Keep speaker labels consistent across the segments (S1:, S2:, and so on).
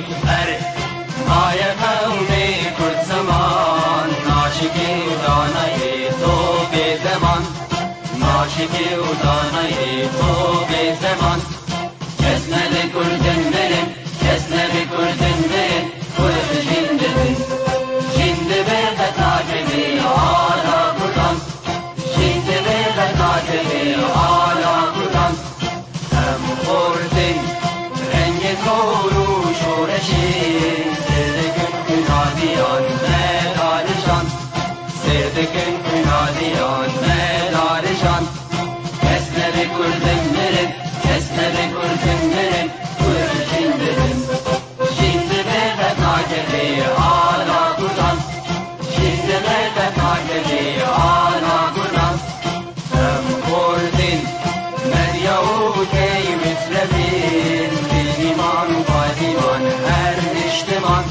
S1: هر مایه قومی کرد زمان عاشقی و دانای تو به زمان عاشقی و دانای تو به زمان Kesne kurdin mirin, kesne kurdin mirin, kurd jindibin. Şimdi be qetacemi ala kurdan, şimdi be qetacemi ala kurdan. Hem kurdin rengi zoru şoreşin, serdegün günadiyan medarişan, serdegün günadiyan medarişan. Kesne kurdin mirin, kesne kurdin mirin, kurd jindibin. Şimdi be qetacemi ala kurdan, şimdi be qetacemi ala kurdan. Hem kurdin medya u key mitrevin, din iman u paliman her niştiman,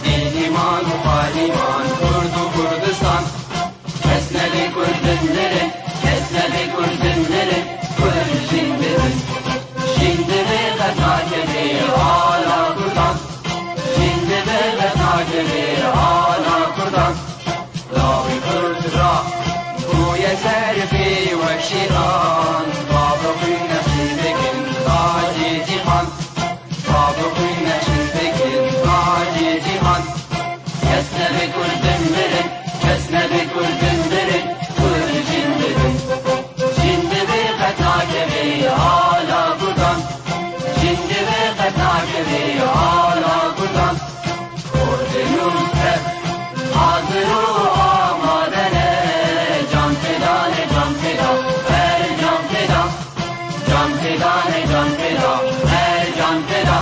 S1: din iman u paliman kurdu Kurdistan. Kesneli kurdin mirin, kesneli kurdin mirin, kurd jindibin. Şimdi be qetacemi ala kurdan, şimdi be qetacemi ala kurdan. Lavi kurd ra بوی سرفی و شیران بابقی نشیدگین تاجی جیهان بابقی نشیدگین تاجی جیهان کس ne kurdun mirin, kes ne kurdun mirin, kurd jindibin. Şimdi be qetacemi ala kurdan, şimdi be qetacemi ala kurdan. Kurdunum hep hazır u amadene, can fedane can feda, her can feda, can fedane can feda, her can feda.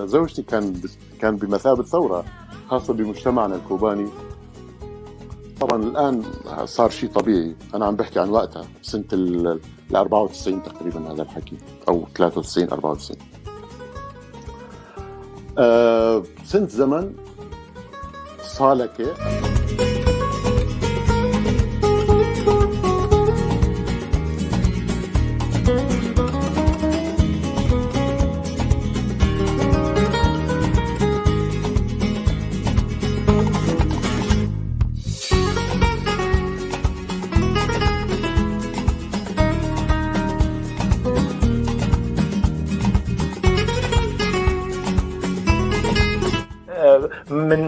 S2: زوجتي كان بمثابة ثورة خاصة بمجتمعنا الكوباني. طبعا الآن صار شيء طبيعي، أنا عم بحكي عن وقتها سنة ال 94 تقريبا هذا الحكي، أو 93 94. سنة زمن صالكة.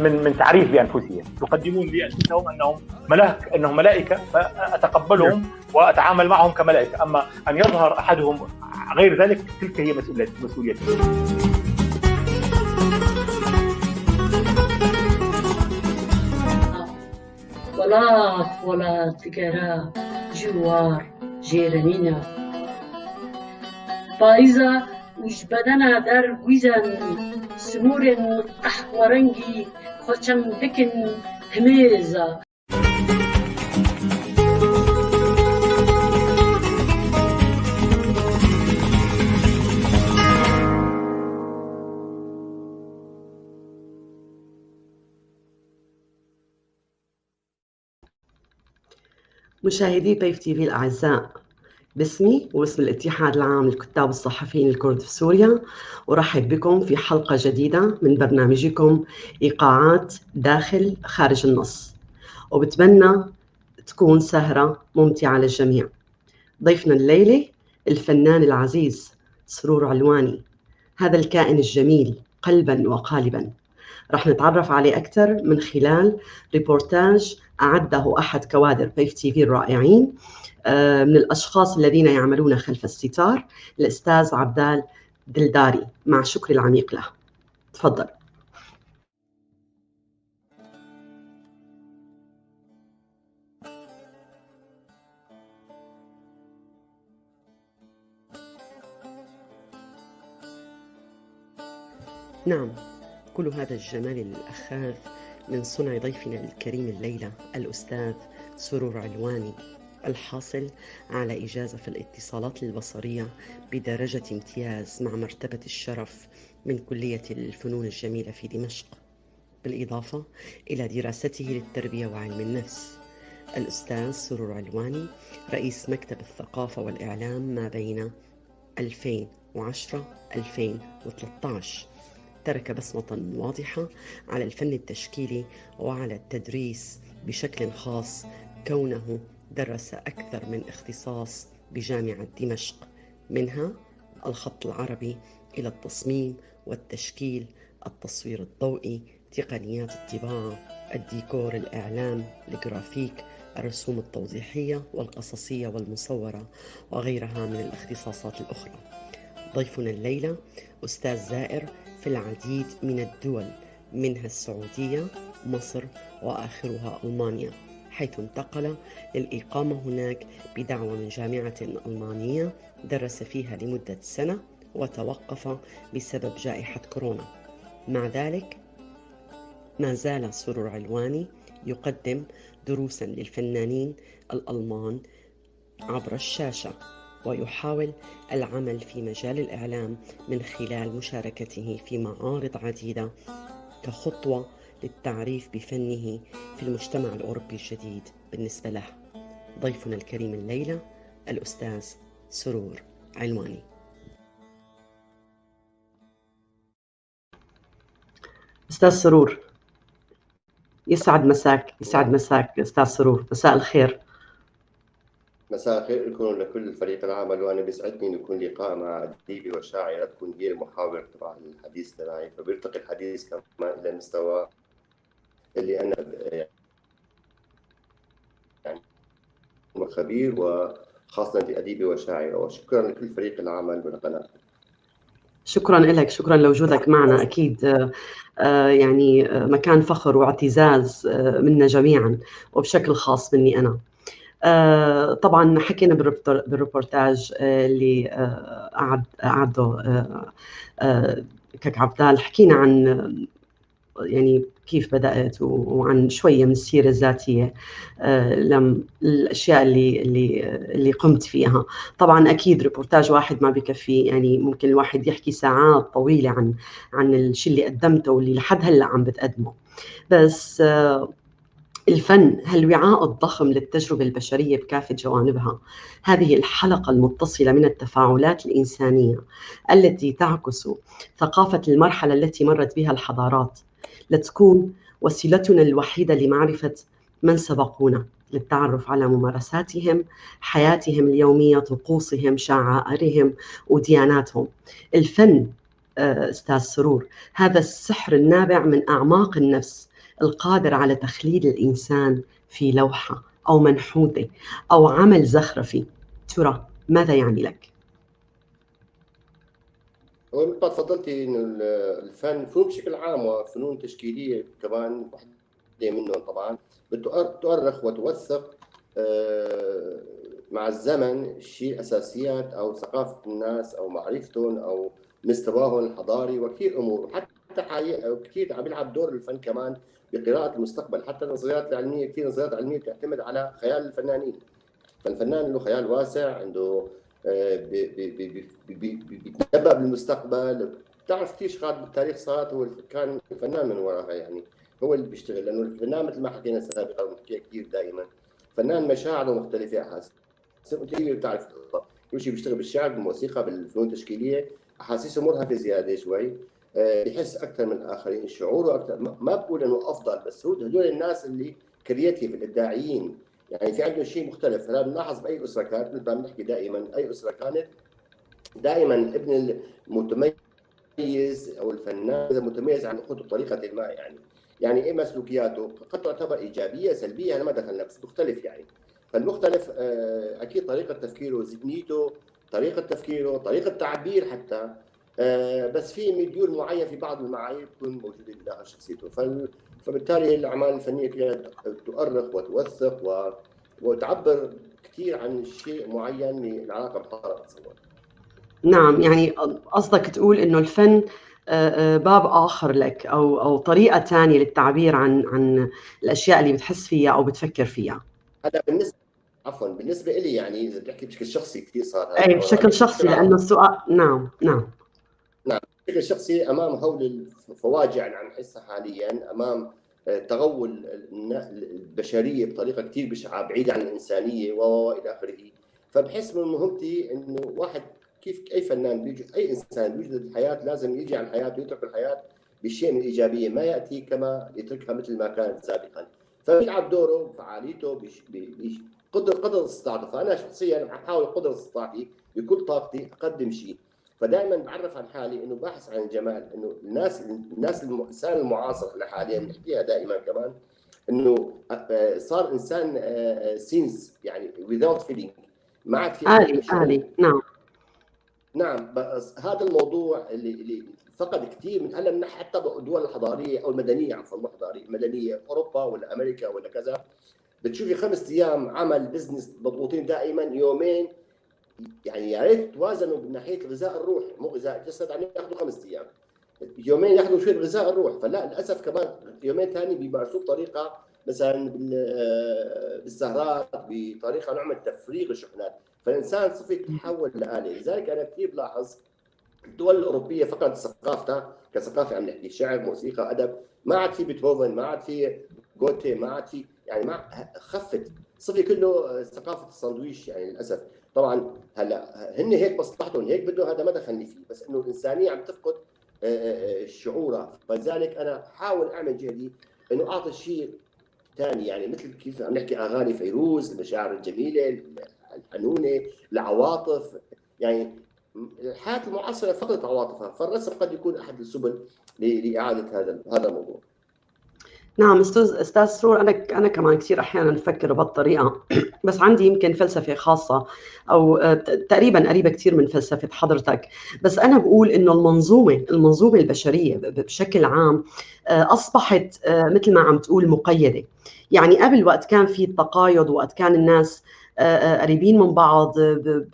S3: من تعريف بأنفسهم، يقدمون لي أنفسهم أنهم ملاك، أنهم ملائكة، فأتقبلهم وأتعامل معهم كملائكة. أما أن يظهر أحدهم غير ذلك تلك هي مسؤوليتي.
S4: ولات ولا تجرا جوار جيرانينا فايزة وش بدنا در ويزن سمور قهوة خشم دكن هميزة.
S5: مشاهدي طيف تي في الأعزاء، باسمي واسم الاتحاد العام للكتاب الصحفيين الكرد في سوريا أرحب بكم في حلقة جديدة من برنامجكم إيقاعات داخل خارج النص، وبتمنى تكون سهرة ممتعة للجميع. ضيفنا الليلة الفنان العزيز سرور علواني، هذا الكائن الجميل قلبا وقالبا، رح نتعرف عليه أكثر من خلال ريبورتاج أعده أحد كوادر طيف تي في الرائعين، من الأشخاص الذين يعملون خلف الستار، الأستاذ عبدال دلداري، مع شكري العميق له. تفضل. نعم، كل هذا الجمال الأخاذ من صنع ضيفنا الكريم الليلة الأستاذ سرور علواني، الحاصل على إجازة في الاتصالات البصرية بدرجة امتياز مع مرتبة الشرف من كلية الفنون الجميلة في دمشق، بالإضافة إلى دراسته للتربية وعلم النفس. الأستاذ سرور علواني رئيس مكتب الثقافة والإعلام ما بين 2010-2013، ترك بصمة واضحة على الفن التشكيلي وعلى التدريس بشكل خاص، كونه درس أكثر من اختصاص بجامعة دمشق، منها الخط العربي إلى التصميم والتشكيل، التصوير الضوئي، تقنيات الطباعة، الديكور، الإعلام، الجرافيك، الرسوم التوضيحية والقصصية والمصورة، وغيرها من الاختصاصات الأخرى. ضيفنا الليلة أستاذ زائر في العديد من الدول، منها السعودية، مصر، وآخرها ألمانيا، حيث انتقل للإقامة هناك بدعوة من جامعة ألمانية درس فيها لمدة سنة وتوقف بسبب جائحة كورونا. مع ذلك ما زال سرور علواني يقدم دروسا للفنانين الألمان عبر الشاشة، ويحاول العمل في مجال الإعلام من خلال مشاركته في معارض عديدة كخطوة للتعريف بفنه في المجتمع الأوروبي الجديد بالنسبة له. ضيفنا الكريم الليلة الأستاذ سرور علواني. أستاذ سرور، يسعد مساك. يسعد مساك أستاذ سرور، مساء الخير.
S6: مساء الخير لكم ولكل الفريق العمل، وأنا بيسعدني إنه يكون لقاء مع أديبة وشاعرة تكون هي المحاور تبع الحديث تبعي، فبيرتقي الحديث كمان إلى مستوى اللي أنا يعني خبير، وخاصة أديبة وشاعرة. وشكرا لكل فريق العمل والقناة.
S5: شكرا لك، شكرا لوجودك معنا. أكيد يعني مكان فخر واعتزاز منا جميعا، وبشكل خاص مني أنا. طبعا حكينا بالريبورتاج اللي أعده كاك عبدال، حكينا عن يعني كيف بدأت وعن شوية من السيرة الذاتية، الأشياء اللي قمت فيها. طبعا أكيد ريبورتاج واحد ما بكفي، يعني ممكن الواحد يحكي ساعات طويلة عن الشيء اللي قدمته واللي لحد هلأ عم بتقدمه. بس الفن، هالوعاء الضخم للتجربة البشرية بكافة جوانبها، هذه الحلقة المتصلة من التفاعلات الإنسانية التي تعكس ثقافة المرحلة التي مرت بها الحضارات، لتكون وسيلتنا الوحيدة لمعرفة من سبقونا، للتعرف على ممارساتهم، حياتهم اليومية، طقوسهم، شعائرهم ودياناتهم. الفن أستاذ سرور، هذا السحر النابع من أعماق النفس، القادر على تخليد الإنسان في لوحة أو منحوتة أو عمل زخرفي، ترى ماذا يعني لك؟
S6: هو مثل ما تفضلتي إنه الفن، فنون بشكل عام وفنون تشكيلية كمان واحدة منهم طبعا، بتؤرخ وتوثق مع الزمن شيء أساسيات أو ثقافة الناس أو معرفتهم أو مستواهم الحضاري وكثير أمور، حتى حقيقة كثير عم بيلعب دور الفن كمان بقراءة المستقبل. حتى النظريات العلمية، كثير نظريات علمية بتعتمد على خيال الفنانين، فالفنان له خيال واسع، عنده بيتنبأ بالمستقبل. بتعرف كثير شغلات بالتاريخ صارت هو كان الفنان من وراها، يعني هو اللي بيشتغل، لأنه الفنان مثل ما حكينا سابقا وبنحكيها كثير دائما، فنان مشاعره مختلفة، أحاسيس، أنت بتعرف كل شيء، بيشتغل بالشعر، بالموسيقى، بالفنون التشكيلية، أحاسيسه مرهفة زيادة شوي، بحس اكثر من الاخرين، شعوره اكثر، ما بقول انه افضل، بس هو هدول الناس اللي creative، الابداعيين، يعني في عندهم شيء مختلف. فلا بنلاحظ باي اسره كانت، مثل ما بنحكي دائما، اي اسره كانت دائما الابن المتميز او الفنان المتميز عن اخوته بطريقة ما، يعني اما سلوكياته قد تعتبر ايجابية سلبية، انا ما دخلنا، بس مختلف يعني. فالمختلف اكيد طريقه تفكيره، ذهنيته، طريقه تفكيره، طريقه تعبير حتى، بس في مديول معين في بعض المعايير تكون موجودة بداخل شخصيته. فبالتالي الاعمال الفنية كلها تؤرخ وتوثق وتعبر كثير عن شيء معين من العلاقة بالحضارة بتصور.
S5: نعم، يعني قصدك تقول انه الفن باب آخر لك أو طريقة تانية للتعبير عن الأشياء اللي بتحس فيها أو بتفكر فيها.
S6: هذا بالنسبة، عفوا، بالنسبة لي يعني إذا بتحكي بشكل شخصي كثير صار هذا.
S5: أي بشكل شخصي، لأنه السؤال نعم نعم
S6: نعم، بشكل شخصي أمام هول الفواجع اللي عم نحسها حاليا، أمام تغول البشرية بطريقة كثير بشعة بعيدة عن الإنسانية وإلى آخره، فبحس من مهمتي إنه واحد كيف أي فنان بيجي، أي إنسان بيوجد الحياة لازم يجي على الحياة ويترك الحياة بشيء من الإيجابية، ما يأتي كما يتركها مثل ما كانت سابقا، فبيلعب دوره بفعاليته بقدر استطاعته. فأنا شخصيا عم بحاول قدر استطاعتي بكل طاقتي أقدم شيء، فدائما بعرف عن حالي انه باحث عن الجمال، انه الناس الانسان المعاصر احنا حاليا بنحكيها دائما كمان، انه صار انسان sense يعني without feeling، ما عاد في
S5: آلي. نعم
S6: نعم، بس هذا الموضوع اللي فقد كثير من هلا، حتى بالدول الحضارية او المدنية، عفوا مو حضارية، المدنية، اوروبا ولا امريكا ولا كذا، بتشوفي 5 ايام عمل business مضغوطين دائما، يومين يعني يا ريت توازنوا من ناحية غذاء الروح، مو غذاء الجسد، عم ياخذوا 5 ايام، يومين ياخذوا شوية غذاء الروح، فلا للاسف كمان يومين ثاني بيمارسوه بطريقة مثلا بالسهرات، بطريقة نوع من تفريغ الشحنات، فالانسان صفي يتحول لآلة. لذلك انا كثير بلاحظ الدول الاوروبية فقدت ثقافتها كثقافه، عم نحكي شعر، موسيقى، ادب، ما عاد في بيتهوفن، ما عاد في جوتي، ما عاد في يعني، ما خفت صفي كله ثقافة الساندويش يعني للاسف. طبعا هلا هن هيك مصلحتهم، هيك بدهم، هذا ما دخلني فيه، بس انه الانسانية عم تفقد شعورها، فلذلك انا حاول اعمل جهدي انه اعطي شيء ثاني، يعني مثل كيف عم نحكي اغاني فيروز، المشاعر الجميلة الحنونه، العواطف، يعني الحياة المعاصرة فقدت عواطفها، فالرسم قد يكون احد السبل لاعادة هذا الموضوع.
S5: نعم استاذ سرور، انا كمان كثير احيانا بفكر بهالطريقة، بس عندي يمكن فلسفة خاصة او تقريبا قريبه كثير من فلسفة حضرتك، بس انا بقول انه المنظومة البشرية بشكل عام اصبحت مثل ما عم تقول مقيده. يعني قبل وقت كان في التقايض، وقت كان الناس قريبين من بعض،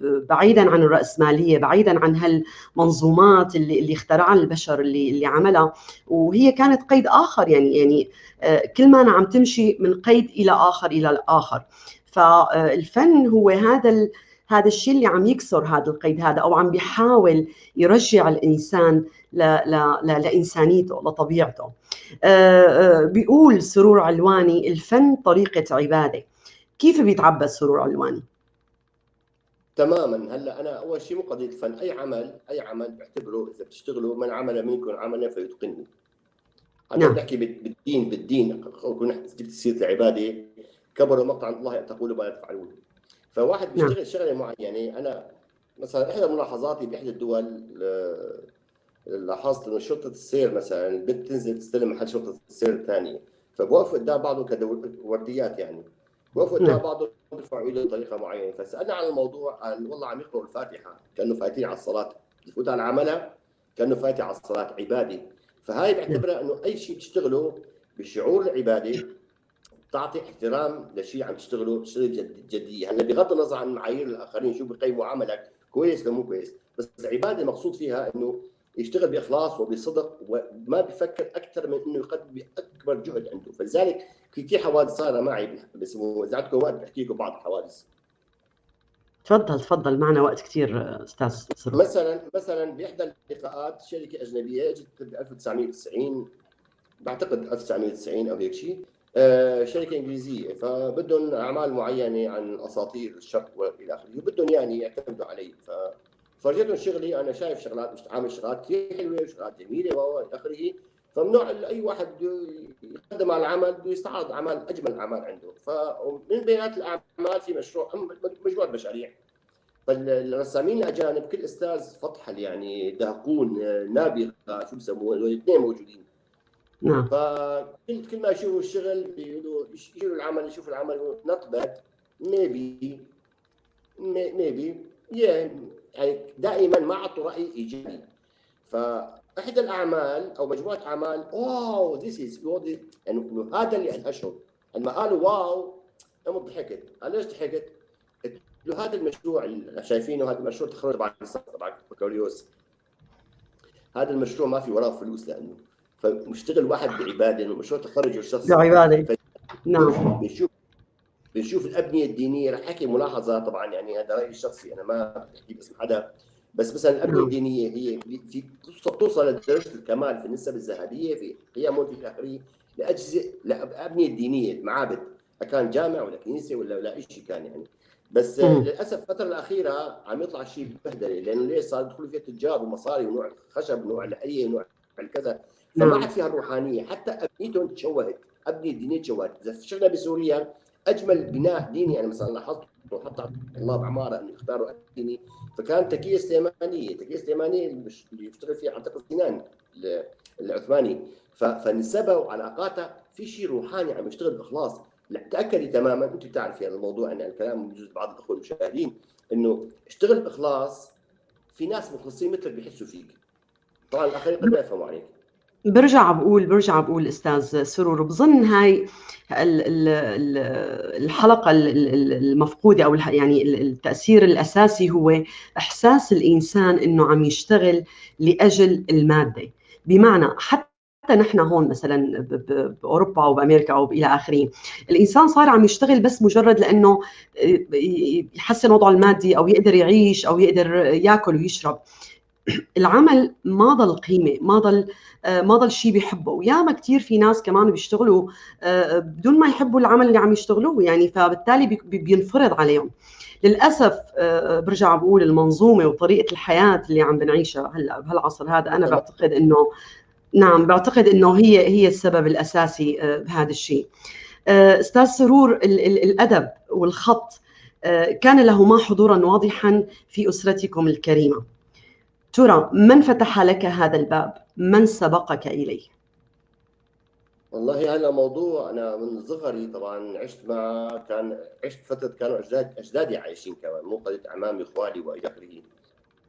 S5: بعيدا عن الرأسمالية، بعيدا عن هالمنظومات اللي اخترعها البشر، اللي عملها، وهي كانت قيد آخر، يعني كل ما أنا عم تمشي من قيد إلى آخر إلى الآخر. فالفن هو هذا الشيء اللي عم يكسر هذا القيد هذا، أو عم بيحاول يرجع الإنسان لإنسانيته، لطبيعته. بيقول سرور علواني: الفن طريقة عبادة. كيف بيتعبد سرور علواني؟
S6: تماما. هلا انا اول شيء مو قضية الفن، اي عمل بعتبره اذا بتشتغله، من عمل منكم عملا فيتقنه. انا نعم. بحكي بالدين جبت سيره العبادة، كبروا مقتا عند الله ان تقولوا ما لا تفعلون. فواحد بيشتغل نعم. شغله معينة. انا مثلا احدى ملاحظاتي باحدى الدول لاحظت انه شرطه السير مثلا البنت تنزل تستلم محل شرطه السير الثانية، فبوقفوا قدام بعضهم كورديات، يعني وقفوا قدام بعضهم بيرفعوا ايدهم بطريقة معينة. فسالنا عن الموضوع، قال والله عم يقرأوا الفاتحة كانه فايتين على الصلاة، بفوت على عملها كانه فايته على الصلاة، عباده. فهاي بعتبرها انه اي شيء بتشتغله بشعور العبادة بتعطي احترام لشيء عم تشتغله، بتشتغل جدية. هلا بغض النظر عن معايير الاخرين شو بقيموا عملك كويس ولا مو كويس، بس العبادة المقصود فيها انه يشتغل باخلاص وبصدق وما بفكر اكثر من انه يقدم باكبر جهد عنده. فلذلك في كثير حوادث صار معي، بس اذا عندكم وقت بحكي لكم بعض الحوادث.
S5: تفضل معنا وقت كثير استاذ سرور.
S6: مثلا باحدى اللقاءات شركة اجنبية اجت ب 1990، بعتقد 1990 او هيك شيء، شركة انجليزية، فبدهم اعمال معينة عن اساطير الشرق والى اخره، وبدهم يعني يعتمدوا علي. فرجيتهم شغلي، انا شايف شغلات، مش عامل شغلات كثير حلوة وشغلات جميلة والى اخره. فممنوع اي واحد بده يقدم على العمل بده يستعرض اعمال، اجمل اعمال عنده. فمن بينات الاعمال في مشروع، مجموعة مشاريع. فالرسامين الاجانب كل استاذ فطحل يعني دهقون، نابغه، شو بسموه، الاثنين موجودين.
S5: نعم.
S6: فكل ما يشوفوا الشغل بيقولوا، يشيلوا العمل، يشوفوا العمل not bad، maybe maybe، يعني دائما ما اعطوا راي ايجابي. فاحدى الاعمال او مجموعة اعمال، wow this is، يعني هذا اللي ادهشهم. لما قالوا wow قمت ضحكت. قال ليش ضحكت؟ قلت له هذا المشروع اللي شايفينه، هذا المشروع تخرج تبع بكالوريوس، هذا المشروع ما في وراه فلوس، لانه فمشتغل واحد بعباده، انه مشروع تخرجه الشخصي
S5: بعباده. نعم.
S6: بنشوف الابنية الدينية. رح احكي ملاحظة طبعا، يعني هذا رايي الشخصي، انا ما بحكي باسم حدا، بس مثلا الابنية الدينية هي في توصل لدرجة الكمال في النسب الذهبية، في قيمهم، في اخره، لاجهزة الابنية الدينية، المعابد، كان جامع ولا كنيسة ولا شيء كان يعني. بس للاسف الفترة الاخيرة عم يطلع شيء بهدله، لانه ليش صار يدخلوا فيها تجار ومصاري ونوع الخشب ونوع الحيه ونوع الكذا، فما عاد فيها الروحانية، حتى ابنيتهم تشوهت، ابنيه الدينية تشوهت. اذا شفنا بسوريا اجمل بناء ديني انا مثلا لاحظت وحتى طلاب عمارة انه يختاروا ديني، فكان تكيه سليمانيه، تكيه سليمانيه اللي يشتغل فيها اعتقد سنان العثماني، فنسبها وعلاقاتها في شيء روحاني عم يشتغل باخلاص. لا تاكدي تماما، انت بتعرفي هذا الموضوع، ان الكلام بجوز بعض الاخوة المشاهدين، انه اشتغل باخلاص، في ناس مخلصين مثلك بيحسوا فيك، طبعا الاخرين قد لا يفهموا عليك.
S5: برجع بقول استاذ سرور، بظن هاي الحلقة المفقودة، او يعني التاثير الاساسي هو احساس الانسان انه عم يشتغل لاجل المادة. بمعنى حتى نحن هون مثلا باوروبا او بامريكا او الى اخره، الانسان صار عم يشتغل بس مجرد لانه يحسن وضعه المادي او يقدر يعيش او يقدر ياكل ويشرب. العمل ما ضل قيمة، ما ضل شيء بيحبه. وياما كثير في ناس كمان بيشتغلوا بدون ما يحبوا العمل اللي عم يشتغلوه، يعني فبالتالي بينفرض عليهم. للاسف برجع بقول المنظومة وطريقه الحياة اللي عم بنعيشها هلا بهالعصر هذا، انا بعتقد انه نعم، بعتقد انه هي السبب الاساسي بهذا الشيء. استاذ سرور، الادب والخط كان لهما حضورا واضحا في اسرتكم الكريمة. ترى من فتح لك هذا الباب؟ من سبقك إليه؟
S6: والله هذا موضوع أنا من صغري طبعا عشت مع، كان عشت فترة كانوا أجدادي عايشين كمان، مو قضية أعمامي وإخوالي وإلى آخره،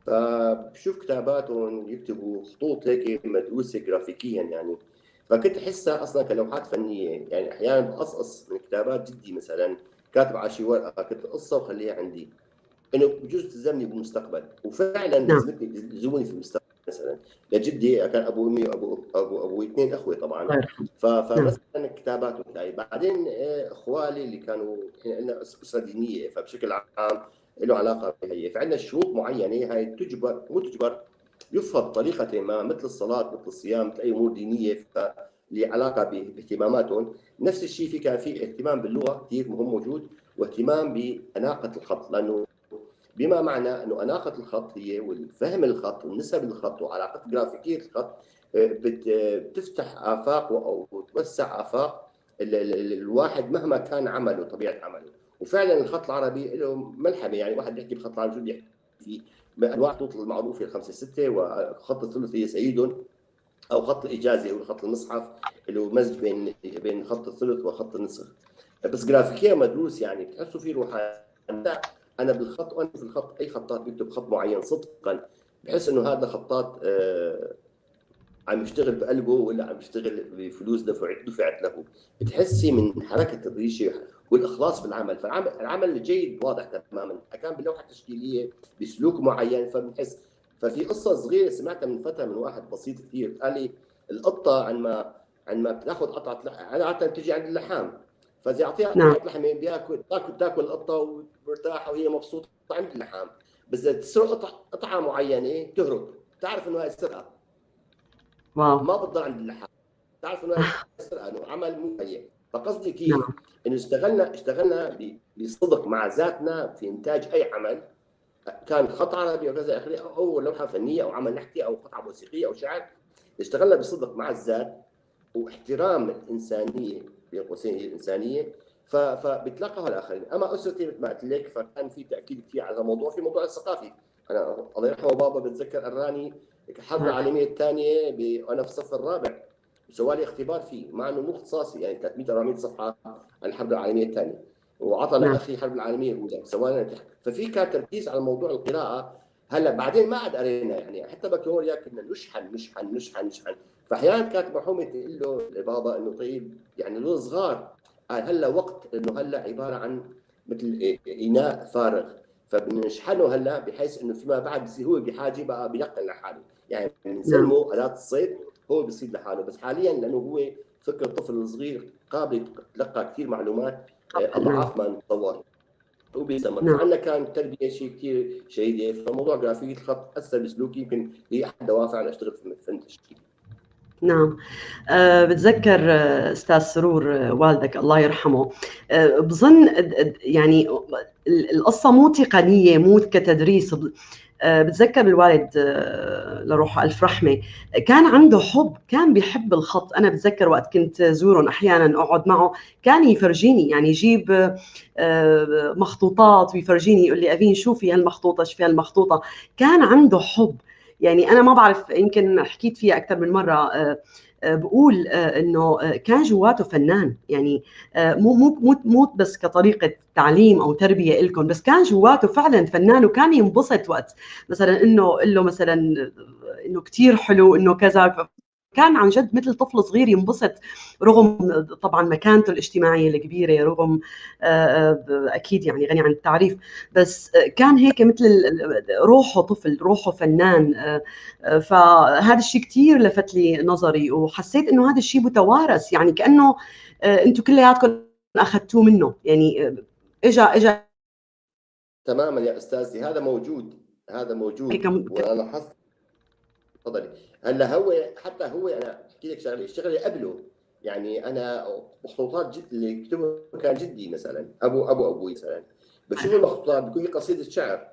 S6: فبشوف كتاباتهم يكتبوا خطوط هيك مدروسة جرافيكيا يعني، فكنت أحسها أصلا كلوحات فنية. يعني أحيانا بقصقص من كتابات جدي مثلا، كاتب على شي ورقة، كنت قصة وخليها عندي انه بجوز تلزمني بالمستقبل، وفعلا لزمتني، لزموني في المستقبل. مثلا لجدي كان ابو امي وابو ابو ابوي اثنين اخوه طبعا، فمثلا كتابات وهي. بعدين اخوالي اللي كانوا عندنا اسره دينية، فبشكل عام له علاقة بهي، فعندنا شروط معينة هاي تجبر، مو تجبر، يفرض طريقه ما، مثل الصلاة، مثل الصيام، مثل اي امور دينية اللي علاقة باهتماماتهم. نفس الشيء في كان في اهتمام باللغة كثير مهم موجود، واهتمام باناقه الخط، لانه بما معنى انه اناقة الخط هي والفهم الخط والنسب الخط وعلاقة جرافيكيه الخط بتفتح افاق او توسع افاق الواحد مهما كان عمله، طبيعة عمله. وفعلا الخط العربي له ملحمة، يعني واحد بيحكي بالخط العربي شو بيحكي فيه؟ بانواع الخطوط المعروفة الخمسة ستة، وخط الثلث هي سيد، او خط الاجازة او خط المصحف اللي هو مزج بين خط الثلث وخط النسخ، بس جرافيكيا مدروس يعني بتحسوا فيه روحانية. انا بالخط، وانا في الخط اي خطاط بيكتب خط معين صدقا بحس انه هذا خطاط عم يشتغل بقلبه ولا عم يشتغل بفلوس دفعت له. بتحسي من حركة الريشة والاخلاص في العمل. فالعمل الجيد واضح تماما، كان باللوحه التشكيليه بسلوك معين، فبنحس. ففي قصة صغيرة سمعتها من فترة من واحد بسيط كثير، قال لي القطة عندما بتاخذ قطعه عادة بتيجي عند اللحام، فاذا اعطيها قطعه لحمه بياكل تاكل القطة ومرتاحه وهي مبسوطة عند اللحام، بس اذا تسرق قطعه معينة تهرب، تعرف انه هاي سرقه.
S5: واو.
S6: ما بتضل عند اللحام، تعرف انه هاي سرقه، انه عمل مو هي. فقصدي كيف؟ انه اشتغلنا بصدق مع ذاتنا في انتاج اي عمل، كان خط عربي او كذا اخره، او لوحة فنية او عمل نحتي او قطعه موسيقية او شعر. اشتغلنا بصدق مع الذات واحترام الانسانية، بين قوسين هي الانسانية، فبتلاقاها الاخرين. اما اسرتي مثل ما قلت لك فكان في تاكيد كثير على الموضوع، في موضوع الثقافي. انا الله يرحمه بابا بتذكر قراني الحرب العالمية الثانية وانا في الصف الرابع، وسوى لي اختبار فيه مع انه مو اختصاصي، يعني 300 400 صفحة عن الحرب العالمية الثانية، وعطى لاخي الحرب العالمية الاولى سوى لنا. ففي كان تركيز على موضوع القراءة. هلا بعدين ما عاد قرينا، يعني حتى بكالوريا كنا نشحن نشحن نشحن نشحن. فاحيانا كانت مرحومه تقول له لبابا انه طيب يعني دول صغار، قال هلا وقت انه هلا عبارة عن مثل اناء فارغ، فبنشحنه هلا بحيث انه فيما بعد بصير هو بحاجة بقى بينقل لحاله، يعني بنسلمه اداه الصيد هو بيصيد لحاله. بس حاليا لانه هو فكر الطفل الصغير قابل يتلقى كثير معلومات اضعاف ما نتصور وبيستمر. فعندنا كان التربية شيء كثير جيدة، فموضوع جرافية الخط اثر بسلوكي، يمكن هي احد دوافع انا اشتغل في فن التشكيل.
S5: نعم. بتذكر استاذ سرور، والدك الله يرحمه، بظن يعني القصة مو تقنية، مو كتدريس. بتذكر الوالد، لروحه ألف رحمة، كان عنده حب، كان بيحب الخط. أنا بتذكر وقت كنت زورهم أحيانا أقعد معه كان يفرجيني، يعني يجيب مخطوطات ويفرجيني، يقول لي أفين شوفي هالمخطوطة، شوفي هالمخطوطة. كان عنده حب. يعني أنا ما بعرف، يمكن حكيت فيها أكثر من مرة، بقول إنه كان جواته فنان. يعني مو مو مو مو بس كطريقة تعليم أو تربية إلكم، بس كان جواته فعلا فنان، وكان ينبسط وقت مثلا إنه له مثلا إنه كثير حلو إنه كذا. كان عن جد مثل طفل صغير ينبسط، رغم طبعا مكانته الاجتماعية الكبيرة، رغم أكيد يعني غني عن التعريف، بس كان هيك مثل روحه طفل، روحه فنان. فهذا الشيء كثير لفت لي نظري، وحسيت إنه هذا الشيء متوارث، يعني كأنه أنتم كلياتكم أخذتوه منه. يعني إجا
S6: تماما يا أستاذتي، هذا موجود، هذا موجود. وأنا لاحظت. تفضلي. هلا هو حتى هو انا احكي لك شغله، الشغلة قبله، يعني انا مخطوطات جد اللي كتبها كان جدي مثلا، ابو ابوي مثلا، بشوف المخطوطات بيكون في قصيدة شعر،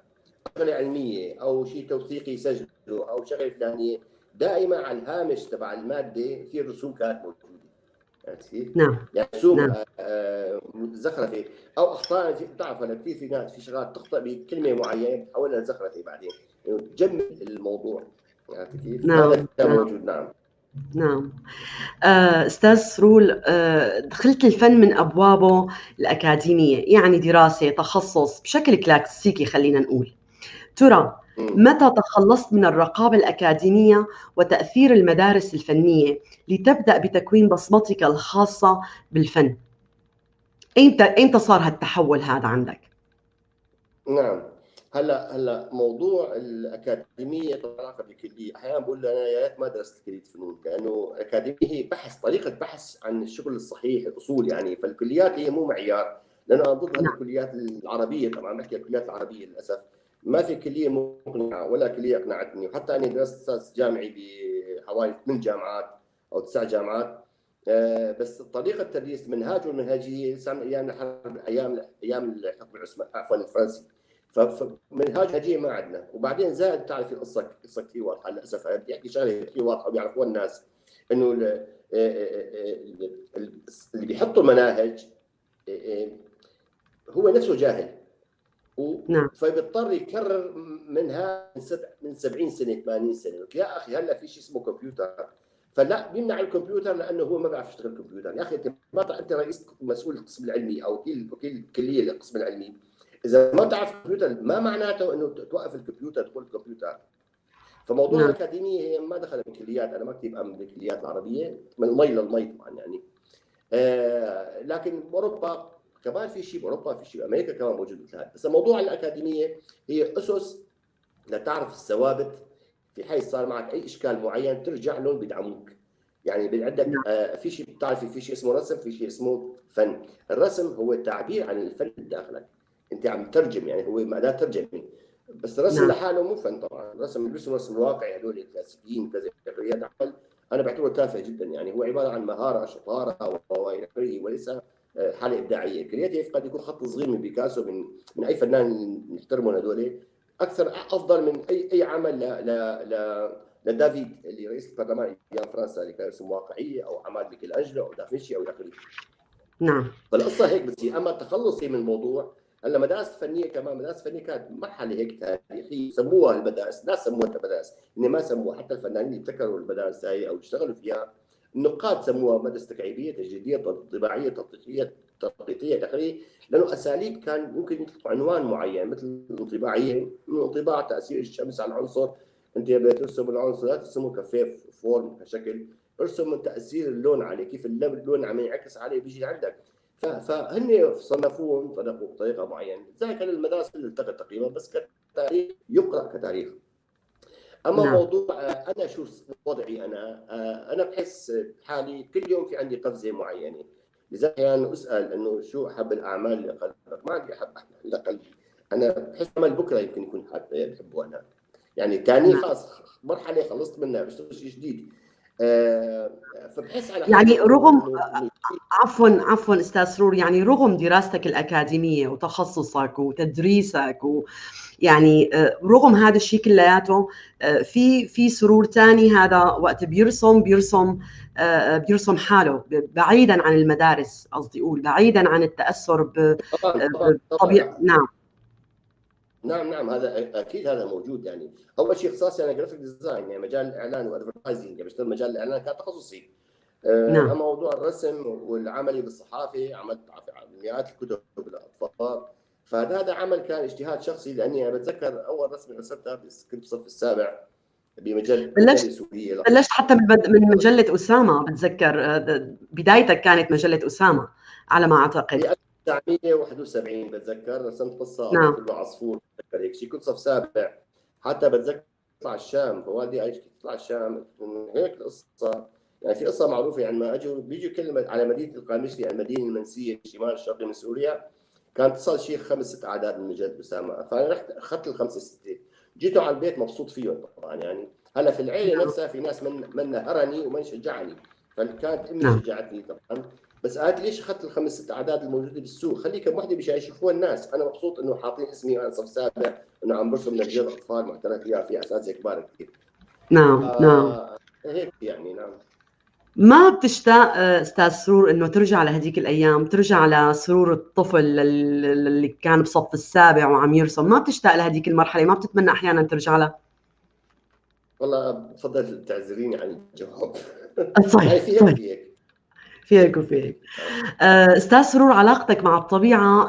S6: شغله علمية او شيء توثيقي يسجله او شغله فلانيه، دائما على الهامش تبع المادة في رسوم كانت موجودة. عرفت كيف؟
S5: نعم.
S6: يعني رسوم،
S5: نعم.
S6: زخرفه او اخطاء. بتعرف هلا كثير في ناس في شغلات تخطئ بكلمه معينة بتحولها لزخرفه بعدين، يعني تجمل الموضوع.
S5: نعم.
S6: هذا كان موجود. نعم.
S5: نعم. استاذ سرور، دخلت الفن من ابوابه الاكاديمية، يعني دراسة، تخصص بشكل كلاسيكي خلينا نقول. ترى متى تخلصت من الرقابة الاكاديمية وتاثير المدارس الفنية لتبدا بتكوين بصمتك الخاصة بالفن؟ ايمتى صار هالتحول هذا عندك؟
S6: نعم. هلا موضوع الاكاديمية له علاقة بالكلية، احيانا بقول انا يا ريت ما درست كليه فنون، لانه الاكاديمية هي بحث، طريقه بحث عن الشغل الصحيح، الاصول يعني. فالكليات هي مو معيار، لانه انا ضد الكليات العربية، طبعا بحكي الكليات العربية للاسف ما في كليه مقنعة ولا كليه اقنعتني. وحتى انا درست استاذ جامعي بحوالي 8 جامعات او 9 جامعات، بس طريقه التدريس، منهاج والمنهجيه لسه من ايام الحرب، ايام الحكم العثماني، عفوا الفرنسي، فمنهاج منهجيه ما عندنا. وبعدين زائد بتعرفي القصة، قصة كثير واضحة للاسف. انا بدي احكي شغله كثير واضحة وبيعرفوها الناس، انه اللي بيحطوا المناهج هو نفسه جاهل،
S5: نعم.
S6: فبيضطر يكرر منها من 70 سنة 80 سنة. يا اخي هلا في شيء اسمه كمبيوتر، فلا بيمنع الكمبيوتر لانه هو ما بيعرف يشتغل كمبيوتر. يا اخي انت ما انت رئيس مسؤول القسم العلمي او وكيل الكلية للقسم العلمي، اذا ما تعرف الكمبيوتر ما معناته انه توقف الكمبيوتر تقول الكمبيوتر. فموضوع الاكاديمية هي ما دخل بالكليات، انا ما كثير بامن بالكليات العربية من المي للمي طبعا يعني. لكن باوروبا كمان في شيء، باوروبا في شيء، بامريكا كمان موجود مثل هذا. بس موضوع الاكاديمية هي اسس لتعرف الثوابت، في حيث صار معك اي اشكال معين ترجع لهم بيدعموك. يعني عندك في شيء بتعرفي، في شيء اسمه رسم، في شيء اسمه فن. الرسم هو التعبير عن الفن داخلك، انت عم تترجم، يعني هو اداه ترجمه. بس الرسم لحاله مو فن طبعا. الرسم اللي بيرسم رسم واقعي هذول الكلاسيكيين كذا عمل انا بعتبره تافه جدا، يعني هو عبارة عن مهارة، شطارة والى اخره، وليس حاله ابداعية. creative قد يكون خط صغير من بيكاسو، من اي فنان نحترمهم هذول، اكثر افضل من اي عمل ل ل لدافيد اللي رئيس البرلمان ايام فرنسا، اللي كان يرسم واقعية، او اعمال ميكل انجلو او دافنشي او الى اخره.
S5: نعم.
S6: فالقصة هيك بتصير. اما تخلصي من الموضوع، هلا مدارس فنية كمان، مدارس فنية كانت مرحلة هيك تاريخية، سموها المدارس، ناس سموها المدارس، هن ما سموها، حتى الفنانين اللي ابتكروا المدارس هاي او اشتغلوا فيها النقاد سموها مدرسه تكعيبيه، تجريديه، طباعيه، تطبيقية، تطبيقية الى اخره، لانه اساليب كان ممكن يطلقوا عنوان معين مثل الانطباعيه، الانطباع تاثير الشمس على العنصر، انت بترسم العنصر لا ترسمه ك form كشكل، ارسم من تاثير اللون عليه، كيف اللون عم ينعكس عليه بيجي عندك. فهن صنفوهم بطريقة معينة، لذلك المدارس التغت تقريبا، بس كتاريخ يقرا كتاريخ. اما نعم. موضوع انا شو وضعي، انا بحس حالي كل يوم في عندي قفزه معينة، لذلك احيانا اسال انه شو احب الاعمال لقلبك؟ ما عندي احب اعمال لقلبي، انا بحس عمل بكره يمكن يكون بحبه انا، يعني ثاني خلص مرحلة خلصت منها، بشتغل شيء جديد. فبحس على
S5: يعني رغم عفوا استاذ سرور، يعني رغم دراستك الاكاديمية وتخصصك وتدريسك ويعني رغم هذا الشيء كلياته، في سرور ثاني، هذا وقت بيرسم بيرسم بيرسم حاله بعيدا عن المدارس، قصدي اقول بعيدا عن التاثر بطبيعة. نعم
S6: نعم نعم، هذا اكيد هذا موجود. يعني اول شيء اختصاصي انا graphic design، يعني مجال الاعلان و advertising، يعني بشتغل مجال الاعلان كان تخصصي. نعم. اما موضوع الرسم والعملي بالصحافه، عملت مئات الكتب للاطفال، فهذا عمل كان اجتهاد شخصي، لاني انا بتذكر اول رسمه رسمتها كنت بالصف السابع بمجلة
S5: سورية. بلشت حتى من مجلة اسامة، بتذكر بدايتك كانت مجلة اسامة على ما اعتقد.
S6: 1971 بتذكر رسمت قصة. نعم. عصفور، بتذكر هيك شيء، كنت صف سابع حتى بتذكر طلع الشام، فوالدي قال تطلع الشام هيك القصة. يعني في قصة معروفة، يعني ما اجوا بيجوا كلمة على مدينة القامشلي، المدينة المنسيه الشمال الشرقي من سوريا، كانت تصل شيء 5 6 اعداد من مجلة اسامة، فانا رحت اخذت ال5 6، جيتوا على البيت مبسوط فيهم طبعا. يعني هلا في العيلة نفسها في ناس من نهرني ومن شجعني، فكانت امي شجعتني طبعا، بس قالت ليش اخذت ال5 6 اعداد الموجودة بالسوق؟ خليك وحده مشان يشوفوها الناس. انا مبسوط انه حاطين اسمي وانا صف سابع، انه عم برسم لرجال اطفال معترف فيها، في اساتذة كبار كثير.
S5: نعم نعم
S6: هيك يعني. نعم.
S5: ما بتشتاق استاذ سرور انه ترجع لهديك الايام، ترجع لسرور الطفل اللي كان بصف السابع وعم يرسم؟ ما بتشتاق لهديك المرحلة؟ ما بتتمنى احيانا ترجع لها؟
S6: والله بفضل تعذريني عن الجواب.
S5: طيب في في هيك وفي هيك. استاذ سرور، علاقتك مع الطبيعة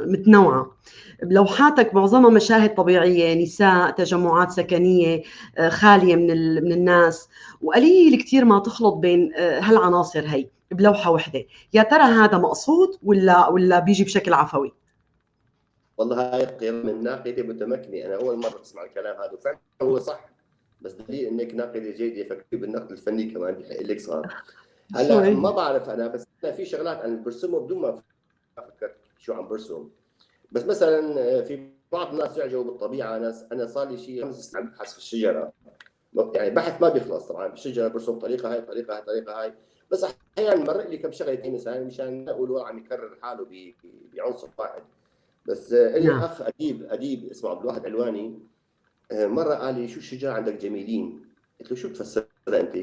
S5: متنوعة، لوحاتك معظمها مشاهد طبيعية، نساء، تجمعات سكنية خالية من الناس، وقليل كثير ما تخلط بين هالعناصر هي بلوحه وحده. يا ترى هذا مقصود ولا بيجي بشكل عفوي؟
S6: والله هاي قيمة من ناقدة متمكنة، انا اول مرة بسمع الكلام هذا، وفعلا هو صح، بس دليل انك ناقدة جيدة، فكري بالنقد الفني كمان بحق لك صار. هلا ما بعرف انا، بس أنا في شغلات انا برسمها بدون ما افكر شو عم برسم. بس مثلا في بعض الناس يعجبوا بالطبيعة، ناس انا صار لي شيء 5 سنين عم ببحث في الشجرة، يعني بحث ما بيخلص طبعا بالشجرة، برسم طريقه هاي طريقه هاي طريقه هاي، بس احيانا مرق لي كم شغله مثلا مشان اقول عم يكرر حاله بعنصر واحد. بس لي اخ اديب اسمه عبد الواحد علواني، مرة قال لي شو الشجرة عندك جميلين؟ قلت له شو بتفسرها انت؟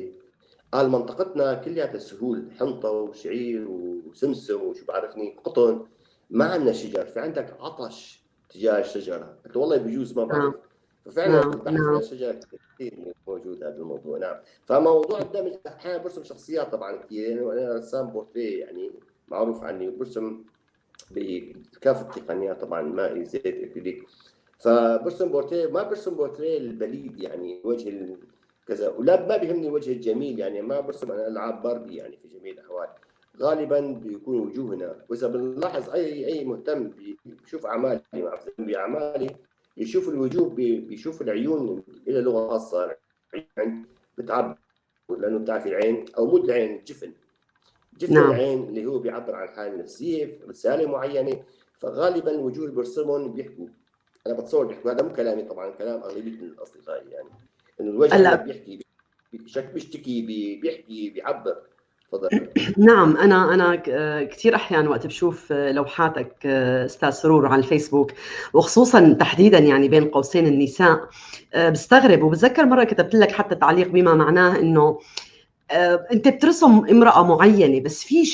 S6: قال منطقتنا كلها سهول، حنطة وشعير وسمسم وشو بعرفني قطن، ما عندنا شجر، في عندك عطش تجاه الشجرة. قلت والله بجوز ما بعرف. ففعلا البحث عن الشجرة كثير موجود هذا الموضوع. نعم. فموضوع الدمج احيانا برسم شخصيات طبعا كثير، يعني انا رسام بورتريه يعني معروف عني، وبرسم بكافة التقنيات طبعا، مائي، زيت، اكريليك. فبرسم بورتريه، ما برسم بورتريه البليد يعني وجه كذا، ولا ما بيهمني الوجه الجميل، يعني ما برسم انا العاب باربي يعني في جميع الاحوال. غالبا بيكون وجوهنا، واذا بنلاحظ اي مهتم بيشوف اعمالي مع باعمالي يشوف الوجوه، بيشوف العيون لها لغة خاصة، العين بتعبر، لانه بتعرفي العين او مو العين، الجفن، جفن. نعم. العين اللي هو بيعبر عن الحالة النفسية، رسالة معينة. فغالبا الوجوه اللي برسمهم بيحكوا، انا بتصور بيحكوا، هذا مو كلامي طبعا، كلام اغلبية الاصدقاء، يعني انه الوجه بيحكي، بيشتكي، بيحكي، بيعبر. تفضل.
S5: نعم، انا كثير احيانا وقت بشوف لوحاتك استاذ سرور على الفيسبوك، وخصوصا تحديدا يعني بين قوسين النساء، بستغرب. وبتذكر مرة كتبت لك حتى تعليق بما معناه انه انت بترسم امراة معينة، بس في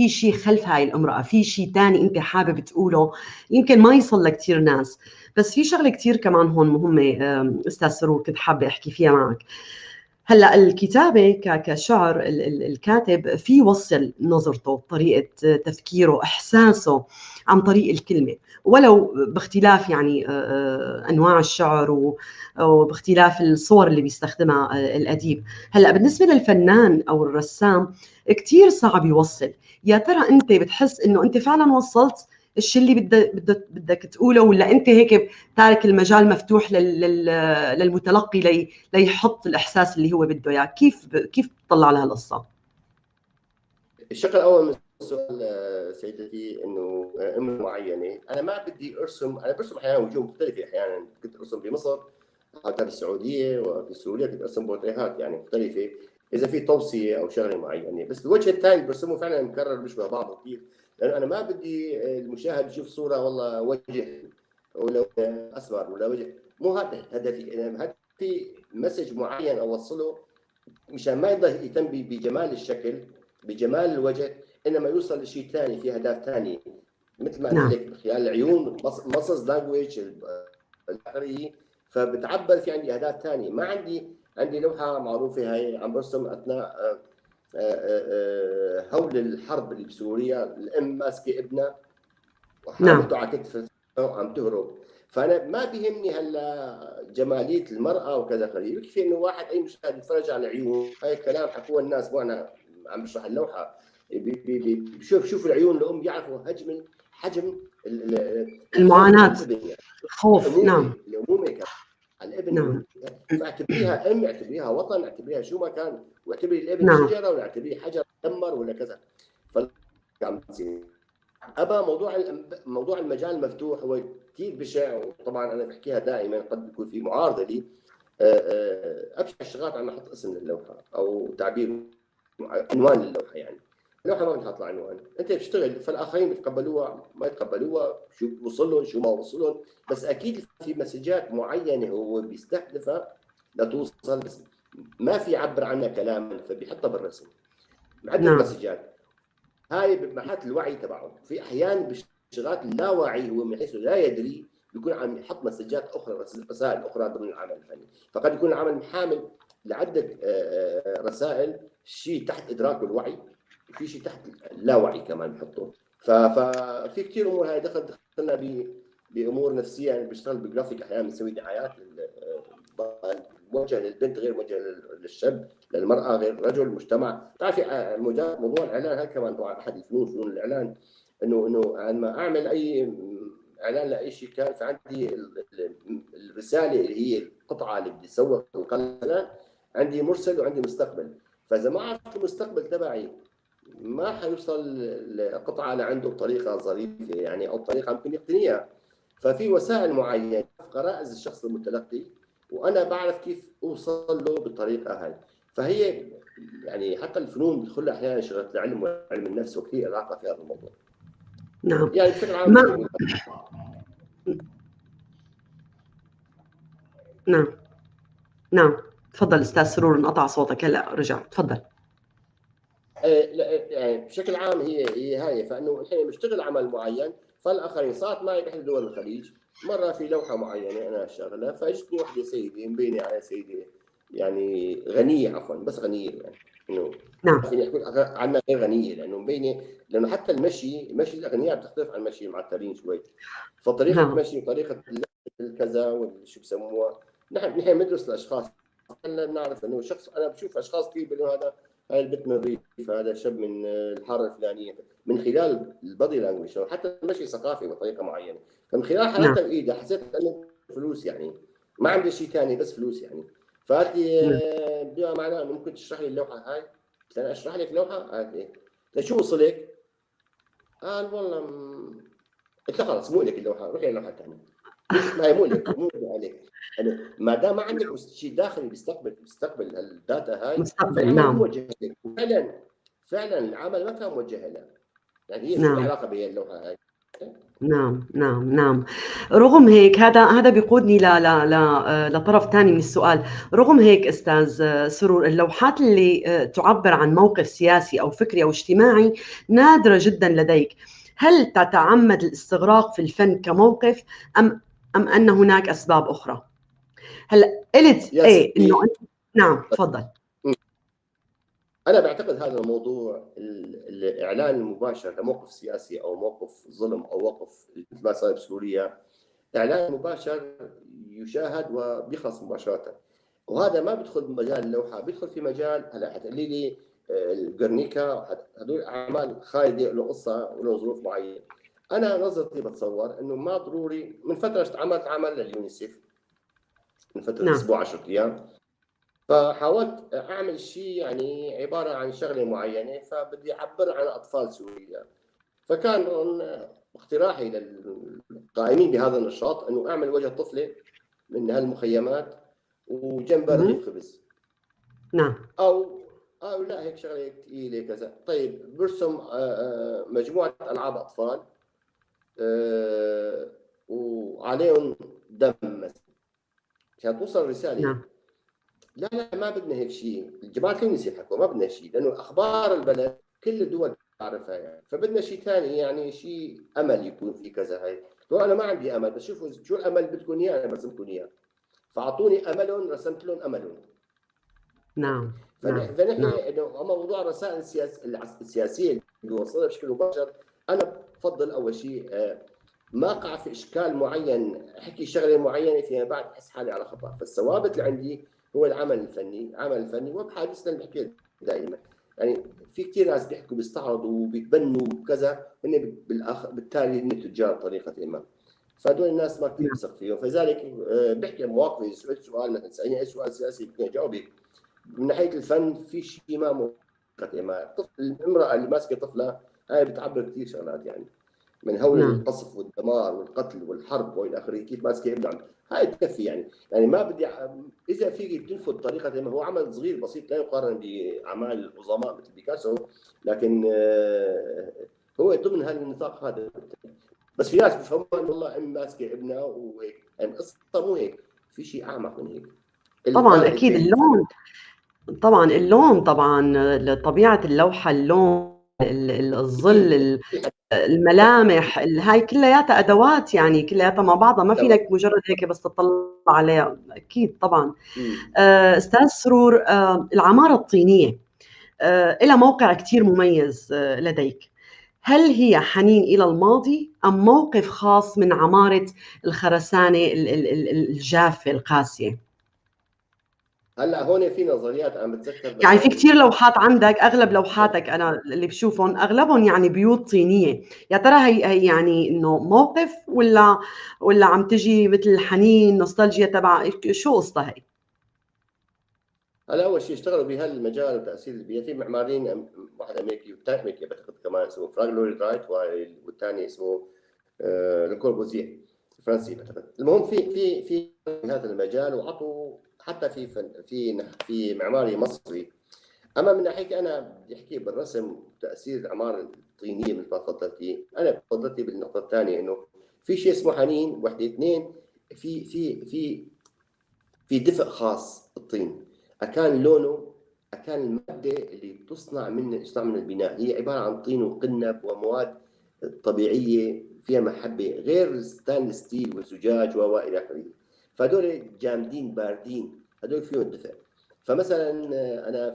S5: شيء خلف هاي الامراة، في شيء ثاني انت حابب تقوله يمكن ما يصل لكثير ناس. بس في شغله كثير كمان هون مهمة استاذ سرور كنت حابة احكي فيها معك. هلا الكتابة كشعر، الكاتب في يوصل نظرته، طريقه تفكيره، احساسه عن طريق الكلمة، ولو باختلاف يعني انواع الشعر وباختلاف الصور اللي بيستخدمها الاديب. هلا بالنسبة للفنان او الرسام كثير صعب يوصل. يا ترى انت بتحس انه انت فعلا وصلت الشيء اللي بدك تقوله، ولا انت هيك تارك المجال مفتوح للمتلقي ليحط الاحساس اللي هو بده اياه؟ كيف بتطلع لها القصة؟
S6: الشق الاول من السؤال سيدتي انه ام معينة، انا ما بدي ارسم، انا برسم احيانا وجوه مختلفة، احيانا كنت ارسم بمصر حتى بالسعودية وفي سوريا كنت ارسم بورتريهات يعني مختلفة اذا في توصية او شغله معينة، بس الوجه الثاني برسمه فعلا مكرر بيشبه بعضه كثير، لانه انا ما بدي المشاهد يشوف صوره والله وجه ولا اسمر ولا وجه، مو هذا هدفي. انا هدفي message معين اوصله مشان ما يضل يهتم بجمال الشكل بجمال الوجه، انما يوصل لشيء ثاني، في اهداف ثانية مثل ما قلت لك خلال العيون muscles language الاخري، فبتعبر في عندي اهداف ثانية. ما عندي لوحة معروفة هاي عم برسم اثناء هول الحرب اللي بسوريا، الام ماسكه ابنها وحاملته على كتفها وعم تهرب، فانا ما بيهمني هلا جمالية المراة وكذا خليه، يكفي انه واحد اي مشاهد يتفرج على العيون، هاي الكلام حكوه الناس مو انا عم بشرح اللوحة، بشوف العيون الام بيعرفوا حجم
S5: المعاناة، الخوف، نعم
S6: الامومة كمان على الابن. نعم. فاعتبريها ام، اعتبريها وطن، اعتبريها شو ما كان، واعتبري الابن نعم. شجرة ولا اعتبريه حجر دمر ولا كذا. عم تصير ابا موضوع المجال المفتوح هو كثير بشع، وطبعا انا بحكيها دائما قد يكون في معارضة لي. ابشع الشغلات عم احط اسم للوحه او تعبير عنوان للوحه، يعني اللوحة ما بنحط لها عنوان، انت بتشتغل فالاخرين بيتقبلوها ما يتقبلوها، شو وصل لهم شو ما وصل لهم، بس اكيد في مسجات معينة هو بيستهدفها لتوصل، بس ما في يعبر عنها كلاما فبيحطها بالرسم. عدة نعم. مسجات هاي بمرحلة الوعي تبعه، في احيان بالشغلات اللاوعي هو من حيث لا يدري بيكون عم يحط مسجات اخرى، رسائل اخرى ضمن العمل الفني، فقد يكون العمل حامل لعدة رسائل، شيء تحت ادراكه الوعي وفي شيء تحت اللاوعي كمان بحطه. ففي كثير امور هاي دخلنا بامور نفسية، يعني بشتغل بالجرافيك احيانا بنسوي دعايات موجهة للبنت غير موجهة للشاب، للمراة غير الرجل، المجتمع. بتعرفي موضوع الاعلان هذا كمان طبعا احد الفنون، فنون الاعلان، انه عندما اعمل اي اعلان لاي شيء كان، فعندي الرسالة اللي هي القطعة اللي بدي اسوق القلم، عندي مرسل وعندي مستقبل، فاذا ما عرفت المستقبل تبعي ما حيوصل القطعة لعنده بطريقة ظريفة يعني، او بطريقة ممكن يقتنيها. ففي وسائل معينة، غرائز الشخص المتلقي، وانا بعرف كيف اوصل له بالطريقة هاي. فهي يعني حتى الفنون بيدخل لها احيانا شغله العلم وعلم النفس، وكثير علاقة في هذا الموضوع.
S5: نعم
S6: يعني بشكل عام ما...
S5: نعم نعم. تفضل استاذ سرور، انقطع صوتك هلا رجع، تفضل.
S6: يعني بشكل عام هي هاي، فانه الحين بشتغل عمل معين فالاخرين. صارت معي باحدى دول الخليج مرة في لوحة معينة انا شغلها، فاجتني وحده سيده مبينة على سيده يعني غنية، عفوا بس غنية يعني انه
S5: نعم
S6: فيني احكي عنها غير غنية، لانه مبينة، لانه حتى المشي مشي الاغنياء بتختلف عن مشي المعترين شوي، فطريقة
S5: نعم.
S6: المشي وطريقه الكذا وشو بسموها، نحن بندرس الاشخاص، هلا بنعرف انه شخص، انا بشوف اشخاص كثير بيقولوا هذا هاي البنت من الريف، هذا شاب من الحارة الفلانية، من خلال ال body language، حتى المشي ثقافي بطريقة معينة، فمن خلال حالتها بايدها حسيت انه فلوس، يعني ما عندي شيء ثاني بس فلوس يعني. فقالت لي بما معناه انه ممكن تشرح لي اللوحة هاي؟ قلت انا اشرح لك لوحة؟ قالت لي لشو وصلك؟ قال والله قلت لها خلص مو لك اللوحة، روحي للوحه الثانية. ما هي مو لك، مو عليك، يعني ما دام ما عندك شيء داخلي بيستقبل ال data هاي،
S5: مستقبل. نعم
S6: موجه لك. فعلا العمل ما كان موجه لها، يعني هي
S5: نعم.
S6: في علاقة بهي اللوحة هاي.
S5: نعم نعم نعم. رغم هيك هذا بيقودني ل ل ل لطرف ثاني من السؤال. رغم هيك استاذ سرور، اللوحات اللي تعبر عن موقف سياسي او فكري او اجتماعي نادرة جدا لديك، هل تتعمد الاستغراق في الفن كموقف ام ان هناك اسباب اخرى؟ هلا قلت ايه انه نعم تفضل.
S6: انا بعتقد هذا الموضوع، الاعلان المباشر لموقف سياسي او موقف ظلم او موقف مثل ما صار بسوريا، اعلان مباشر يشاهد وبيخلص مباشرة، وهذا ما بيدخل بمجال اللوحة، بيدخل في مجال، هلا حتقولي لي الجرنيكا، هدول اعمال خالدة له قصة وله ظروف معينة. انا نظرتي بتصور انه ما ضروري. من فترة عملت عمل لليونيسيف من فترة اسبوع 10 ايام، فحاولت اعمل شيء يعني عبارة عن شغله معينة، فبدي اعبر عن اطفال سوريا، فكان اقتراحي للقائمين بهذا النشاط انه اعمل وجه طفله من هالمخيمات وجنبها رغيف خبز. او لا هيك شغله ثقيلة كذا. طيب برسم مجموعة العاب اطفال وعليهم دم مثلا عشان توصل رسالة. لا لا ما بدنا هيك شيء، الجماعة اليونيسيف حكوا ما بدنا شيء، لانه اخبار البلد كل الدول بتعرفها يعني، فبدنا شيء ثاني، يعني شيء امل يكون في كذا. هاي انا ما عندي امل، بس شوفوا شو الامل بدكم اياه انا برسمكم اياه، فاعطوني املهم رسمت لهم املهم. فنحن انه اما موضوع الرسائل السياسية اللي بيوصلها بشكل مباشر، انا بفضل اول شيء ما اقع في اشكال معين، احكي شغله معينة فيما بعد احس حالي على خطا، فالثوابت اللي عندي هو العمل الفني، العمل الفني وبحادثنا اللي بحكي دائما، يعني في كثير ناس بيحكوا بيستعرضوا وبيتبنوا وكذا، هن بالتالي هن تجار بطريقة ما، فهدول الناس ما كثير بثق فيهم، فلذلك بحكي مواقفي. سألت سؤال مثلا، سألني اي سؤال سياسي يمكن اجاوبك. من ناحية الفن في شيء ما ما الامراة اللي ماسكه طفلها هاي بتعبر كثير شغلات، يعني من هول القصف والدمار والقتل والحرب والى اخره، كيف ماسكه ابنها هاي بتكفي يعني. يعني ما بدي اذا فيك تنفذ طريقه ما هو عمل صغير بسيط لا يقارن باعمال العظماء مثل بيكاسو، لكن هو ضمن هالنطاق هذا. بس في ناس بفهموا انه والله ام ماسكه ابنها وهيك، يعني القصة مو هيك، في شيء اعمق من هيك.
S5: طبعا اكيد اللون، طبعا اللون، طبعا طبيعة اللوحة، اللون، الظل، الملامح، هاي كلياتها ادوات يعني، كلياتها مع بعضها، ما فينك مجرد هيك بس تطلع عليها. اكيد طبعا. استاذ سرور، العمارة الطينيه لها موقع كثير مميز لديك، هل هي حنين الى الماضي ام موقف خاص من عمارة الخرسانه الجافه القاسية؟
S6: هلا هون في نظريات انا بتذكر،
S5: يعني في كثير لوحات عندك، اغلب لوحاتك انا اللي بشوفهم اغلبهم يعني بيوت طينيه، يا ترى هي يعني انه موقف ولا عم تجي مثل حنين نوستالجيا تبع شو قصتها هي؟
S6: هلا اول شيء اشتغلوا بهالمجال وتاثير البيئة في معماريين، واحد امريكي والثاني امريكي بعتقد كمان اسمه فرانك لويد رايت، والثاني اسمه لو كوربوزيه فرنسي بعتقد. المهم في في في هذا المجال وعطوا حتى في في في معماري مصري. اما من ناحيتي انا بدي احكي بالرسم تاثير العمارة الطينيه مثل ما تفضلتي، انا تفضلتي بالنقطة الثانية انه في شيء اسمه حنين، وحده اثنين في في في في دفء خاص الطين، اكان لونه، اكان المادة اللي تصنع من البناء هي عبارة عن طين وقنب ومواد طبيعية فيها محبة، غير ال stainless steel والزجاج والى اخره، فهدول جامدين باردين، هدول فيهم دفء. فمثلا انا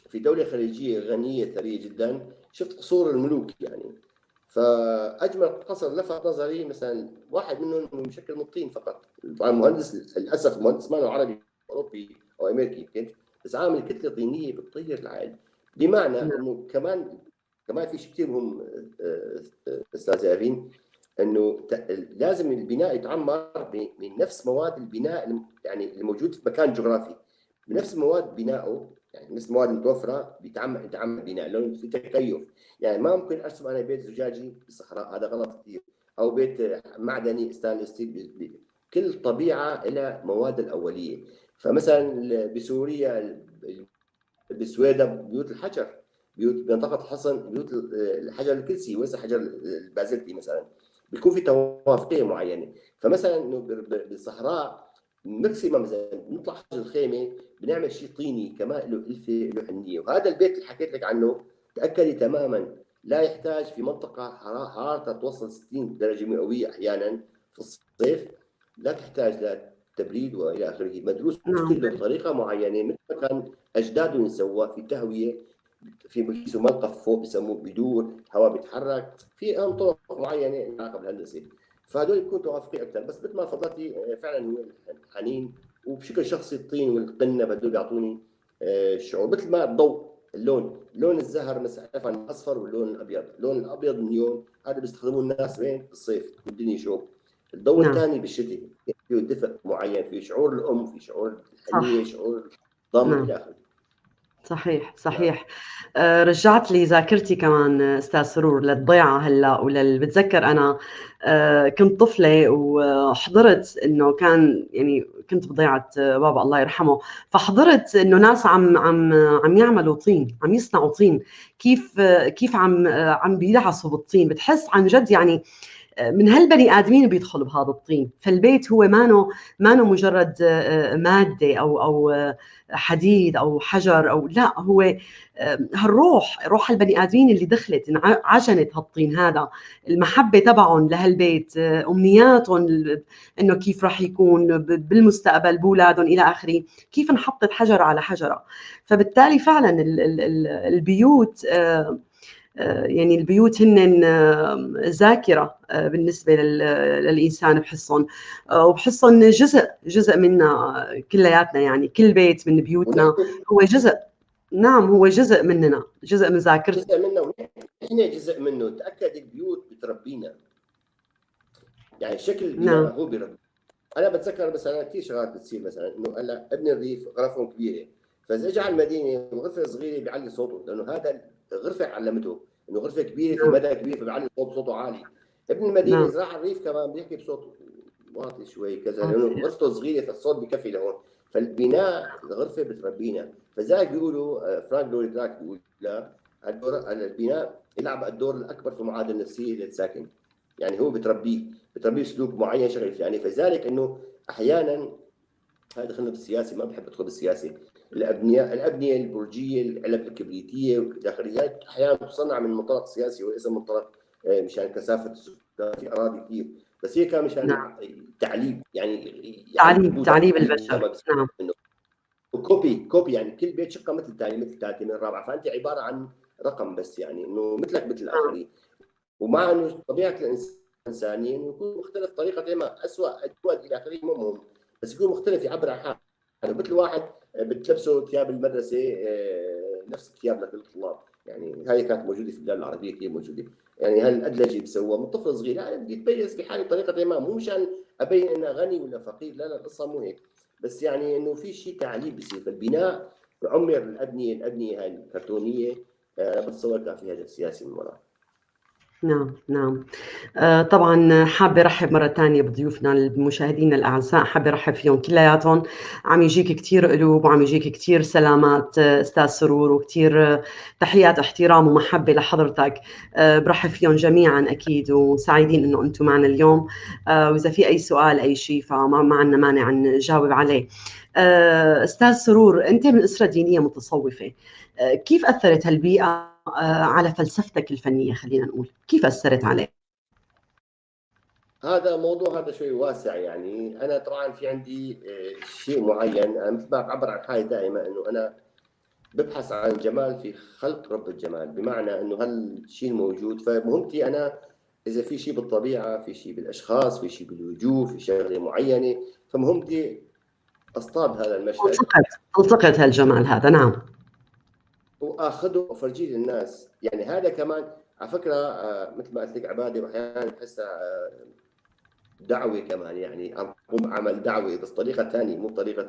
S6: في دولة خليجية غنية ثرية جدا شفت قصور الملوك يعني، فاجمل قصر لفت نظري مثلا واحد منهم مشكل من الطين فقط، طبعا مهندس للاسف مهندس ما عربي اوروبي او امريكي يمكن، بس عامل كتلة طينيه بتطير العقل، بمعنى انه كمان في شيء كثير مهم استاذ افين، انه لازم البناء يتعمر من نفس مواد البناء يعني الموجود في مكان جغرافي، بنفس مواد بنائه، يعني نفس المواد المتوفرة بيتعمل بناء، لانه في تكيف، يعني ما ممكن ارسم انا بيت زجاجي بالصحراء، هذا غلط كثير، او بيت معدني stainless steel، كل طبيعة لها مواد الاولية. فمثلا بسوريا بالسويدة بيوت الحجر، بيوت بمنطقة الحصن بيوت الحجر الكلسي وليس الحجر البازلتي مثلا، بيكون في توافقيه معينة. فمثلا انه بالصحراء maximum مثلا بنطلع خارج الخيمة بنعمل شيء طيني كمان له الفه له حنيه، وهذا البيت اللي حكيت لك عنه تاكدي تماما لا يحتاج في منطقة حرارتها توصل 60 درجه مئوية احيانا في الصيف، لا تحتاج لتبريد والى اخره، مدروس كله بطريقة معينة مثل ما كان اجدادهم سواه، في تهوية، في ملقف فوق بسموه بيدور، الهواء بيتحرك، في طرق معينة لها علاقة بالهندسة، فهدول بيكون توافقي اكثر. بس مثل ما تفضلتي فعلا هو الحنين، وبشكل شخصي الطين والقنب هدول بيعطوني شعور، مثل ما الضوء، اللون، لون الزهر مثلا الاصفر واللون الابيض، اللون الابيض النيون هذا بيستخدموه الناس وين؟ بالصيف والدنيا شوب. الضوء الثاني بالشتاء فيه دفء معين، في شعور الام، في شعور الحنيه، شعور الضم الى اخره.
S5: صحيح صحيح. رجعت لي ذاكرتي كمان استاذ سرور للضيعه هلا بتذكر انا كنت طفله وحضرت انه كان يعني كنت بضيعه بابا الله يرحمه، فحضرت انه ناس عم عم عم يعملوا طين، عم يصنعوا طين، كيف عم بيدعسوا بالطين، بتحس عن جد يعني من هالبني ادمين بيدخلوا بهذا الطين. فالبيت هو مانو مجرد مادة او حديد او حجر او لا، هو هالروح، روح البني ادمين اللي دخلت عجنت هالطين هذا، المحبة تبعهم لهالبيت، امنياتهم انه كيف راح يكون بالمستقبل باولادهم الى اخره، كيف انحطت حجره على حجره. فبالتالي فعلا البيوت يعني البيوت هن ذاكرة بالنسبة للإنسان، بحسهم وبحسهم جزء منا كلياتنا، يعني كل بيت من بيوتنا هو جزء، نعم هو جزء مننا، جزء من ذاكرتنا،
S6: جزء منا ونحن جزء منه. تأكد البيوت بتربينا، يعني شكل البناء نعم. هو بيربي. أنا بتذكر مثلا كثير شغلات بتصير، مثلا إنه هلا ابن الريف غرفهم كبيرة، فإذا اجى على المدينة وغرفة صغيرة بيعلي صوته، لأنه هذا غرفة علمته انه غرفة كبيرة في مدى كبير فبيعلي صوته عالي. ابن المدينة اذا راح الريف كمان بيحكي بصوت واطي شوي كذا، لانه غرفته صغيرة فالصوت بكفي لهون. فالبناء الغرفة بتربينا، فذلك بيقولوا فرانك لويد رايت بيقول لا، البناء يلعب الدور الاكبر في المعادلة النفسية للساكن، يعني هو بتربيه سلوك معين شغله يعني. فذلك انه احيانا هذا دخلنا بالسياسة، ما بحب ادخل بالسياسة، الابنية البرجيه، العلب الكبريتيه والداخليات احيانا تصنع من منطلق سياسي وليس منطلق مشان كثافة السكان في اراضي كثير، بس هي كان مشان نعم. تعليب، يعني
S5: تعليب البشر. نعم.
S6: copy يعني كل بيت شقه مثل الثاني مثل الثالثة من الرابعة، فانت عبارة عن رقم بس، يعني انه مثلك مثل الاخرين. ومع انه طبيعة الانسانية انه يكون مختلف طريقه ما، اسوء اجود الى اخره مو مهم، بس يكون مختلف يعبر عن حاله. مثل واحد بتلبسه ثياب المدرسة نفس الثياب لكل الطلاب، يعني هاي كانت موجودة في البلاد العربية كثير موجودة، يعني هالادلجه بسووها من طفل صغير، يعني بدي اتميز بحالي بطريقة ما، مو مشان ابين انه غني ولا فقير، لا لا القصة مو هيك، بس يعني انه في شيء تعليم بصير. فالبناء عمر الابنية هاي الكرتونيه انا بتصور كان في هدف سياسي من وراء.
S5: نعم نعم. طبعا حابة ارحب مرة ثانية بضيوفنا المشاهدين الاعزاء، حابة ارحب فيهم كلياتهم. عم يجيك كثير قلوب وعم يجيك كثير سلامات استاذ سرور، وكثير تحيات احترام ومحبه لحضرتك. برحب فيهم جميعا اكيد، وسعيدين انه انتم معنا اليوم. واذا في اي سؤال اي شيء فما ما عندنا مانع نجاوب عليه. استاذ سرور، انت من اسره دينية متصوفة، كيف اثرت هالبيئه على فلسفتك الفنية؟ خلينا نقول كيف أثرت عليك؟
S6: هذا موضوع هذا شوي واسع. يعني أنا طبعا في عندي شيء معين، أنا مثل ما بعبر عن حالي دائما أنه أنا ببحث عن جمال في خلق رب الجمال، بمعنى أنه هالشيء الموجود، فمهمتي أنا إذا في شيء بالطبيعة، في شيء بالأشخاص، في شيء بالوجوه، في شغلة معينة، فمهمتي أصطاد هذا المشهد،
S5: التقط هالجمال هذا. نعم.
S6: واخذه وافرجيه للناس. يعني هذا كمان على فكرة مثل ما قلت لك عباده، واحيانا بحسها دعوه كمان، يعني عم بقوم عمل دعوه بس طريقه ثانية، مو بطريقة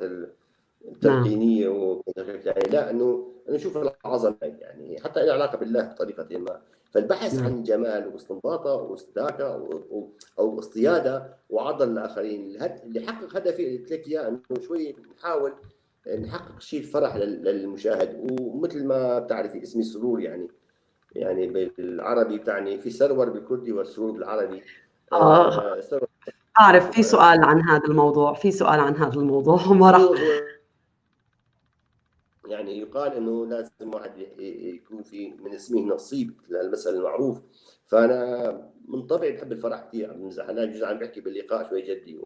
S6: التلقينيه يعني لا، انه نشوف العظمة، يعني حتى لها علاقة بالله بطريقة ما. فالبحث عن جمال واستنباطه واستداكه او اصطياده وعرضه للاخرين، اللي حقق هدفي اللي قلت لك اياه، انه شوي نحاول نحقق شيء الفرح للمشاهد. ومثل ما بتعرفي اسمي سرور، يعني بالعربي بتعني في سرور بالكردي والسرور بالعربي.
S5: أعرف في سؤال عن هذا الموضوع، في سؤال عن هذا الموضوع ما راح
S6: يعني يقال انه لازم واحد يكون في من اسمه نصيب للمسألة المعروف. فانا من طبعي بحب الفرح كثير، عم بمزح، انا بجوز عم بحكي باللقاء شوي جدي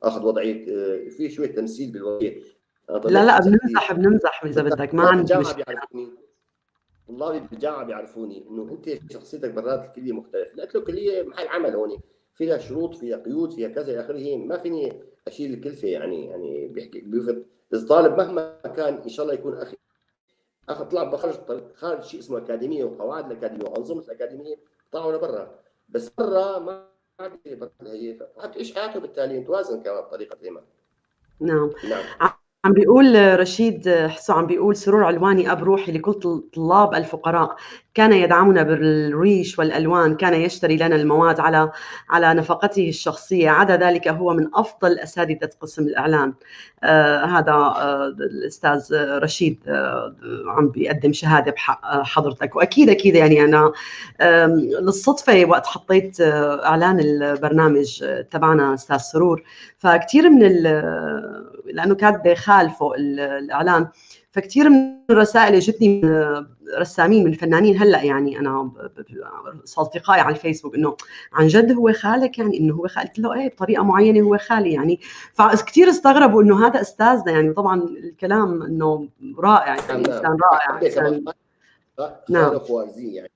S6: واخذ وضعية في شوية تمثيل بالوضعيه،
S5: لا لا، بنمزح بنمزح اذا بدك، ما عندي مشكلة.
S6: بيعرفوني طلابي بالجامعة، بيعرفوني انه انت شخصيتك برات الكلية مختلفة. قلت له كليه محل عمل، هون فيها شروط، فيها قيود، فيها كذا الى اخره، ما فيني اشيل الكلفة. يعني بيحكي بيفرض الطالب مهما كان ان شاء الله يكون اخي اخ طلع بخرج خارج شيء اسمه اكاديمية وقواعد الاكاديمية وانظمة الاكاديمية، طلعوا لبرا، بس برا ما هي تعيش حياته، بالتالي توازن كمان بطريقة ما.
S5: نعم نعم. عم بيقول رشيد حسو، عم بيقول سرور علواني أب روحي لكل طلاب الفقراء، كان يدعمنا بالريش والألوان، كان يشتري لنا المواد على نفقته الشخصية، عدا ذلك هو من أفضل أساتذة قسم الإعلام. هذا الأستاذ رشيد عم بيقدم شهادة بحق حضرتك. وأكيد أكيد يعني أنا للصدفة وقت حطيت إعلان البرنامج تبعنا أستاذ سرور، فكتير من لأنه كاتبة خالفوا الإعلان، فكتير من الرسائل اجتني من رسامين من فنانين هلا، يعني انا اصدقائي على الفيسبوك انه عن جد هو خالك، يعني انه هو خالك، قلت له ايه بطريقة معينة هو خالي يعني. فكتير استغربوا انه هذا استاذنا يعني. طبعا الكلام انه رائع، يعني انسان رائع، انسان
S6: نعم خالو خوارزي، يعني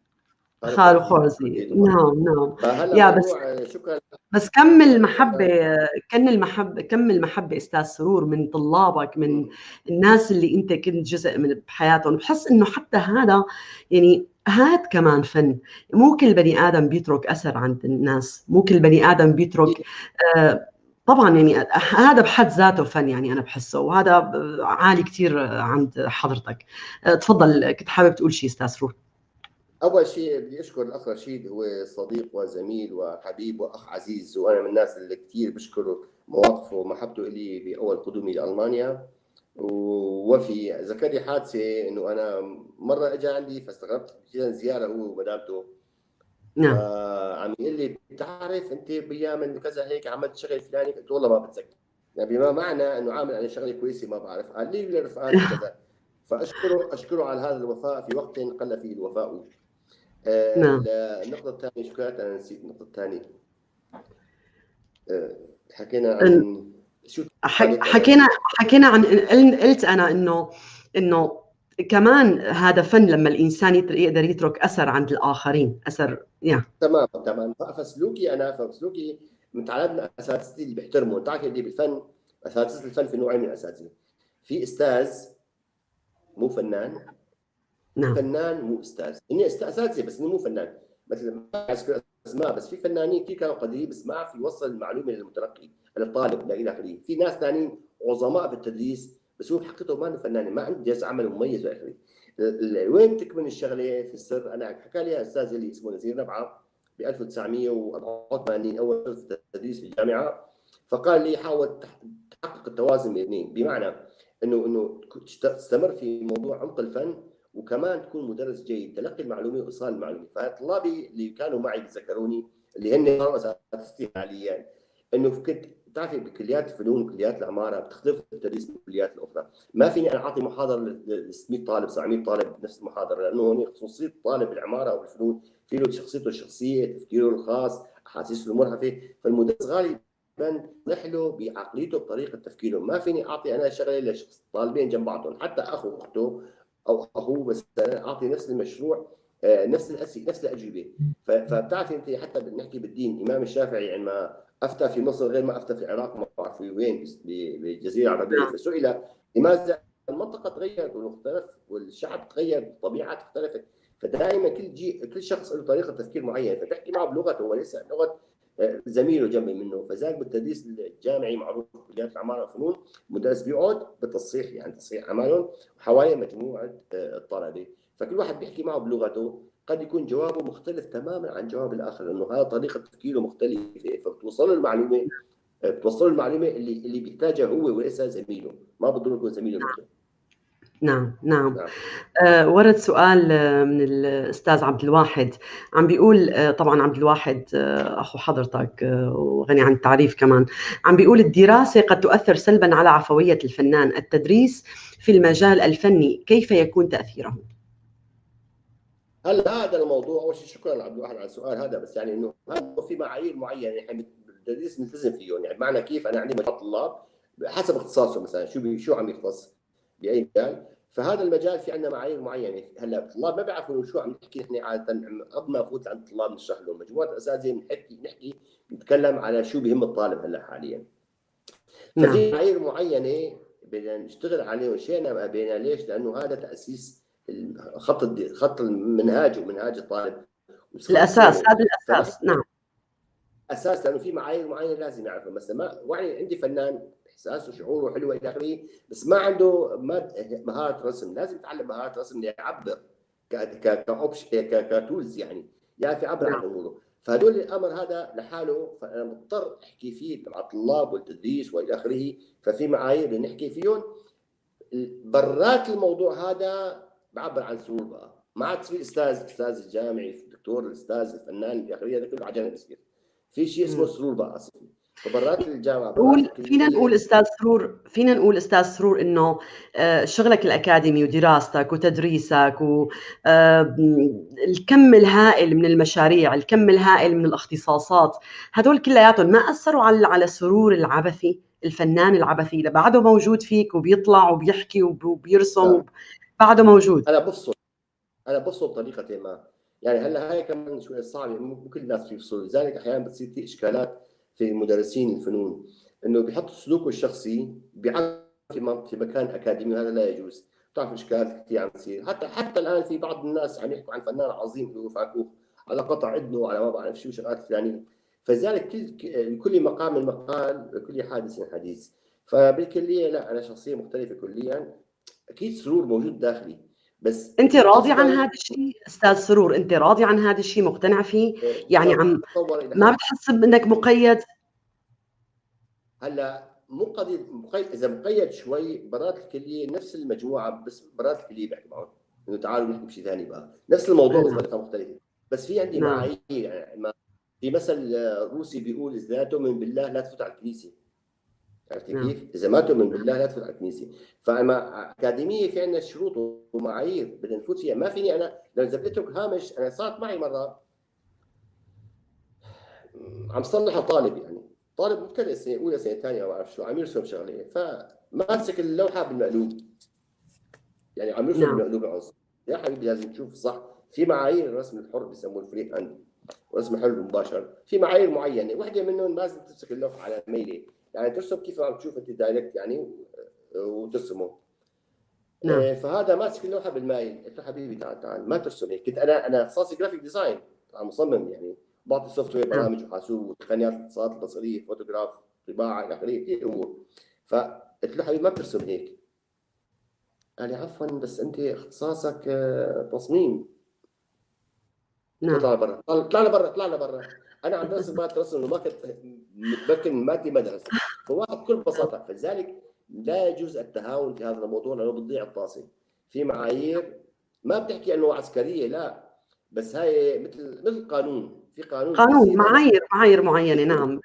S5: خالو خوارزي. نعم نعم. يا بس شكرا، بس كم المحبة، كم المحبة أستاذ سرور من طلابك، من الناس اللي أنت كنت جزء من بحياتهم. بحس إنه حتى هذا يعني هاد كمان فن، مو كل بني آدم بيترك أثر عند الناس، مو كل بني آدم بيترك طبعا يعني هذا بحد ذاته فن، يعني أنا بحسه، وهذا عالي كثير عند حضرتك. تفضل، كنت حابب تقول شيء أستاذ سرور؟
S6: أول شيء بدي أشكر الأخ رشيد، هو صديق وزميل وحبيب وأخ عزيز، وأنا من الناس اللي كثير بشكره مواقفه ومحبته إلي بأول قدومي لألمانيا. وفي ذكر لي حادثة إنه أنا مرة إجا عندي فاستغربت، جدا زيارة هو ومدامته. نعم. عم يقول لي بتعرف أنت بأيام كذا هيك عملت شغل فلاني، قلت والله ما بتذكر، يعني بما معنى إنه عامل أنا شغلة كويسة ما بعرف، قال لي للرفقات كذا. فأشكره على هذا الوفاء في وقت قل فيه الوفاء. نعم. النقطة الثانية، شو كانت؟ أنا نسيت النقطة الثانية. حكينا عن شو؟
S5: حكينا عن، قلت أنا إنه كمان هذا فن لما الإنسان يقدر يترك أثر عند الآخرين، أثر يا
S6: تمام تمام. فسلوكي أنا، فسلوكي متعلم أساتذتي اللي بيحترموا، بتعرف اللي بالفن، أساتذة الفن في نوعين من الأساتذة، في أستاذ مو فنان، نعم. فنان مو استاذ، اني اساتذة بس اني مو فنان، مثل ما اذكر اسماء، بس في فنانين كثير كانوا قديرين بس ما عرفوا يوصل المعلومة للمتلقي للطالب الى اخره. في ناس ثانيين عظماء بالتدريس بس هو بحقيقته ما فنان، ما عنده جهاز عمل مميز والى اخره. وين تكمن الشغلة في السر؟ انا حكى لي استاذ اللي اسمه نزير نبعه ب 1984 اول تدريس في الجامعة، فقال لي حاول تحقق التوازن بين الاثنين، بمعنى انه تستمر في موضوع عمق الفن وكمان تكون مدرس جيد، تلقي المعلومة وايصال المعلومة. فطلابي اللي كانوا معي بيتذكروني اللي هن صاروا اساتذتي حاليا، انه كنت بتعرفي بكليات الفنون وكليات العمارة بتختلف التدريس من الكليات الاخرى، ما فيني انا اعطي محاضرة ل 600 طالب 700 طالب بنفس المحاضرة، لانه هون خصوصية طالب العمارة او الفنون في له شخصيته الشخصية، تفكيره الخاص، احاسيسه المرهفه، فالمدرس غالبا له بعقليته بطريقة تفكيره. ما فيني اعطي انا شغله لشخص طالبين جنب بعضهم، حتى اخو واخته او اخوه مثلا اعطي نفس المشروع، نفس الاسئلة، نفس الاجوبة. فبتعرفي انت حتى بنحكي بالدين، الامام الشافعي عندما افتى في مصر غير ما افتى في العراق، ما بعرف وين بالجزيره العربية، فسئل لماذا المنطقة تغيرت واختلف والشعب تغير، الطبيعة اختلفت، فدائما كل شخص له طريقه تفكير معينة، فتحكي معه بلغته وليس لغة زميله جنب منه. فذلك بالتدريس الجامعي معروف بكليات العمارة والفنون، المدرس بيقعد بالتصحيح، يعني تصحيح اعمالهم وحوالي مجموعة الطلبة، فكل واحد بيحكي معه بلغته، قد يكون جوابه مختلف تماما عن جواب الاخر، لانه هذا طريقه تفكيره مختلفة، فبتوصل له المعلومة، بتوصل له المعلومة اللي بيحتاجها هو وليس زميله، ما بالضرورة يكون زميله مثله.
S5: نعم نعم. ورد سؤال من الأستاذ عبد الواحد، عم بيقول، طبعا عبد الواحد أخو حضرتك وغني عن التعريف كمان، عم بيقول الدراسة قد تؤثر سلبا على عفوية الفنان، التدريس في المجال الفني كيف يكون تأثيره؟
S6: هلا هذا الموضوع، أول شيء شكرا عبد الواحد على السؤال هذا، بس يعني إنه هذا في معايير معينة نحن بالتدريس نلتزم فيهم، يعني بمعنى كيف أنا عندي مجموعة طلاب حسب اختصاصه مثلا شو عم يختص باي مجال. فهذا المجال في عندنا معايير معينة. هلا الطلاب ما بيعرفوا شو عم نحكي نحن عادة، قبل ما نفوت عند الطلاب نشرح لهم مجموعة اساتذة، نحكي نتكلم على شو بهم الطالب هلا حاليا. ففي معايير معينة بدنا نشتغل عليهم، شئنا ما ابينا. ليش؟ لانه هذا تاسيس خط المنهاج ومنهاج الطالب،
S5: الاساس، هذا الاساس. نعم
S6: اساس، لانه في معايير معينة لازم يعرفها. مثلا ما وعني عندي فنان احساسه وشعوره حلو الى اخره، بس ما عنده مهارة رسم، لازم يتعلم مهارة رسم ليعبر ك option ك tools، يعني يعرف يعبر عن اموره. فهدول الامر هذا لحاله فانا مضطر احكي فيه مع الطلاب والتدريس والى اخره. ففي معايير بدنا نحكي فيهم برات الموضوع هذا. بعبر عن سرور بقى، ما عاد في استاذ الجامعي، الدكتور، الاستاذ الفنان الى اخره، هذا كله على جنب بصير. في شيء اسمه سرور بقى اصلا. فبرات الجامعة
S5: فينا نقول استاذ سرور، فينا نقول استاذ سرور انه شغلك الاكاديمي ودراستك وتدريسك والكم الهائل من المشاريع، الكم الهائل من الاختصاصات، هدول كلياتهم ما اثروا على سرور العبثي، الفنان العبثي اللي بعده موجود فيك وبيطلع وبيحكي وبيرسم، بعده موجود؟
S6: انا بفصل بطريقة ما، يعني هلا هاي كمان شوي صعبة، مو كل الناس بيفصلوا، لذلك احيانا بتصير في اشكالات في مدرسين الفنون انه بيحط سلوكه الشخصي بيعرف في مكان اكاديمي، وهذا لا يجوز. بتعرف اشكالات كثير عم تصير، حتى الان في بعض الناس عم يحكوا عن فنان عظيم اللي هو فاكوخ على قطع اذنه على ما بعرف شو شغلات فلانيه. فلذلك كل مقام مقال وكل حادث حديث. فبالكليه لا، انا شخصية مختلفة كليا، اكيد سرور موجود داخلي. بس
S5: انت راضي عن هذا الشيء استاذ سرور؟ انت راضي عن هذا الشيء، مقتنع فيه؟ يعني عم ما بتحس انك مقيد؟
S6: هلا مو قضية مقيد، اذا مقيد شوي برات الكلية نفس المجموعة، بس برات الكلية بحكي معهم انه تعالوا نحكي بشيء ثاني بقى، نفس الموضوع بس بطريقة مختلفة. بس في عندي معايير، يعني في مثل روسي بيقول اذا لا تؤمن بالله لا تفوت على الكنيسة. عرفتي كيف؟ إذا ما تؤمن بالله لا تفوت على الكنيسة. فأما أكاديمية في عندنا شروط ومعايير بدنا نفوت فيها، ما فيني أنا لو إذا بدي أترك هامش. أنا صارت معي مرة عم صلح طالب، يعني طالب مبتدئ سنة أولى سنة ثانية ما بعرف شو، عم يرسم شغلة، فماسك اللوحة بالمقلوب، يعني عم يرسم بالمقلوب العنصر. يا حبيبي لازم تشوف صح، في معايير الرسم الحر بيسموه ال free hand ورسم الحر المباشر، في معايير معينة، وحدة منهم لازم تمسك اللوحة على ميلة، يعني ترسم كيف عم تشوف انت direct يعني وترسمه. نعم. فهذا ماسك اللوحة بالمايل، قلت له حبيبي تعال تعال ما ترسم هيك. كنت انا اختصاصي graphic design، مصمم يعني، بعطي software برامج وحاسوب وتقنيات الاتصالات البصرية، فوتوغراف، طباعه الى اخره، كثير امور. فقلت له حبيبي ما بترسم هيك. قال لي عفوا بس انت اختصاصك تصميم. نعم. طلع لبرا، طلع لبرا، طلع لبرا. انا عم برسم ما رسم وما كنت متمكن من مادتي ما درست. فواحد بكل بساطة. فلذلك لا يجوز التهاون في هذا الموضوع لانه بتضيع الطاسه. في معايير ما بتحكي انه عسكرية، لا، بس هاي مثل قانون، في قانون
S5: معايير معينة. نعم.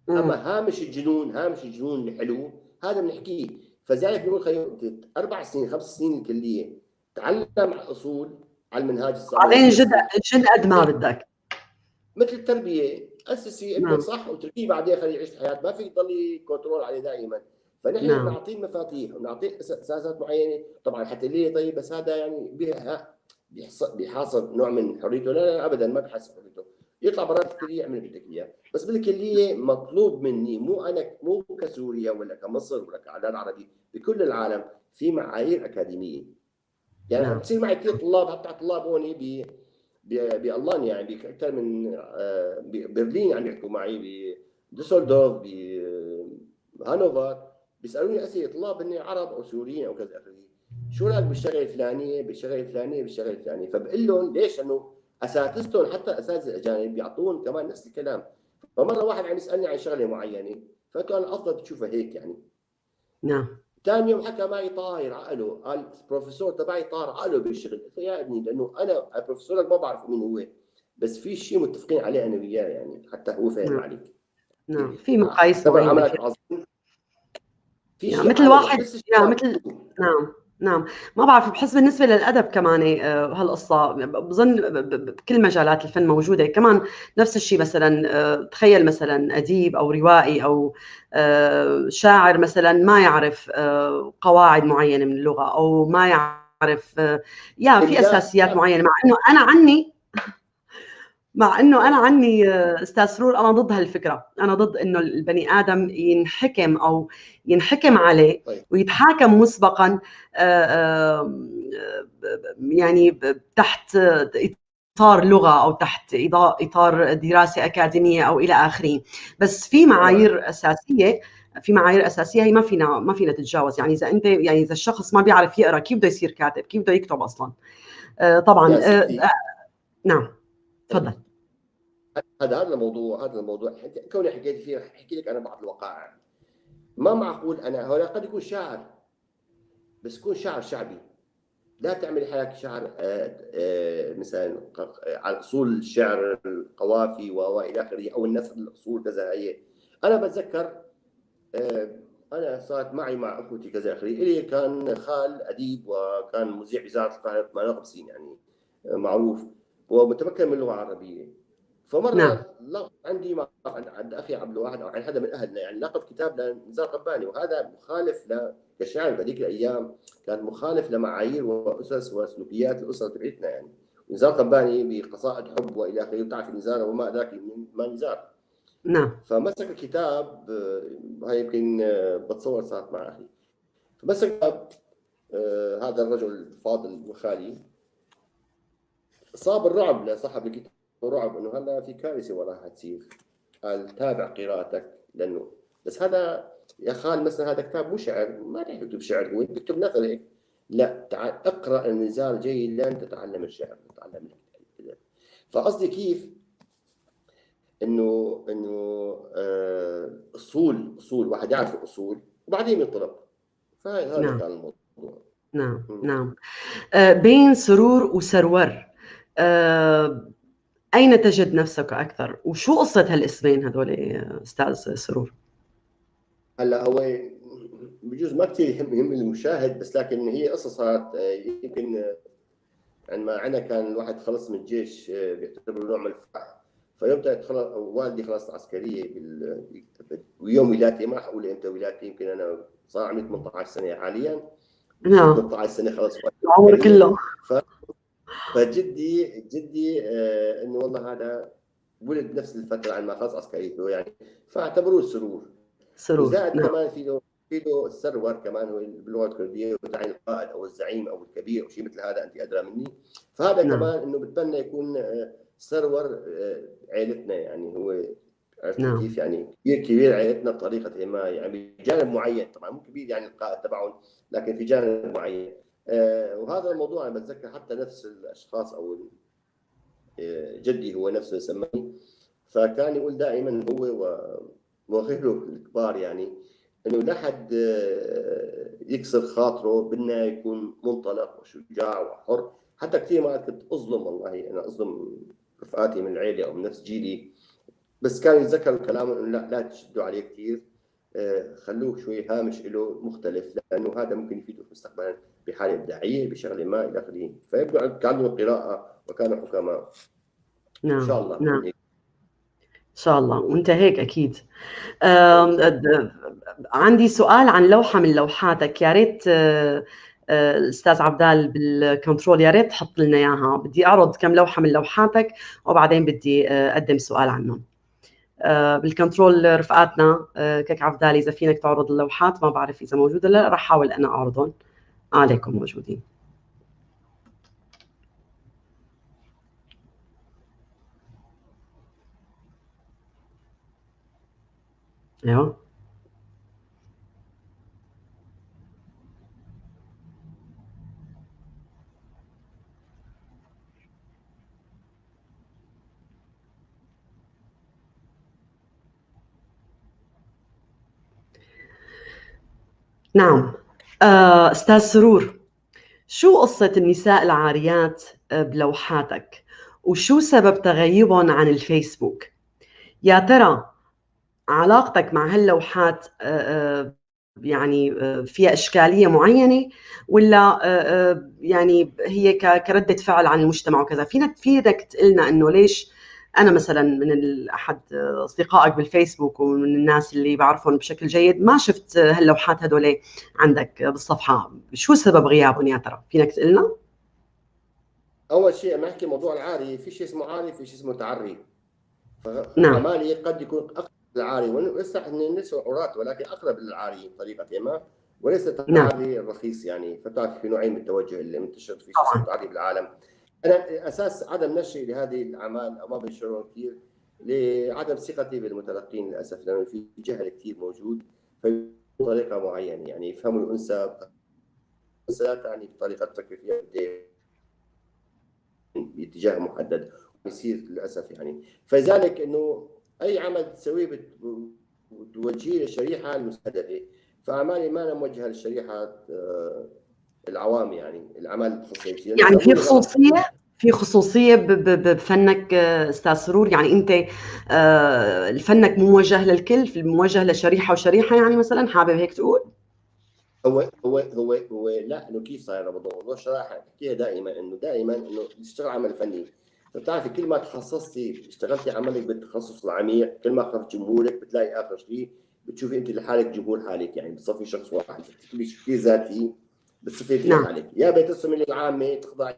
S6: اما هامش الجنون، هامش الجنون الحلو هذا بنحكيه. فلذلك بنقول خيو انت 4 سنين 5 سنين الكلية تعلم على الاصول، على المنهاج الصح،
S5: بعدين جد قد ما بدك.
S6: مثل التربية، اسسي ابنك صح وتركيه بعدين خليه يعيش الحياة، ما فيك تضلي control عليه دائما. فنحن بنعطيه مفاتيح ونعطيه اساسات معينة طبعا حتى ليه. طيب بس هذا يعني بيحاصر نوع من حريته؟ لا لا ابدا ما بحاصر حريته، يطلع برات الكلية يعمل اللي بدك اياه. بس بالكلية مطلوب مني، مو انا مو كسوريا ولا كمصر ولا كعداد عربي، بكل العالم في معايير اكاديمية. يعني عم تصير معي كثير طلاب، حتى طلاب هون بالمانيا، يعني باكثر من برلين عم يحكوا معي، بدوسلدورف، بهانوفر، بيسالوني اسئلة طلاب هن عرب او سوريين او كذا اخره، شو رايك بالشغله الفلانية بالشغله الفلانية بالشغله الفلانية؟ فبقول لهم ليش؟ لانه اساتذتهم حتى الاساتذة الاجانب بيعطون كمان نفس الكلام. فمره واحد عم يسالني عن شغله معينة، فقلت له انا افضل تشوفها هيك يعني.
S5: نعم.
S6: ثاني يوم حكى معي طاير عقله، قال البروفيسور تبعي طار عقله بالشغل. قلت له يا ابني لانه انا بروفيسورك ما بعرف مين هو، بس في شيء متفقين عليه انا وياه، يعني حتى هو فاهم. نعم. عليك.
S5: نعم، في مقاييس معينة.
S6: عملك عظيم.
S5: في يعني مثل واحد يعني مثل. نعم. نعم، ما بعرف، بحس بالنسبة للأدب كمان هالقصة بظن بكل مجالات الفن موجودة كمان نفس الشيء. مثلا تخيل مثلا أديب أو روائي أو شاعر مثلا ما يعرف قواعد معينة من اللغة أو ما يعرف يا في أساسيات معينة. مع إنه أنا عني أستاذ سرور، أنا ضد هالفكرة، أنا ضد إنه البني آدم ينحكم أو ينحكم عليه ويتحاكم مسبقاً، يعني تحت إطار لغة أو تحت إطار دراسة أكاديمية أو إلى آخره. بس في معايير أساسية، في معايير أساسية هي ما فينا تتجاوز. يعني إذا أنت، يعني إذا الشخص ما بيعرف يقرأ كيف بده يصير كاتب؟ كيف بده يكتب أصلاً؟ طبعاً. نعم تفضل.
S6: هذا الموضوع كوني حكيت فيه رح احكي لك انا بعض الوقائع. ما معقول انا هو قد يكون شاعر، بس يكون شاعر شعبي. لا تعمل حالك شعر مثلا على اصول الشعر القوافي والى اخره او النثر الاصول كذا. هي انا بتذكر انا صارت معي مع اخوتي كذا اخره، الي كان خال اديب وكان مذيع باذاعة القاهرة 58 يعني معروف ومتمكن من اللغة العربية. فمره نعم. عندي مع عند اخي عبد الواحد او عند حدا من اهلنا يعني لقب كتاب لنزار قباني، وهذا مخالف كشاعر بهذيك الايام، كان مخالف لمعايير واسس وسلوكيات الاسرة تبعتنا. يعني نزار قباني بقصائد حب والى اخره، وتعرف نزار وما ادراك ما نزار.
S5: نعم.
S6: فمسك الكتاب، هاي يمكن بتصور صارت مع اخي، فمسك الكتاب هذا الرجل الفاضل وخالي، صاب الرعب لصاحب الكتاب، رعب انه هلا في كارثة وراها تصير. قال تابع قراءتك، لانه بس هذا يا خال مثلا هذا كتاب مو شعر، ما رح يكتب شعر، هو بيكتب نثر هيك. لا، تعال اقرا النزار جيدا تتعلم الشعر، تتعلم. فقصدي كيف انه اصول واحد يعرف الاصول وبعدين ينطلق. فهذا نعم. كان الموضوع.
S5: نعم نعم. بين سرور وسرور أين تجد نفسك أكثر؟ وشو قصة هالاسمين هدول أستاذ سرور؟
S6: هلا هو بجوز ما كثير يهم المشاهد، بس لكن هي قصة صارت يمكن عندما عندنا كان الواحد خلص من الجيش بيعتبره نوع من الفرح. فيوم والدي خلص العسكرية ويوم ولادتي، ما راح أقول إمتى ولادتي، يمكن أنا صار عمري 18 سنة حاليا.
S5: نعم
S6: 18 سنة خلص
S5: العمر كله.
S6: فجدي جدي انه والله هذا ولد نفس الفترة عندما خلص عسكريته يعني، فاعتبروه سرور.
S5: سرور.
S6: زائد نعم. كمان في له السرور كمان هو باللغة الكردية وتعني القائد او الزعيم او الكبير او شيء مثل هذا، انت ادرى مني. فهذا نعم. كمان انه بتمنى يكون سرور عائلتنا، يعني هو عرفت نعم. كيف يعني كبير عائلتنا بطريقة ما، يعني بجانب معين، طبعا مو كبير يعني القائد تبعهم، لكن في جانب معين. وهذا الموضوع انا بتذكر حتى نفس الاشخاص او جدي هو نفسه سماني، فكان يقول دائما هو وغيره الكبار يعني انه لا حد يكسر خاطره، بدنا يكون منطلق وشجاع وحر. حتى كثير مرات كنت اظلم، والله انا اظلم رفقاتي من العيلة او من نفس جيلي، بس كان يتذكروا كلامه انه لا تشدوا عليه كثير، خلوه شوي هامش له مختلف، لانه هذا ممكن يفيده في مستقبلا بحاله ابداعية بشغله ما الى اخره. فيبدو كان عندهم قراءة وكانوا حكماء.
S5: نعم ان شاء الله. نعم ان شاء الله، وانت هيك اكيد. عندي سؤال عن لوحة من لوحاتك، يا ريت الاستاذ عبدال بالكنترول يا ريت تحط لنا اياها. بدي اعرض كم لوحة من لوحاتك وبعدين بدي اقدم سؤال عنهم. بالكنترول رفقاتنا كك عبدال اذا فينك تعرض اللوحات، ما بعرف اذا موجودة لا، رح احاول انا اعرضهم عليكم موجودين. ايوه نعم. أستاذ سرور، شو قصة النساء العاريات بلوحاتك؟ وشو سبب تغيبهم عن الفيسبوك؟ يا ترى علاقتك مع هاللوحات يعني فيها إشكالية معينة، ولا يعني هي كردة فعل عن المجتمع وكذا؟ فينك تقلنا إنه ليش؟ أنا مثلا من أحد أصدقائك بالفيسبوك ومن الناس اللي بعرفهم بشكل جيد ما شفت هاللوحات هدول عندك بالصفحة، شو سبب غيابهم يا ترى؟ فينك تقلنا؟
S6: أول شيء لما نحكي موضوع العاري، في شيء اسمه عاري، في شيء اسمه تعري. فعمالي قد يكون أقرب للعاري، وليس ليس عراة ولكن أقرب للعاري بطريقة ما، وليس التعري الرخيص يعني. فبتعرف في نوعين من التوجه اللي منتشر في شيء اسمه تعري بالعالم. أنا أساس عدم نشري لهذه الأعمال أو ما بنشرهم كثير لعدم ثقتي بالمتلقين للأسف، لأنه في جهل كثير موجود بطريقة معينة، يعني يفهموا الأنثى تعني بطريقة تفكر فيها باتجاه محدد يصير للأسف يعني. فلذلك إنه أي عمل تسويه بتوجهيه للشريحة المستهدفة، فأعمالي ما أنا موجهة للشريحة العوام، يعني الأعمال التخصصية.
S5: يعني في خصوصية بفنك أستاذ سرور؟ يعني أنت فنك مو موجه للكل، موجه لشريحة وشريحة، يعني مثلا حابب هيك تقول؟
S6: هو هو هو هو لا، انه كيف صاير الموضوع؟ موضوع الشرائح بحكيها دائما انه دائما انه تشتغل عمل فني، فبتعرفي كل ما تخصصتي اشتغلتي عملك بالتخصص العميق، كل ما خف جمهورك بتلاقي اخر شيء بتشوفي انت لحالك جمهور حالك، يعني بتصفي شخص واحد، بتكتبي شيء ذاتي بتصفي انت لحالك، يا بتصمي للعامة تخضعي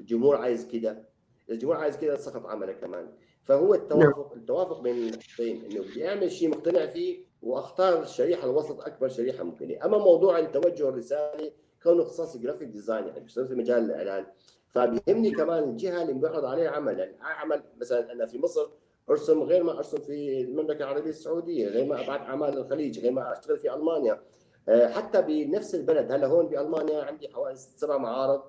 S6: للجمهور عايز كده، الجمهور عايز كده سقط عملك كمان. فهو التوافق، التوافق بين الحاجتين، انه بدي اعمل شيء مقتنع فيه واختار الشريحة الوسط اكبر شريحة ممكنة. اما موضوع التوجه الرسالي كونه اختصاصي graphic design، يعني بشتغل في مجال الاعلان، فبيهمني كمان الجهة اللي بعرض عليها عمل. يعني اعمل مثلا انا في مصر ارسم غير ما ارسم في المملكة العربية السعودية، غير ما ابعث اعمال للخليج، غير ما اشتغل في المانيا، حتى بنفس البلد. هلا هون بالمانيا عندي حوالي 6 7 معارض،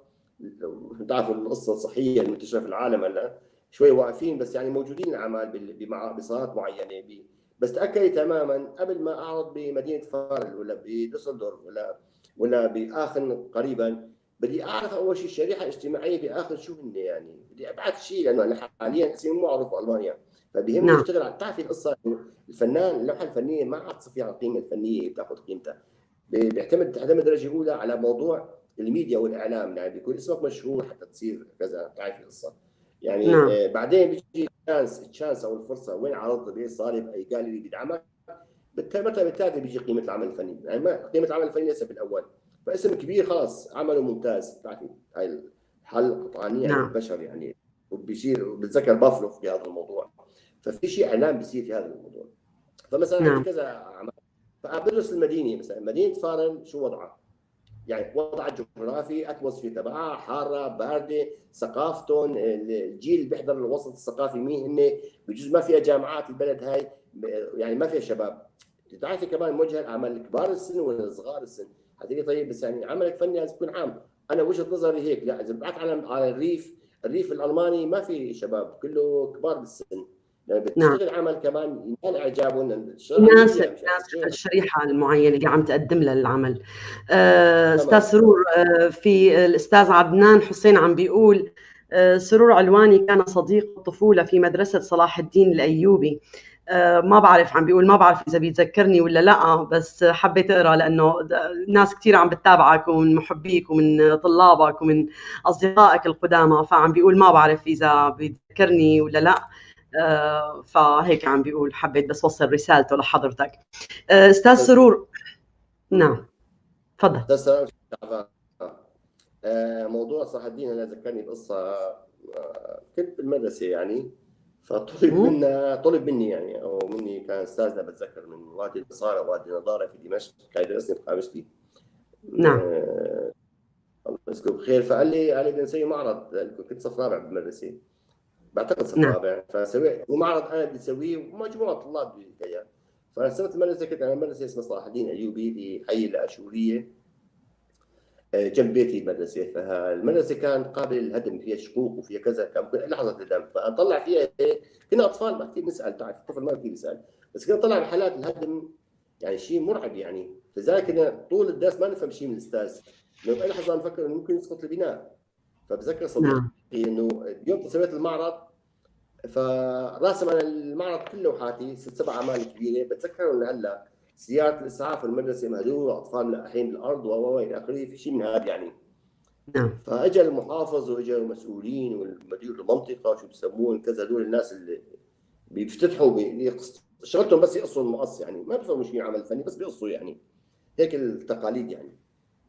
S6: بتعرفوا القصة الصحية المنتشرة في العالم هلا شوي واقفين، بس يعني موجودين الاعمال بصالات معينة. بس تاكدي تماما قبل ما اعرض بمدينة فارل ولا بدوسلدورف ولا باخن قريبا، بدي اعرف اول شيء الشريحة الاجتماعية باخن شو هن، يعني بدي ابعث شيء، لانه انا حاليا اسمي مو معروف بالمانيا، فبيهمني اشتغل على. بتعرفي القصة الفنان اللوحة الفنية ما عاد تصفي على القيمة الفنية بتاخذ قيمتها، بيعتمد درجه اولى على موضوع الميديا والاعلام، يعني بيكون اسمك مشهور حتى تصير كذا، بتعرفي القصة يعني. بعدين بيجي ال chance او الفرصة، وين عرضت باي صاله باي جاليري بيدعمك، بالمرتبة الثالثة بيجي قيمة العمل الفني، يعني ما قيمة العمل الفني ليس بالاول، فاسم كبير خلاص عمله ممتاز، بتعرفي هاي الحالة القطعانيه عند البشر يعني، وبيصير بتذكر بافلوف في هذا الموضوع، ففي شيء اعلام بيصير في هذا الموضوع. فمثلا عندي كذا عمل، فبدرس المدينة مثلا، مدينة فارن شو وضعها؟ يعني وضعها الجغرافي، atmosphere تبعها، حارة باردة، ثقافتهم، الجيل اللي بيحضر الوسط الثقافي مين هن، بجوز ما فيها جامعات البلد هاي، يعني ما فيها شباب. بتعرفي كمان موجه الاعمال كبار السن ولا صغار السن؟ حتقولي طيب بس يعني عملك فني لازم يكون عام، انا وجهه نظري هيك، لا اذا بعت على الريف الالماني ما في شباب، كله كبار بالسن، يعني بتشتغل عمل كمان ينال اعجابهم،
S5: يناسب الشريحة المعينة اللي عم تقدم لها العمل. استاذ سرور، في الاستاذ عدنان حسين عم بيقول سرور علواني كان صديق الطفولة في مدرسه صلاح الدين الايوبي، ما بعرف، عم بيقول ما بعرف اذا بيتذكرني ولا لا، بس حبيت اقرا لانه ناس كثير عم بتتابعك ومن محبيك ومن طلابك ومن اصدقائك القدامى، فعم بيقول ما بعرف اذا بيتذكرني ولا لا، فهيك عم بيقول، حبيت بس وصل رسالته لحضرتك. استاذ سرور، نعم تفضل.
S6: موضوع صلاح الدين انا ذكرني بقصة، كنت بالمدرسة يعني، فطلب منا طلب مني يعني او مني، كان استاذنا بتذكر من وادي النصارى وادي النضارة في دمشق، كان يدرسني بقامشلي.
S5: نعم
S6: الله يذكره بخير. فقال لي بدنا نسوي معرض، كنت صف رابع بالمدرسة بعتقد، صف رابع، فسويت ومعرض انا بدي اسويه ومجموعة طلاب بدي. فرسمت المدرسة، كنت انا مدرسه اسمها صلاح الدين الايوبي في حي الاشورية جنب بيتي المدرسة. فالمدرسه كانت قابله للهدم، فيها شقوق وفيها كذا، كان ممكن لحظة تهدم، فنطلع فيها هيك، كنا اطفال ما كثير نسال، تعرف الطفل ما كثير يسال، بس كنا نطلع بحالات الهدم يعني شيء مرعب يعني. لذلك كنا طول الدرس ما نفهم شيء من الاستاذ، لانه باي لحظة نفكر انه ممكن يسقط البناء. فبذكر صديقي انه يوم سويت المعرض، فراسم انا المعرض كل لوحاتي 6 7 اعمال كبيرة بتذكرهم لهلا. سيارة الاسعاف والمدرسة مهدومه واطفال ملقحين بالارض و الى اخره، في شيء من هذا يعني.
S5: نعم.
S6: فاجى المحافظ واجى المسؤولين والمدير المنطقة شو بسموهم كذا، هدول الناس اللي بيفتتحوا شغلتهم بس يقصوا المقص يعني، ما بيفهموا شيء عمل فني بس بيقصوا يعني، هيك التقاليد يعني.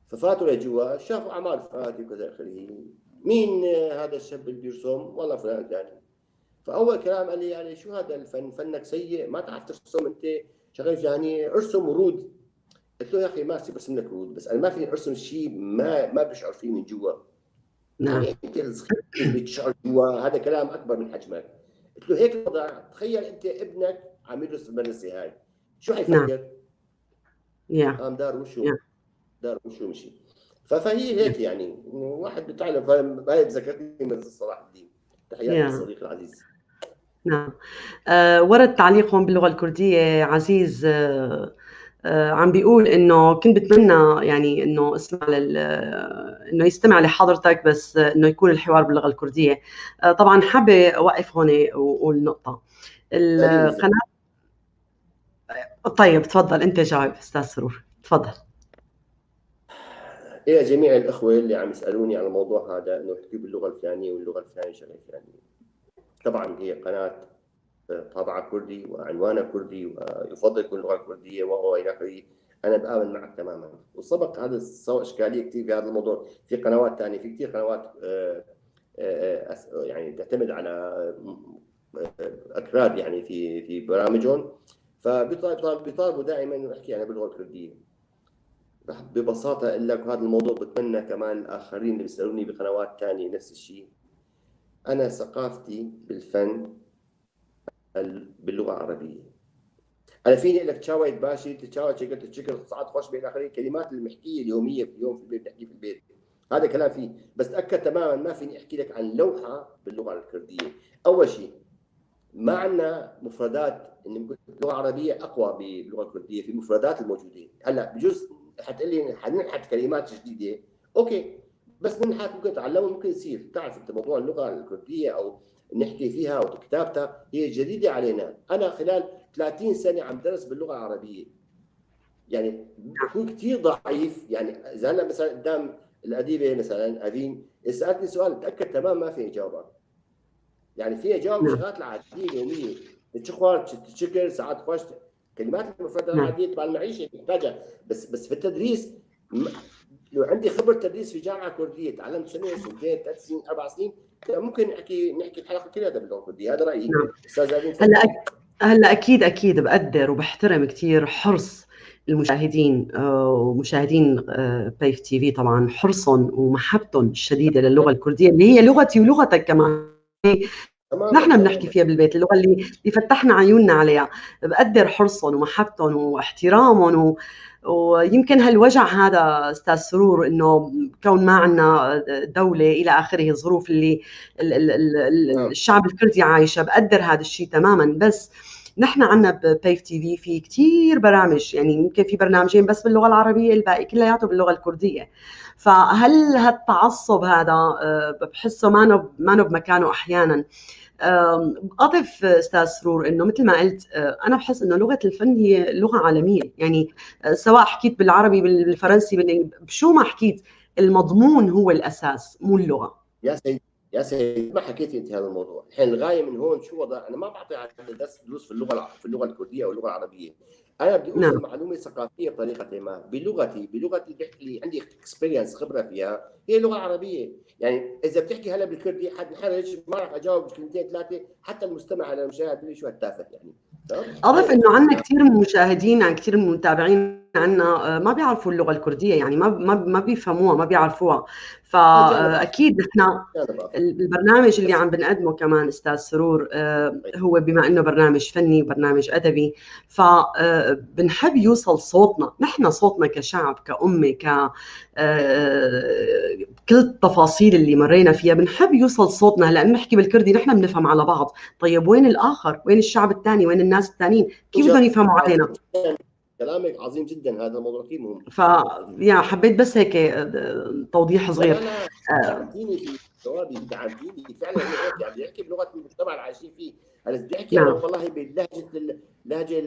S6: ففاتوا لجوا شافوا اعمال فاتي وكذا اخره، مين هذا الشاب اللي بيرسم؟ والله فلان فلاني. فاول كلام قال لي يعني شو هذا الفن، فنك سيء، ما تعرف ترسم انت، شغله فلانيه، ارسم ورود. قلت له يا اخي ماشي برسم لك ورود، بس انا ما فيني ارسم شيء ما بشعر فيه من جوا.
S5: نعم.
S6: يعني انت الصغير اللي بتشعر جوا، هذا كلام اكبر من حجمك. قلت له هيك الوضع، تخيل انت ابنك عم يدرس في المدرسة هاي، شو حيفكر؟
S5: نعم.
S6: قام دار وشه دار وشه مشي. فهي هيك يعني واحد بيتعلم. هاي ذكرتني مدرسه صلاح الدين. تحياتي للصديق العزيز.
S5: نعم. ورد تعليقهم باللغة الكردية عزيز عم بيقول انه كنت بتمنى يعني انه اسمع انه يستمع لحضرتك، بس انه يكون الحوار باللغة الكردية. طبعا حابة اوقف هون واقول نقطة. القناة. طيب تفضل انت جاوب استاذ سرور، تفضل.
S6: الى جميع الاخوة اللي عم يسالوني على الموضوع هذا انه احكي باللغة الفلانية واللغة الفلانية شغله الفلانية. طبعا هي قناة طابعها كردي وعنوانها كردي ويفضل يكون اللغة الكردية وهو الى اخره، انا بامن معك تماما. وسبق هذا سوى اشكالية كثير في هذا الموضوع في قنوات ثانية، في كثير قنوات يعني تعتمد على اكراد يعني في برامجهم، فبيطالبوا دائما انه احكي انا باللغة الكردية. رح ببساطة اقول لك هذا الموضوع، بتمنى كمان الاخرين اللي بيسالوني بقنوات ثانية نفس الشيء. انا ثقافتي بالفن باللغة العربية. انا فيني اقول لك تشاويت باشي، تشاويت شكلت تشكر صعد خوش الى اخره، كلمات المحكيه اليومية في اليوم في البيت بحكي في البيت، هذا كلام فيه. بس تاكد تماما ما فيني احكي لك عن لوحة باللغة الكردية. اول شيء ما عندنا مفردات، ان اللغة العربية اقوى باللغة الكردية في المفردات الموجودة. هلا بجوز حتقول لي حننحت كلمات جديدة، okay، بس ننحت ممكن نتعلمه، ممكن يصير. بتعرف انت موضوع اللغة الكردية او نحكي فيها او كتابتها هي جديدة علينا. انا خلال 30 سنة عم درس باللغة العربية، يعني بكون كثير ضعيف. يعني اذا هلا مثلا قدام الاديبه مثلا افين سالتني سؤال، تاكد تمام ما فيني جاوبك. يعني فيني اجاوب الشغلات العادية اليومية، تشخوار تشكر ساعات خوش، كلمات المفردات العادية تبع المعيشة بحتاجها، بس في التدريس لو عندي خبره تدريس في جامعه كرديه، تعلمت سنة سنتين 3 سنين 4 سنين، ممكن نحكي الحلقة كلها باللغة الكردية. هذا رايي. استاذ أمين.
S5: هلا اكيد بقدر وبحترم كثير حرص المشاهدين ومشاهدين بيف تي في، طبعا حرصهم ومحبتهم الشديدة للغة الكردية اللي هي لغتي ولغتك كمان، نحن بنحكي فيها بالبيت، اللغة اللي فتحنا عيوننا عليها. بقدر حرصهم ومحبتهم واحترامهم ويمكن هالوجع هذا استاذ سرور انه كون ما عندنا دولة الى اخره، الظروف اللي الشعب الكردي عايشه، بقدر هذا الشيء تماما. بس نحن عندنا ببيف تي في في كثير برامج، يعني يمكن في برنامجين بس باللغة العربية، الباقي كلياته باللغة الكردية. فهل هالتعصب هذا بحسه ما بمكانه احيانا. اضف استاذ سرور انه مثل ما قلت، انا بحس انه لغة الفن هي لغة عالمية، يعني سواء حكيت بالعربي بالفرنسي بشو ما حكيت، المضمون هو الاساس مو اللغة.
S6: يا سيد ما حكيتي انت هذا الموضوع. الحين الغاية من هون شو وضع؟ انا ما بعطي على درس دروس في اللغة الكردية او اللغة العربية. انا بدي اوصل معلومة ثقافية بطريقة ما بلغتي اللي عندي experience خبره فيها هي اللغة العربية. يعني اذا بتحكي هلا بالكردي حنحرج، ما راح اجاوب بكلمتين ثلاثة، حتى المستمع على المشاهد بيقول شو هالتافه يعني.
S5: اضف انه عندنا كثير من المشاهدين، كثير من المتابعين عندنا ما بيعرفوا اللغة الكردية، يعني ما بيفهموها، ما بيعرفوها. فاكيد نحن البرنامج اللي عم بنقدمه كمان استاذ سرور هو بما انه برنامج فني وبرنامج ادبي، فبنحب يوصل صوتنا، نحن صوتنا كشعب كأمه ك كل التفاصيل اللي مرينا فيها بنحب يوصل صوتنا. هلا بنحكي بالكردي نحن بنفهم على بعض، طيب وين الاخر؟ وين الشعب الثاني؟ وين الناس الثانيين؟ كيف بدهم يفهموا علينا؟
S6: كلامك عظيم جدا، هذا الموضوع كثير مهم.
S5: ف يا حبيت بس هيك توضيح صغير.
S6: دعمتيني في جوابي، دعمتيني فعلا. هيك يعني بيحكي بلغه المجتمع اللي عايشين فيه. انا بدي احكي انا والله بلهجة لهجه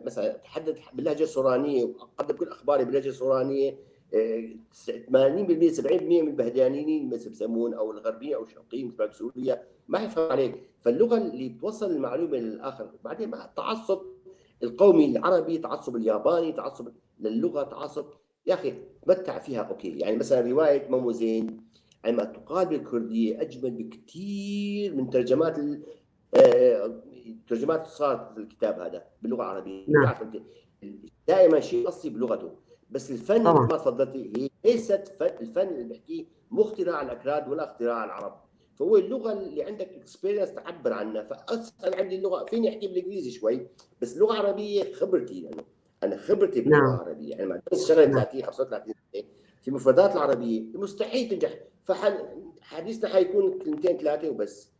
S6: مثلا اتحدث باللهجة السورانيه واقدم كل اخباري باللهجة السورانيه، 80% 70% من البهدانيين مثل بسمون او الغربيين او الشرقيين مثل بسوريا ما حيفهم عليك. فاللغه اللي بتوصل المعلومة للاخر، بعدين مع التعصب القومي العربي، تعصب الياباني، تعصب للغة، تعصب يا اخي تمتع فيها. okay، يعني مثلا رواية ماموزين عندما تقال بالكرديه اجمل بكثير من ترجمات ترجمات صارت الكتاب هذا باللغة العربية.
S5: نعم.
S6: دائما شيء اصلي بلغته، بس الفن
S5: طبعا.
S6: ما تفضلتي هي ليست الفن اللي بحكيه مو اختراع الاكراد ولا اختراع العرب، فهو اللغة اللي عندك experience تعبر عنها. فاصلا عندي اللغة، فيني احكي بالانجليزي شوي، بس اللغة العربية خبرتي، لانه انا خبرتي باللغة العربية، يعني مع بس شغله 30 35 سنة في مفردات العربية مستحيل تنجح. فحديثنا حيكون كلمتين ثلاثة وبس.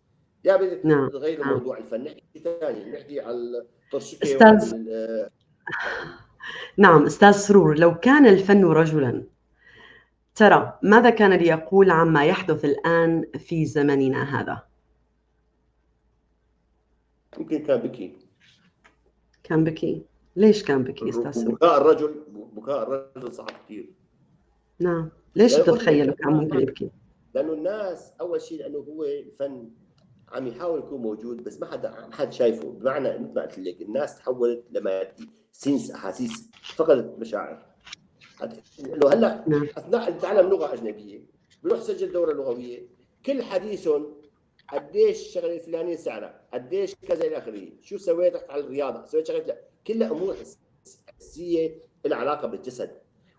S6: يا بدك تغير موضوع الفن، نحكي ثاني، نحكي على الطرشكه.
S5: استاذ نعم استاذ سرور، لو كان الفن رجلا ترى ماذا كان ليقول عما يحدث الآن في زمننا هذا؟
S6: يمكن كان بكي.
S5: كان بكي؟ ليش كان بكي أستاذ سرور؟
S6: بكاء الرجل صعب كثير.
S5: نعم، ليش بتتخيله كان ممكن يبكي؟
S6: لأنه الناس أول شيء، لأنه هو الفن عم يحاول يكون موجود بس ما حد شايفه، بمعنى مثل ما قلت لك الناس تحولت لمادي sense، أحاسيس، فقدت مشاعر. لو هلا اثناء تعلم لغة اجنبية بروح سجل دوره لغوية، كل حديثهم قديش الشغلة الفلانية سعرها، قديش كذا الى اخره، شو سويت رحت على الرياضة، سويت شغله، لا كلها امور حسية لها علاقة بالجسد.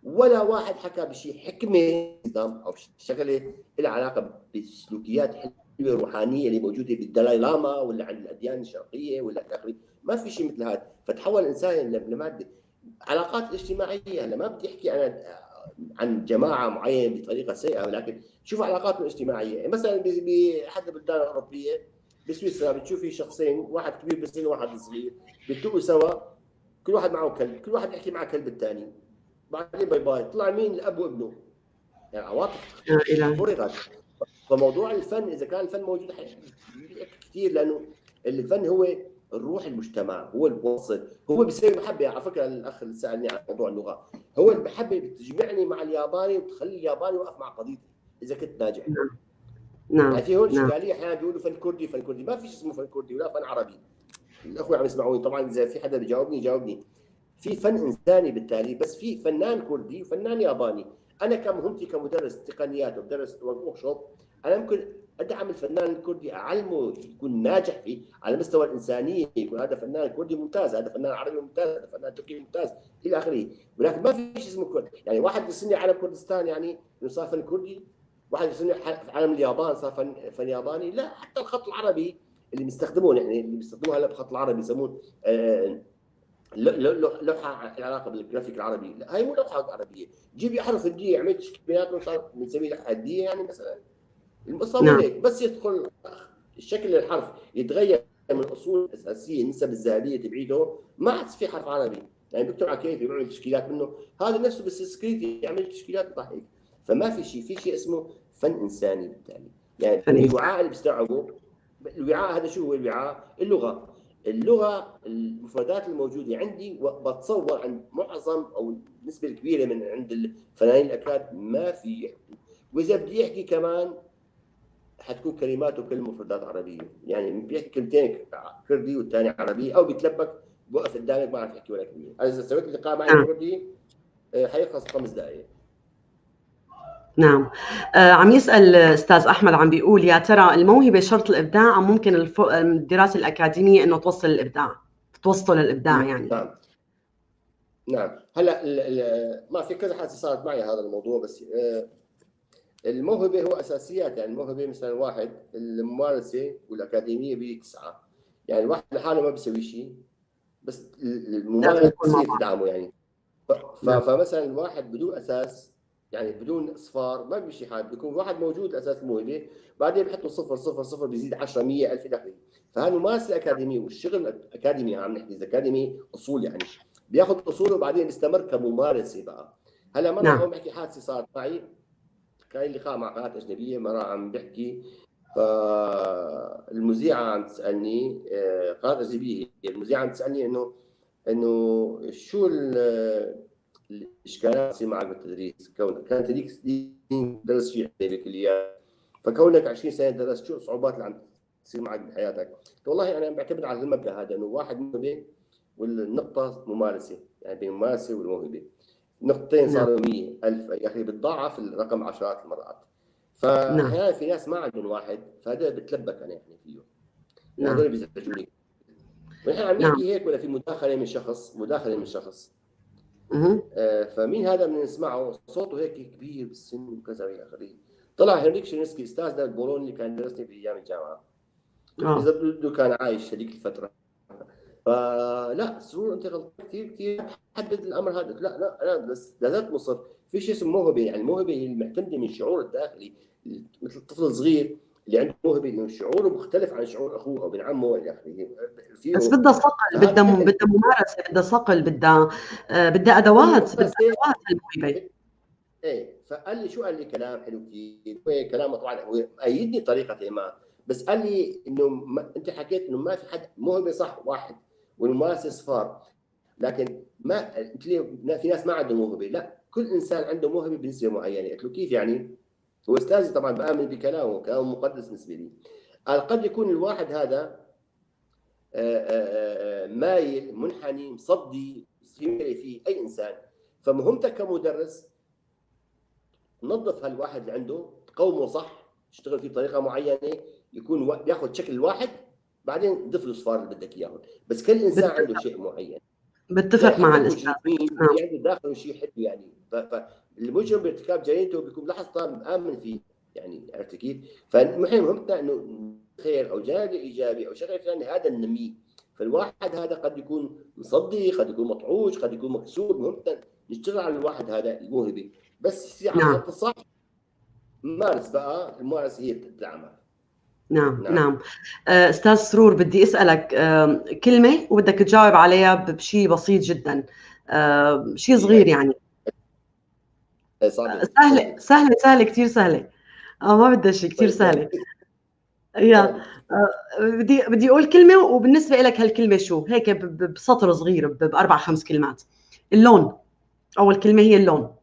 S6: ولا واحد حكى بشيء حكمه او شغله لها علاقة بسلوكيات حلوة روحانية اللي موجودة بالدلاي لاما ولا عند الاديان الشرقية ولا الى اخره، ما في شيء مثل هذا. فتحول الانسان لمادة. علاقات الاجتماعية، هلا ما بدي احكي انا عن جماعة معينة بطريقة سيئه، ولكن شوف علاقاتهم الاجتماعية. مثلا باحد البلدان الاوروبية بسويسرا بتشوفي شخصين، واحد كبير بالسن وواحد صغير، بيتقوا سوا، كل واحد معه كلب، كل واحد يحكي مع كلب الثاني، بعدين bye bye، طلع مين الاب وابنه. يعني عواطف فرغت. فموضوع الفن اذا كان الفن موجود كثير، لانه الفن هو الروح المجتمع، هو الوصل، هو بيسوي محبة. على فكرة الاخ اللي سالني عن موضوع اللغة، هو المحبة بتجمعني مع الياباني وبتخلي الياباني يوقف مع قضيتي اذا كنت ناجح.
S5: نعم.
S6: يعني في هون اشكالية، احيانا بيقولوا فن كردي فن كردي، ما في شيء اسمه فن كردي ولا فن عربي. الاخوة عم يسمعوني طبعا، اذا في حدا بيجاوبني جاوبني. في فن انساني بالتالي، بس في فنان كردي وفنان ياباني. انا كمهمتي كمدرس تقنيات ومدرس workshop، انا ممكن ادعم الفنان الكردي، اعلمه يكون ناجح فيه على مستوى الانسانية، يكون هذا فنان كردي ممتاز، هذا فنان عربي ممتاز، هذا فنان تركي ممتاز الى اخره. ولكن ما في شيء اسمه كردي، يعني واحد بيصنع علم كردستان يعني انه صار فن كردي، واحد بيصنع علم اليابان صار فن ياباني، لا. حتى الخط العربي اللي بيستخدموه، يعني اللي بيستخدموه هلا بالخط العربي يسموه لوحة لها علاقة بالجرافيك العربي، لا هاي مو لوحة عربية، جيبي احرف هنديه عملت تشكيلات صار بنسميها لوحة هنديه يعني مثلا. القصة
S5: نعم.
S6: هيك بس يدخل شكل الحرف يتغير من الاصول الاساسية، النسب الذهبية تبعيته ما عاد في حرف عربي، يعني بكتب على كيف بيعمل تشكيلات منه، هذا نفسه بالسنسكريت يعمل تشكيلات بيطلع هيك. فما في شيء، في شيء اسمه فن انساني بالتالي، يعني الوعاء اللي بيستوعبه الوعاء هذا شو هو الوعاء؟ اللغة، اللغة المفردات الموجودة عندي، وبتصور عند معظم او النسبة الكبيرة من عند الفنانين الاكراد ما في يحكوا، واذا بدي يحكي كمان حتكون كلماته كل مفردات عربية، يعني بيحكي كلمتين كردي والثاني عربي، او بيتلبك بوقف قدامك ما عرف يحكي ولا كلمة. انا اذا سويت لقاء معي كردي حيخلص 5 دقائق.
S5: نعم. عم يسأل أستاذ أحمد، عم بيقول يا ترى الموهبة شرط الإبداع أم ممكن الدراسة الأكاديمية إنه توصل الإبداع، توصل للإبداع يعني؟
S6: نعم نعم. هلا ما في كذا حادثة صارت معي هذا الموضوع، بس الموهبة هو أساسيات، يعني الموهبة مثلا واحد الممارسة والأكاديمية بتسعة، يعني الواحد لحاله ما بيسوي شيء، بس الممارسة تدعمه يعني. فمثلا الواحد بدون أساس، يعني بدون اصفار ما بيمشي حال، بيكون واحد موجود اساس الموهبة، بعدين بحطوا 0 0 0 بيزيد 10 100 1000 الى اخره. فهالممارسه الاكاديمية والشغل الاكاديمي، عم نحكي اذا اكاديمي اصول، يعني بياخذ اصوله وبعدين بيستمر كممارسة بقى. هلا مرة عم بحكي حادثه صارت معي، كان لقاء مع قناة اجنبية، مرة عم بحكي فالمذيعة عم تسألني، قناة أجنبية، المذيعة عم تسألني إنه شو الإشكالات تصير معك بالتدريس، كانت هذيك سنين درس شيء بالكليات، فكونك 20 سنة درست شو الصعوبات اللي عم تصير معك بحياتك؟ والله أنا بعتمد على المبدأ هذا، إنه واحد موهبة والنقطة ممارسة، يعني بين الممارسة والموهبة نقطتين صاروا 100,000 يا أخي، بتضاعف الرقم عشرات المرات. فأحيانا في ناس ما عندهم واحد، فهذا بتلبك أنا يعني فيه، هذول بيزعجوني. ونحن عم نحكي هيك ولا في مداخلة من شخص، مداخلة من شخص. فمين هذا بنسمعه صوته هيك كبير بالسن وكذا إلى آخره. طلع هنريك شيرنسكي أستاذنا البولوني اللي كان درسني في أيام الجامعة، إذا بده كان عايش هذيك الفترة. فلا سرور أنت غلطان كثير كثير، حدد الأمر هذا. لا لا أنا بس لازلت مصر في شيء اسمه موهبة، يعني الموهبة هي المعتمدة من الشعور الداخلي، مثل الطفل الصغير اللي عنده موهبة انه شعوره مختلف عن شعور اخوه او ابن عمه والى اخره.
S5: بس بدها صقل، بدها ممارسة، بدها صقل، بدها ادوات، بدها ادوات الموهبة.
S6: ايه فقال لي شو، قال لي كلام حلو كثير، كلامه طبعا هو ايدني طريقه ما، بس قال لي انه انت حكيت انه ما في حد موهبة صح واحد والممارسة صفار، لكن ما قلت لي في ناس ما عندهم موهبة. لا، كل انسان عنده موهبة بنسبة معينة. قلت له كيف يعني؟ هو استاذي طبعا بآمن بكلامه، كلامه مقدس بالنسبة لي. قال قد يكون الواحد هذا مايل، منحني، مصدي، فيه اي انسان، فمهمتك كمدرس نظف هالواحد اللي عنده، تقومه صح، تشتغل فيه بطريقة معينة، يكون ياخذ شكل الواحد، بعدين ضيف له صفار اللي بدك اياهم. بس كل انسان عنده شيء معين.
S5: بتفق مع الاستاذ.
S6: في عنده داخله شيء حلو يعني، فالمجرم بارتكاب جريمته بيكون لحظة مآمن فيه يعني، عرفت كيف؟ فنحن مهمتنا انه خير او جانب ايجابي او شغله ثانية هذا ننميه. فالواحد هذا قد يكون مصدي، قد يكون مطعوج، قد يكون مكسور، مهمتنا نشتغل على الواحد هذا الموهبة، بس يصير على الخط الصح. مارس بقى، الممارسة هي بتدعمك.
S5: نعم نعم, نعم. استاذ سرور بدي اسالك كلمة وبدك تجاوب عليها بشيء بسيط جدا، شيء صغير يعني، سهلة سهلة سهلة كثير سهلة، ما بدها شيء كثير سهلة. يا بدي اقول كلمة، وبالنسبة لك هالكلمة شو؟ هيك بسطر صغير، باربع خمس كلمات. اللون، اول كلمة هي اللون.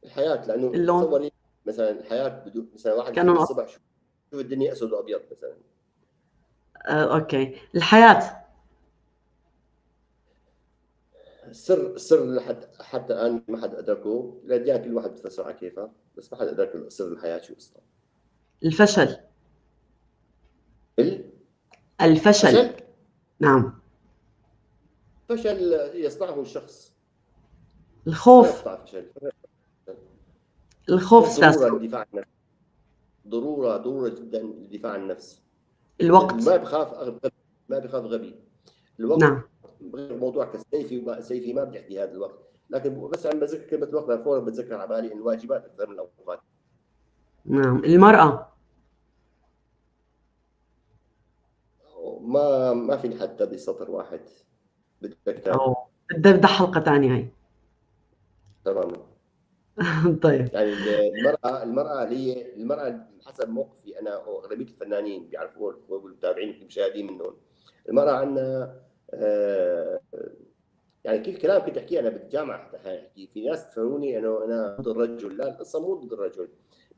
S6: الحياة، لانه اللون مثلا الحياة بدون مثلا واحد الصبح شوف الدنيا اسود وابيض مثلا.
S5: okay، الحياة
S6: السر لحد حتى الان ما حد ادركه، الاديان كل واحد بتفسر على كيفها، بس ما حد ادرك سر الحياة شو اصلا.
S5: الفشل. الفشل. نعم.
S6: فشل يصنعه الشخص.
S5: الخوف.
S6: فشل.
S5: الخوف
S6: ضرورة للدفاع عن النفس، ضرورة جدا للدفاع عن النفس.
S5: الوقت.
S6: ما بخاف غبي، ما بخاف غبي. الوقت.
S5: نعم.
S6: موضوع كسيفي سيفي ما بدي احكي هذا الوقت، لكن بس عم بذكر كلمة الوقت فورا بتذكر على بالي الواجبات اكثر من الاوقات.
S5: نعم. المرأة.
S6: ما فيني حتى بسطر واحد، بدك
S5: بدها حلقة ثانية هي.
S6: تماما.
S5: طيب
S6: يعني المرأة هي المرأة حسب موقفي أنا وأغلبية الفنانين بيعرفوه والمتابعين المشاهدين منهم، المرأة عندنا يعني كل كلام كنت أحكيه أنا بالجامعة حتى أحكي، في ناس تفهموني إنه أنا ضد الرجل، لا القصة مو ضد الرجل،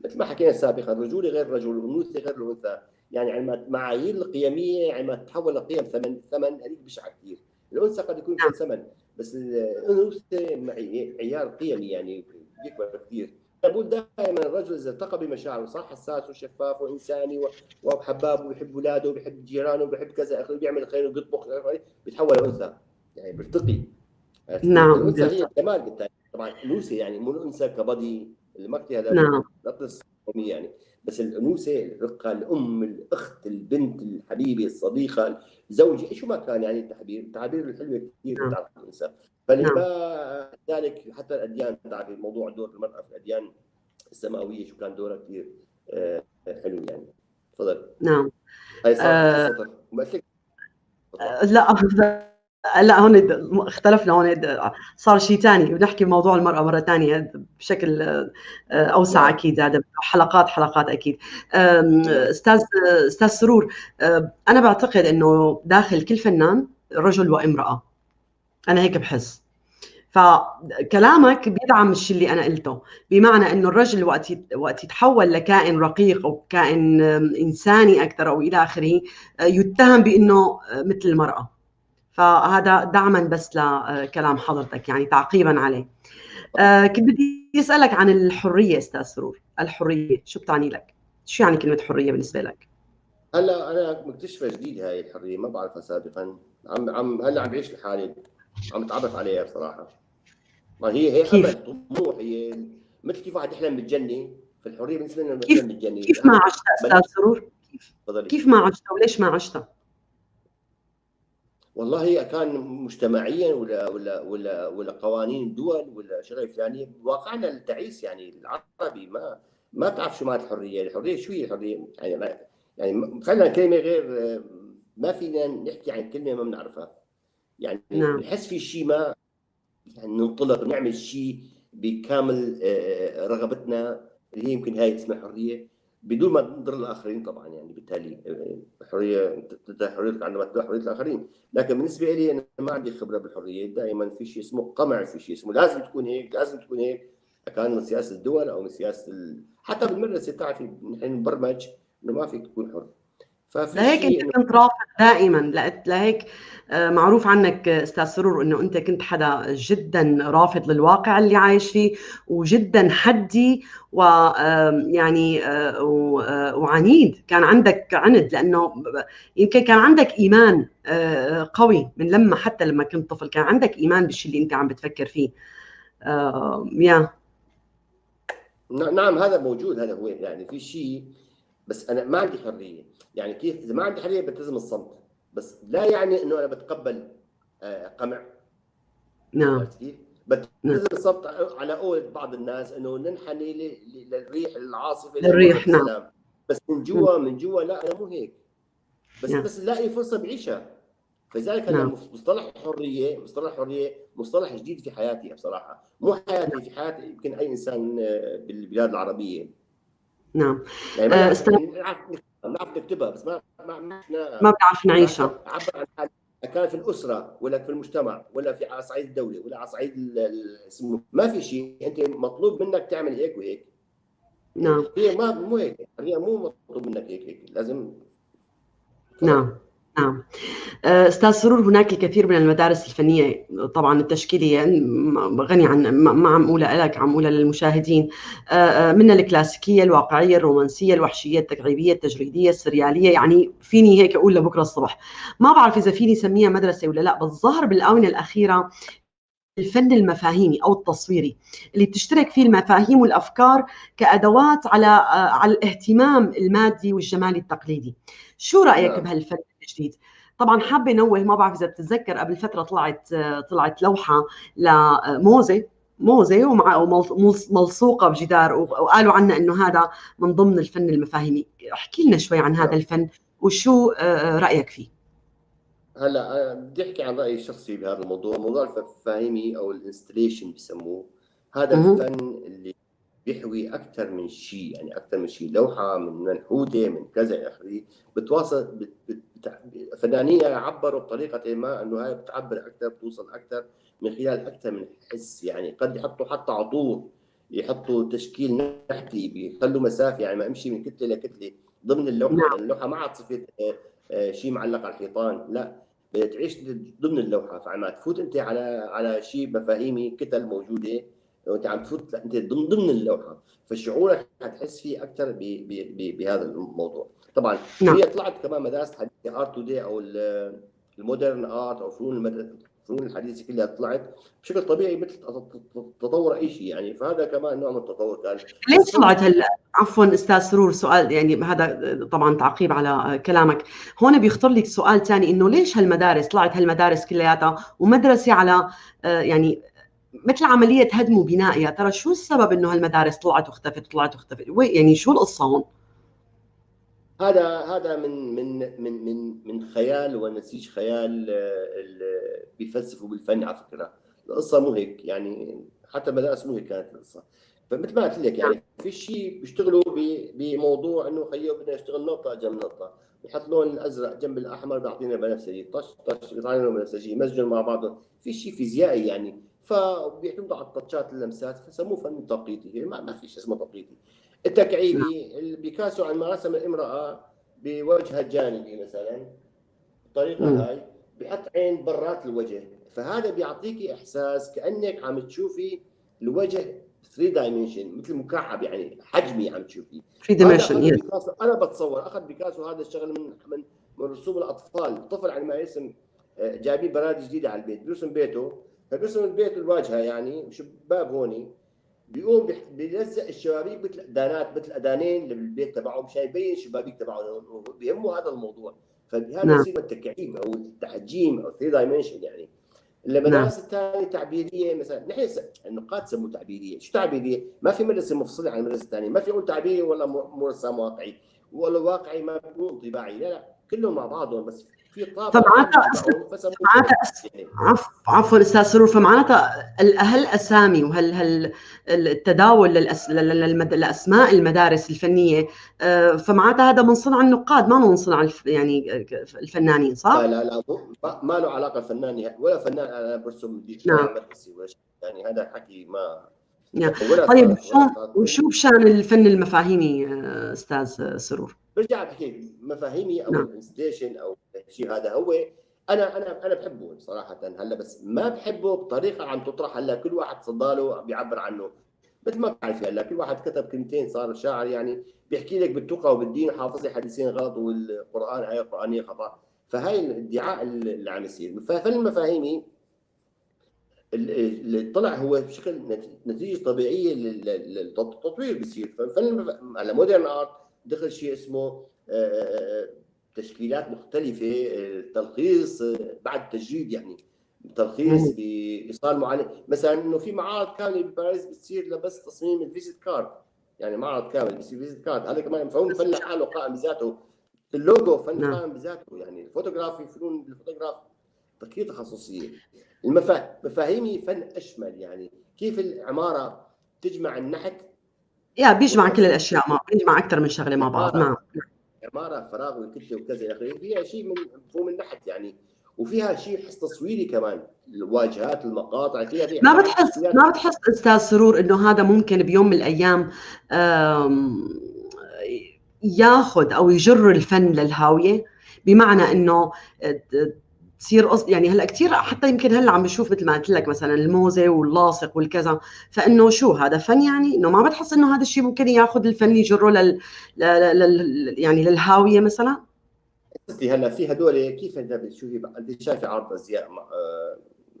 S6: مثل ما حكينا سابقا الرجولة غير الرجل والأنوثة غير الأنثى، يعني عندما معايير القيمية عندما تتحول لقيم ثمن هذيك بشعة كثير، الأنثى قد يكون فيها ثمن بس الأنوثة معيار قيمي يعني بيكبر كثير. بقول دائما الرجل اذا التقى بمشاعره صح حساس وشفاف وانساني وحباب وبيحب اولاده وبيحب جيرانه وبيحب كذا اخره بيعمل خير وبيطبخ، بيتحول لانثى يعني بيرتقي.
S5: نعم.
S6: الانثى هي الجمال بالتالي طبعا، انوثه يعني مو الانثى كبدي المكتي هذا.
S5: نعم.
S6: لا يعني بس الانوثة، الرقة، الام، الاخت، البنت، الحبيبة، الصديقة، الزوجة، شو ما كان يعني التعبير، التعابير الحلوة كثير بتعرف الانثى. فلما ذلك حتى الاديان تعرف موضوع دور المراة في الاديان السماوية شو كان دورها كثير حلو يعني. تفضل.
S5: نعم.
S6: هاي صار
S5: لا لا هون اختلفنا، هون صار شيء ثاني، بنحكي بموضوع المرأة مرة ثانية بشكل أوسع. أكيد هذا حلقات حلقات أكيد. أستاذ سرور، أنا بعتقد إنه داخل كل فنان رجل وامرأة، أنا هيك بحس، فكلامك بيدعم الشيء اللي أنا قلته، بمعنى إنه الرجل وقت يتحول لكائن رقيق أو كائن إنساني أكثر أو إلى آخره يتهم بإنه مثل المرأة، فهذا دعما بس لكلام حضرتك، يعني تعقيبا عليه. كنت بدي أسألك عن الحرية أستاذ سرور، الحرية شو بتعني لك؟ شو يعني كلمة حرية بالنسبة لك؟
S6: هلا أنا مكتشفة جديد هاي الحرية، ما بعرفها سابقا، عم هلا عم بعيش لحالي، عم اتعرف عليها بصراحة. ما هي امل، طموح، هي مثل كيف واحد يحلم بالجنة، فالحرية بالنسبة لنا
S5: يحلم بالجنة. كيف ما عشتها أستاذ سرور؟ كيف ما عشتها وليش ما عشتها؟
S6: والله كان مجتمعيا ولا ولا ولا ولا قوانين الدول ولا شغله فلانيه، واقعنا التعيس يعني العربي ما تعرف شو معنى الحرية، الحرية شو هي الحرية؟ يعني فعلا كلمة غير، ما فينا نحكي عن كلمة ما بنعرفها. يعني نعم. نحس في شيء ما يعني ننطلق نعمل شيء بكامل رغبتنا اللي هي يمكن هاي اسمها حرية، بدون ما نضر الاخرين طبعا، يعني بالتالي حرية حريتك عندما تضر حرية الاخرين، لكن بالنسبة لي انا ما عندي خبره بالحرية، دائما في شيء اسمه قمع، في شيء اسمه لازم تكون هيك لازم تكون هيك، كان من سياسة الدول او من سياسة حتى بالمدرسة بتعرفي نحن نبرمج انه ما فيك تكون حر.
S5: لهيك انت كنت رافض دائما، لهيك معروف عنك استاذ سرور انه انت كنت حدا جدا رافض للواقع اللي عايش فيه، وجدا حدي ويعني وعنيد، كان عندك عند، لانه يمكن كان عندك ايمان قوي من لما حتى لما كنت طفل كان عندك ايمان بالشيء اللي انت عم بتفكر فيه. يا
S6: نعم هذا موجود، هذا هو يعني في شيء، بس انا ما عندي حرية، يعني كيف اذا ما عندي حرية بلتزم الصمت، بس لا يعني انه انا بتقبل قمع.
S5: نعم
S6: بلتزم نعم. الصمت على قول بعض الناس انه ننحني للريح العاصفة
S5: للريح. نعم
S6: بس من جوا من جوا لا انا مو هيك، بس نعم. بس لاقي فرصة بعيشها. فلذلك انا نعم. مصطلح الحرية، مصطلح الحرية مصطلح جديد في حياتي بصراحة، مو حياتي في حياة يمكن اي انسان بالبلاد العربية.
S5: نعم
S6: يعني بنعرف نكتبها بس ما
S5: بنعرف نعيشها.
S6: عبر عن حالي كان في الاسرة ولا في المجتمع ولا في على صعيد الدولة ولا على صعيد ما في شيء، انت مطلوب منك تعمل هيك وهيك.
S5: نعم
S6: هي ما مو هيك، هي مو مطلوب منك هيك هيك لازم.
S5: نعم نعم. استاذ سرور، هناك الكثير من المدارس الفنية طبعا التشكيليه، غني عن ما عم اقولها لك، عم اقولها للمشاهدين، منها الكلاسيكية، الواقعية، الرومانسية، الوحشية، التكعيبيه، التجريديه، السرياليه، يعني فيني هيك اقول لبكرة الصبح. ما بعرف اذا فيني سميها مدرسه ولا لا، بس ظهر بالاونه الاخيرة الفن المفاهيمي او التصويري اللي بتشترك فيه المفاهيم والافكار كادوات على الاهتمام المادي والجمالي التقليدي. شو رايك نعم. بهالفن الجديد؟ طبعا حابة نوه، ما بعرف اذا بتتذكر قبل فترة طلعت لوحة لموزه موزة ومع ملصوقه بجدار، وقالوا عنا انه هذا من ضمن الفن المفاهيمي. احكي لنا شوي عن هذا الفن وشو رايك فيه؟
S6: هلا بدي احكي عن رايي الشخصي بهذا الموضوع، موضوع الفهيمي او ال installation بسموه، هذا الفن اللي بيحوي اكثر من شيء، يعني اكثر من شيء، لوحة من منحوته من كذا الى اخره، بتواصل فنانين عبروا بطريقة ما انه هاي بتعبر اكثر، بتوصل اكثر من خلال اكثر من حس، يعني قد يحطوا حتى عطور، يحطوا تشكيل نحتي، بيخلوا مسافة، يعني ما امشي من كتلة لكتله ضمن اللوحة، يعني اللوحة ما عاد صفت شيء معلق على الحيطان، لا تعيش ضمن اللوحة، فعما تفوت انت على شيء مفاهيمي كتل موجودة وانت عم تفوت انت ضمن اللوحة، فشعورك حتحس فيه اكثر بهذا الموضوع. طبعا نعم. هي طلعت كمان مدارس حديثه art today او ال modern art او فنون الحديثة كلها طلعت بشكل طبيعي مثل تطور اي شيء، يعني فهذا كمان نوع من التطور كان.
S5: ليش طلعت هلا؟ عفوا استاذ سرور، سؤال يعني هذا طبعا تعقيب على كلامك، هون بيخطر لك سؤال ثاني، انه ليش هالمدارس طلعت هالمدارس كلياتها ومدرسة على يعني مثل عملية هدم وبناء، يا ترى شو السبب انه هالمدارس طلعت واختفت طلعت واختفت، يعني شو القصة هون؟
S6: هذا من من من من من خيال ونسيج خيال بيفلسفوا بالفن. على فكرة القصة مو هيك يعني، حتى المدارس مو هيك كانت القصة. فمثل ما قلت لك يعني في شيء بيشتغلوا بموضوع انه خيو بدنا نشتغل نقطة جنب نقطة، بحط لون الازرق جنب الاحمر بيعطينا بنفسجي، طش طش بيطلع لنا بنفسجي، مزجهم مع بعضهم، في شيء فيزيائي يعني، فبيعتمدوا على التاتشات اللمسات، فسموه فن تنقيطي. ما في شيء اسمه تنقيطي. التكعيبي بيكاسو عندما رسم الامراة بوجهها الجانبي مثلا بالطريقة هاي، بحط عين برات الوجه، فهذا بيعطيكي احساس كانك عم تشوفي الوجه 3 dimension، مثل مكعب يعني حجمي عم تشوفيه
S5: 3 dimension.
S6: انا بتصور اخذ بيكاسو هذا الشغل من رسوم الاطفال. الطفل عندما يرسم، جايبين براد جديدة على البيت، بيرسم بيته، فبيرسم البيت الواجهة يعني وشباب هوني، بيقوم بيلزق الشبابيك مثل دانات، مثل ادانين للبيت تبعه مشان يبين الشبابيك تبعه، بيهمه هذا الموضوع. فبهذا يصير التكعيب او التحجيم او 3 dimension يعني. المدارس الثانية تعبيريه مثلا، نحن النقاد سموه تعبيريه، شو تعبيريه؟ ما في مدرسه مفصلة عن المدرسة الثانية، ما في يقول تعبيري ولا مرسم واقعي، ولا واقعي ما بيكون انطباعي، لا لا كلهم مع بعضهم، بس في طابع.
S5: فمعناتها عفوا استاذ سرور، فمعناتها هالاسامي وهال التداول لاسماء المدارس الفنية، فمعناتها هذا من صنع النقاد، ما من صنع يعني الفنانين، صح؟
S6: لا لا لا، ما له علاقة الفنان ولا فنان. انا برسم مدرسي ولا شيء يعني، هذا حكي ما.
S5: طيب وشو بشان الفن المفاهيمي استاذ سرور؟
S6: برجع بحكي مفاهيمي او ال installation او شيء، هذا هو انا انا بحبه صراحة هلا، بس ما بحبه بطريقة عم تطرح هلا، كل واحد صداله بيعبر عنه مثل ما بتعرفي. هلا كل واحد كتب كلمتين صار شاعر يعني، بيحكي لك بالتقى وبالدين، حافظ لي حديثين غلط والقران ايه قرانية خطا، فهي الادعاء اللي عم يصير. فالفن المفاهيمي اللي طلع هو بشكل نتيجة طبيعية للتطوير بيصير. فالفن هلا modern art دخل شيء اسمه تشكيلات مختلفة، تلخيص بعد تجريد يعني، تلخيص بايصال معين. مثلا انه في معارض كاملة بباريس بتصير لبس تصميم ال visite card، يعني معرض كامل بصير visite card، هذا كمان مفهوم فن لحاله قائم بذاته، اللوجو فن قائم بذاته يعني، الفوتوغرافي فنون الفوتوغراف كثير تخصصية. المفاهيمي فن اشمل يعني، كيف العمارة تجمع النحت،
S5: يا بيجمع كل الاشياء، ما بيجمع اكثر من شغله مع بعض. نعم،
S6: عمارة فراغ وكتله وكذا الى اخره، فيها شيء من مفهوم النحت يعني، وفيها شيء حس تصويري كمان، الواجهات المقاطع فيها.
S5: ما بتحس استاذ سرور انه هذا ممكن بيوم من الايام ياخذ او يجر الفن للهاويه؟ بمعنى انه تصير يعني هلا كثير، حتى يمكن هلا عم بشوف مثل ما قلت لك مثلا الموزه واللاصق والكذا، فانه شو هذا فن يعني؟ انه ما بتحس انه هذا الشيء ممكن ياخذ الفن يجره يعني للهاويه مثلا؟
S6: هلا في هدول كيف انت بتشوفي، انت شايفه عرض ازياء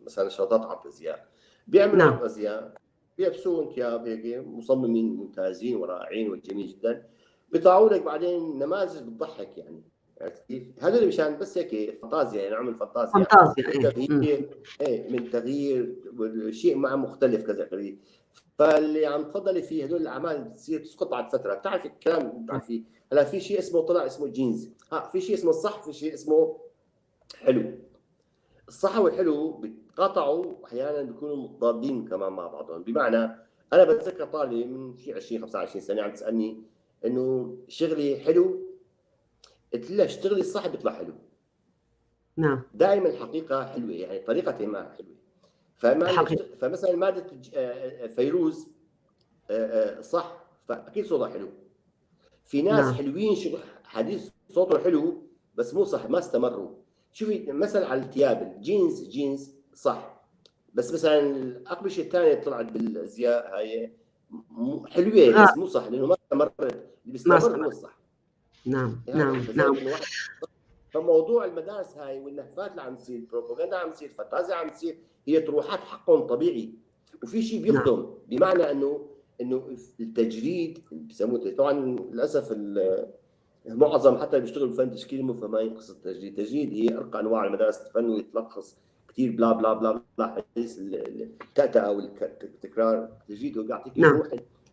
S6: مثلا، شرطات عرض ازياء بيعملوا عرض ازياء، بيلبسون ثياب هيك مصممين ممتازين ورائعين وجميل جدا، بيطلعوا لك بعدين نماذج بتضحك يعني، عرفت كيف؟ هذول مشان بس هيك فانتازيا يعني، عمل فانتازيا
S5: فانتازيا
S6: تغيير، ايه من تغيير شيء مع مختلف كذا قريب. فاللي عم تفضلي فيه هدول الاعمال بتصير تسقط بعد فترة، بتعرفي الكلام، بتعرفي هلا في شيء اسمه طلع اسمه جينز، ها في شيء اسمه الصح، في شيء اسمه حلو. الصح والحلو بيتقاطعوا احيانا، بيكونوا متضادين كمان مع بعضهم. بمعنى انا بتذكر طالبه من شيء 20 25 سنة عم تسالني انه شغلي حلو، قلت لها اشتغلي الصح بيطلع حلو.
S5: نعم،
S6: دائما الحقيقة حلوة يعني، طريقه ما حلوة. فمثلا مادة فيروز صح، فاكيد صوتها حلو. في ناس نعم. حلوين شغل حديث صوته حلو بس مو صح، ما استمروا. شوفي مثلا على الثياب، الجينز جينز صح، بس مثلا الاقمشة الثانية طلعت بالازياء هاي حلوة بس مو صح، لانه ما استمرت. اللي بيستمر هو الصح.
S5: نعم نعم نعم.
S6: فموضوع المدارس هاي والنهفات اللي عم تصير، البروباغندا عم تصير، فانتازيا عم تصير، هي طروحات حقهم طبيعي، وفي شيء بيخدم. نعم. بمعنى انه التجريد بسموه، طبعا للاسف معظم حتى اللي بيشتغلوا بفن تشكيلي مو فاهمين قصة التجريد. التجريد هي ارقى انواع المدارس الفن، ويتلخص كثير بلا بلا بلا بلا حديث التأتأة والتكرار. التجريد هو بيعطيك روح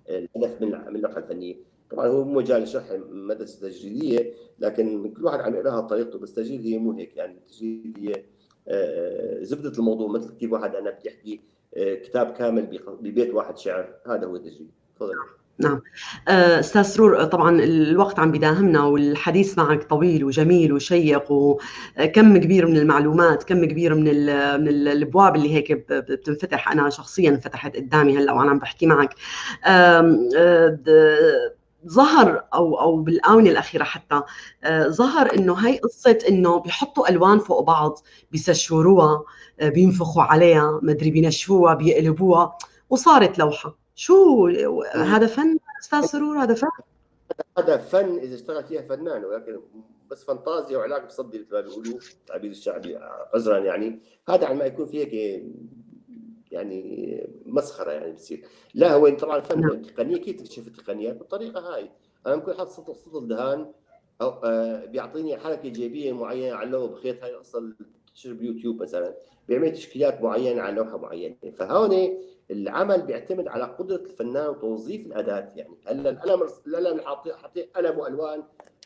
S6: الهدف من اللوحة الفنية. طبعا هو مو مجال شرح المدرسة التجريديه، لكن كل واحد عم يقراها بطريقته، بس التجريد هي مو هيك يعني. التجريد هي زبدة الموضوع، مثل كيف واحد انا بدي احكي كتاب كامل ببيت واحد شعر، هذا هو التجريد. تفضل.
S5: نعم. استاذ سرور، طبعا الوقت عم بداهمنا والحديث معك طويل وجميل وشيق وكم كبير من المعلومات، كم كبير من الابواب اللي هيك بتنفتح. انا شخصيا انفتحت قدامي هلا وانا عم بحكي معك. ظهر او بالاونه الاخيرة حتى ظهر انه هاي قصة انه بيحطوا الوان فوق بعض، بيسشوروها، بينفخوا عليها، مدري بينشفوها، بيقلبوها، وصارت لوحة. شو هذا فن استاذ سرور؟ هذا فن،
S6: هذا فن اذا اشتغل فيها فنان، ولكن بس فانتازيا وعلاج بصدي مثل ما بيقولوا التعبير الشعبي، عذرا يعني. هذا عندما يكون فيه هيك يعني مسخرة يعني بتصير. لا هو طبعا فن، تقنية، كيف تكتشف التقنيات بالطريقة هاي؟ انا ممكن احط سطل دهان او بيعطيني حركة جيبيه معينة على اللوحة بخيط، هاي اصلا تشتغل بيوتيوب مثلا، بيعمل تشكيلات معينة على لوحة معينة. فهون العمل بيعتمد على قدره الفنان وتوظيف الاداة يعني. هلا القلم اللي حاطيه قلم والوان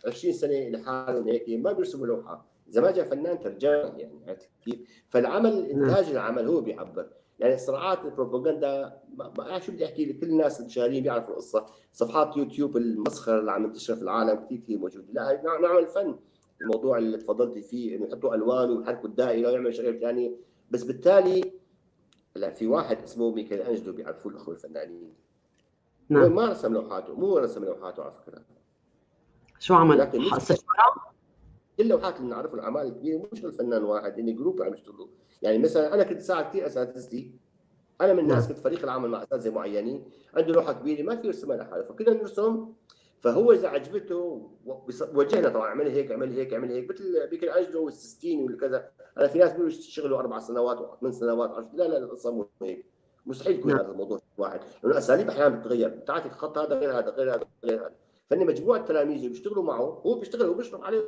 S6: 20 سنة لحالهم هيك ما بيرسموا لوحة، اذا ما جاء فنان ترجمه يعني، عرفت كيف؟ فالعمل، انتاج العمل هو بيعبر يعني. صراعات البروباغندا، ما شو بدي احكي، لكل الناس المشاهدين بيعرفوا القصة، صفحات يوتيوب المسخره اللي عم تنتشر في العالم كثير كثير موجودة. لا نعمل فن. الموضوع اللي تفضلتي فيه انه يحطوا الوان ويحركوا الدائرة ويعملوا شغله ثانية، بس بالتالي لا، في واحد اسمه ميكل انجلو بيعرفوه الاخوة الفنانين. نعم. هو ما رسم لوحاته، مو رسم لوحاته على فكرة.
S5: شو عمل؟
S6: كل اللوحات اللي بنعرفها الاعمال الكبيرة مش الفنان واحد، يعني group عم يشتغلوا. يعني مثلا انا كنت ساعد كثير اساتذتي، انا من الناس كنت فريق العمل مع اساتذة معينين، عنده لوحة كبيرة ما في يرسمها لحاله، فكنا نرسم. فهو اذا عجبته وجهنا طبعا، اعمل هيك اعمل هيك اعمل هيك، مثل ميكل انجلو والسيستين والكذا. انا في ناس بيقولوا اشتغلوا 4 سنوات و8 سنوات، لا لا القصة مو هيك، مستحيل يكون هذا الموضوع واحد، لانه الاساليب احيانا بتتغير، بتعرف الخط هذا غير هذا غير هذا غير هذا. فإن مجموعة تلاميذه بيشتغلوا معه، هو بيشتغل، هو بيشرح عليهم،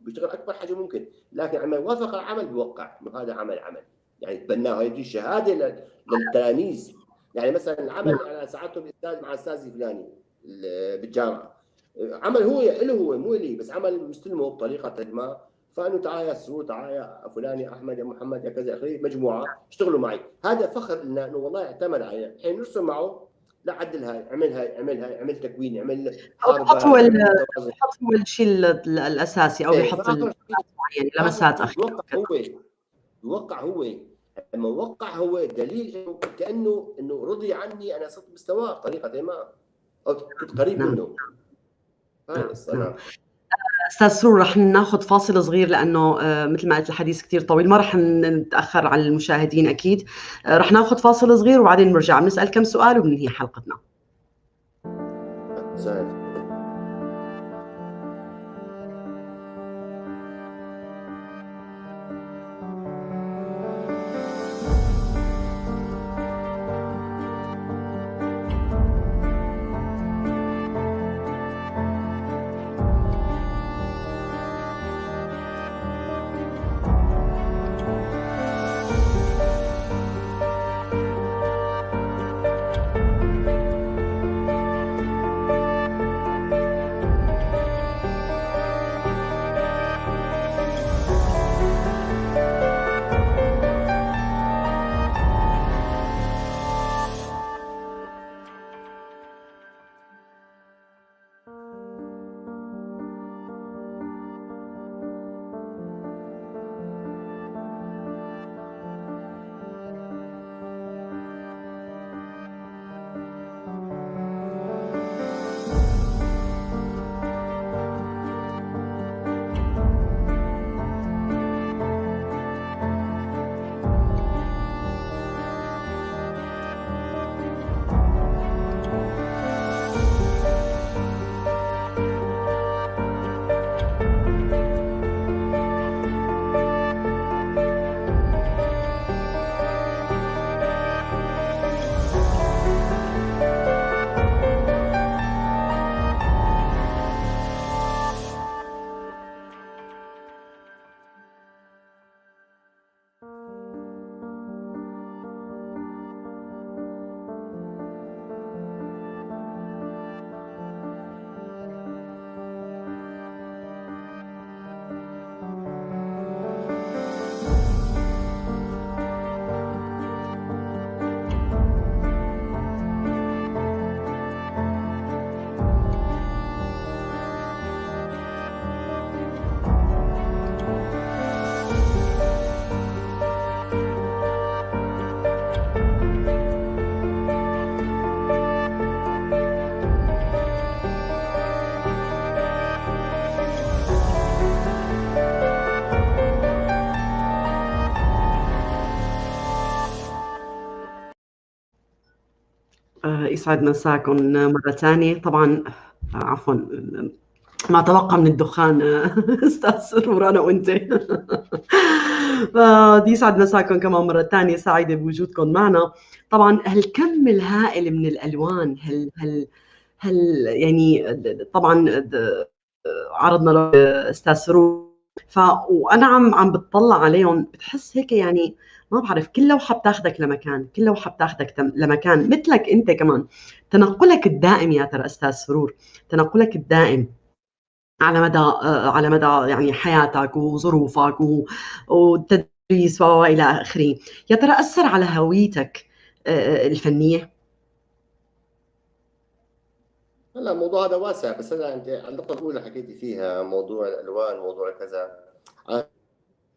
S6: بيشتغل اكبر حاجة ممكن، لكن عندما يوافق العمل بيوقع انه هذا عمل يعني تبناه، يجي شهادة للتلاميذ. يعني مثلا العمل انا ساعدته باستاذ مع استاذي فلاني بالجامعة، عمل هو له هو مو لي، بس عمل مستلمه بطريقة ما، فانه تعال يا سرور، تعال يا فلان، يا احمد، يا محمد، يا كذا اخره، مجموعة اشتغلوا معي. هذا فخر لنا انه والله اعتمد علينا. الحين نرسم معه، لا عدل هاي، اعمل هاي، اعمل هاي، اعمل تكوين، اعمل
S5: حط هو الشيء الاساسي، او يحط يعني لمسات اخيرة.
S6: يوقع هو، لما وقع هو دليل انه كانه انه رضي عني، انا صرت مستواه بطريقة ما، او كنت قريب منه. هاي القصة.
S5: استاذ سرور، رح ناخذ فاصل صغير لانه مثل ما قلت الحديث كثير طويل، ما رح نتاخر على المشاهدين اكيد. رح ناخذ فاصل صغير وبعدين بنرجع بنسال كم سؤال وبننهي حلقتنا.
S6: سهل.
S5: يسعد مساكم مرة ثانية. طبعا عفوا ما تبقى من الدخان استاذ سرور انا وانت. يسعد مساكم كمان مرة ثانية، سعيدة بوجودكم معنا. طبعا هالكم الهائل من الالوان، هل هل هل يعني طبعا عرضنا استاذ سرور، وانا عم بتطلع عليهم بتحس هيك، يعني ما بعرف، كل لوحة بتاخذك لمكان، كل لوحة بتاخذك لمكان. مثلك انت كمان تنقلك الدائم يا ترى استاذ سرور، تنقلك الدائم على مدى يعني حياتك وظروفك والتدريس والى اخره، يا ترى اثر على هويتك الفنية؟
S6: هلا الموضوع هذا واسع، بس انا انت على النقطة الاولى حكيتي فيها موضوع الالوان، موضوع كذا،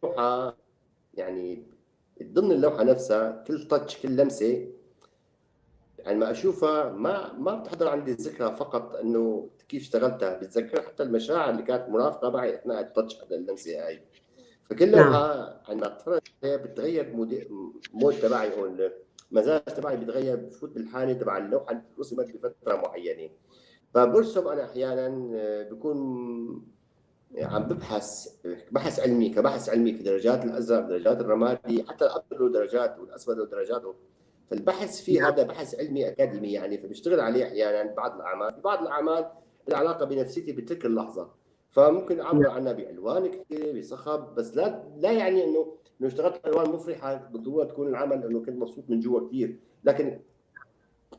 S6: اللوحة يعني ضمن اللوحة نفسها كل تاتش، كل لمسه، يعني ما اشوفها ما بتحضر عندي الذكرى فقط انه كيف اشتغلتها، بتذكر حتى المشاعر اللي كانت مرافقة معي اثناء ال touch هذا اللمسة هاي. فكل لوحة عندما اتفرج عليها بتغير mood تبعي او المزاج تبعي بيتغير، بفوت بالحالة تبع اللوحة اللي رسمت بفترة معينة. فبرسم انا احيانا بكون عم ببحث بحث علمي، كبحث علمي في درجات الازرق، درجات الرمادي، حتى الابيض له درجات والاسود له درجاته. فالبحث فيه هذا بحث علمي اكاديمي يعني، فبشتغل عليه احيانا بعض الاعمال، في بعض الاعمال العلاقة بنفسيتي بتلك اللحظة، فممكن اعبر عنها بالوان كثيرة بصخب، بس لا يعني انه اشتغلت الوان مفرحة بالضرورة تكون العمل انه كنت مبسوط من جوا كثير، لكن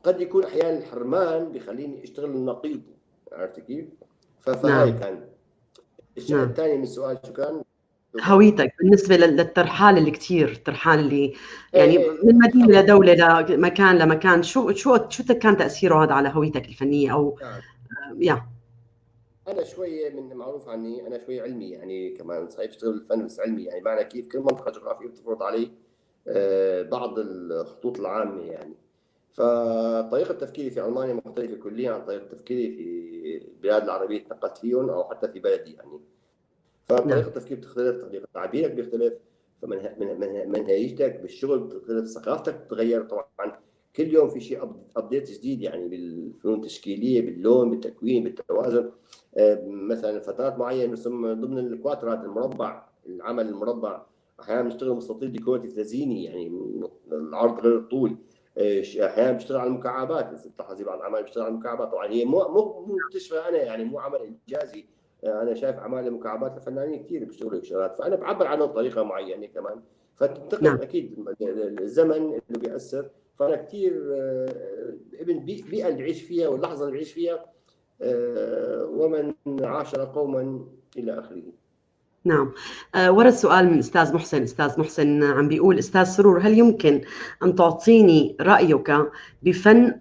S6: قد يكون احيانا الحرمان بخليني اشتغل النقيض، عرفت كيف؟ فهاي كان الشيء الثاني من السؤال. شو كان؟
S5: هويتك بالنسبة للترحال اللي كثير، الترحال اللي يعني من مدينة لدولة لمكان لمكان، شو شو شو كان تاثيره هذا على هويتك الفنية او يا؟
S6: انا شوية من معروف عني انا شوي علمي يعني، كمان صحيح بشتغل بالفن بس علمي يعني، معنى كيف كل منطقة جغرافية بتفرض علي بعض الخطوط العامة يعني. فطريقة تفكيري في المانيا مختلفة كليا عن طريقه تفكيري في البلاد العربية اللي تنقلت فيهم او حتى في بلدي يعني. فطريقة التفكير بتختلف، طريقه تعبيرك بيختلف، فمنهجيتك بالشغل بتختلف، ثقافتك بتتغير طبعا. كل يوم في شيء update جديد يعني بالفنون التشكيليه، باللون، بالتكوين، بالتوازن. مثلا فترات معينة نرسم ضمن الكواترات، المربع، العمل المربع، احيانا بنشتغل مستطيل decorative تزييني يعني العرض غير الطول، احيانا بشتغل على المكعبات، اذا بتلاحظي بعض الاعمال بشتغل على المكعبات. طبعا هي مو مكتشفه انا يعني، مو عمل انجازي، انا شايف اعمال المكعبات لفنانين كثير بيشتغلوا هيك شغلات، فانا بعبر عنهم بطريقة معينة كمان، فتنتقل. اكيد الزمن اللي بيأثر، فانا كثير ابن بيئة اللي بعيش فيها واللحظة اللي بعيش فيها، ومن عاشر قوما الى اخره.
S5: نعم. ورد سؤال من استاذ محسن. استاذ محسن عم بيقول: استاذ سرور، هل يمكن ان تعطيني رايك بفن،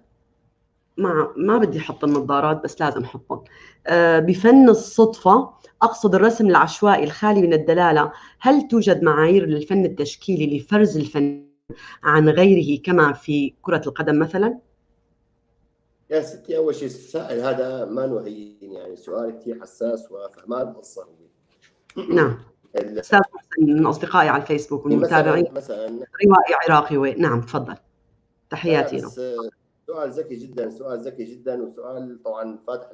S5: ما بدي احط النظارات بس لازم احطهم، بفن الصدفة، اقصد الرسم العشوائي الخالي من الدلالة، هل توجد معايير للفن التشكيلي لفرز الفن عن غيره كما في كره القدم مثلا؟
S6: يا ستي، اول شيء السائل هذا ما هين يعني، سؤال كثير حساس وفهمان القصة.
S5: نعم. استاذ محسن من اصدقائي على الفيسبوك والمتابعين،
S6: مثلا
S5: روائي عراقي. نعم تفضل، تحياتي له.
S6: سؤال ذكي جدا، سؤال ذكي جدا، وسؤال طبعا فاتح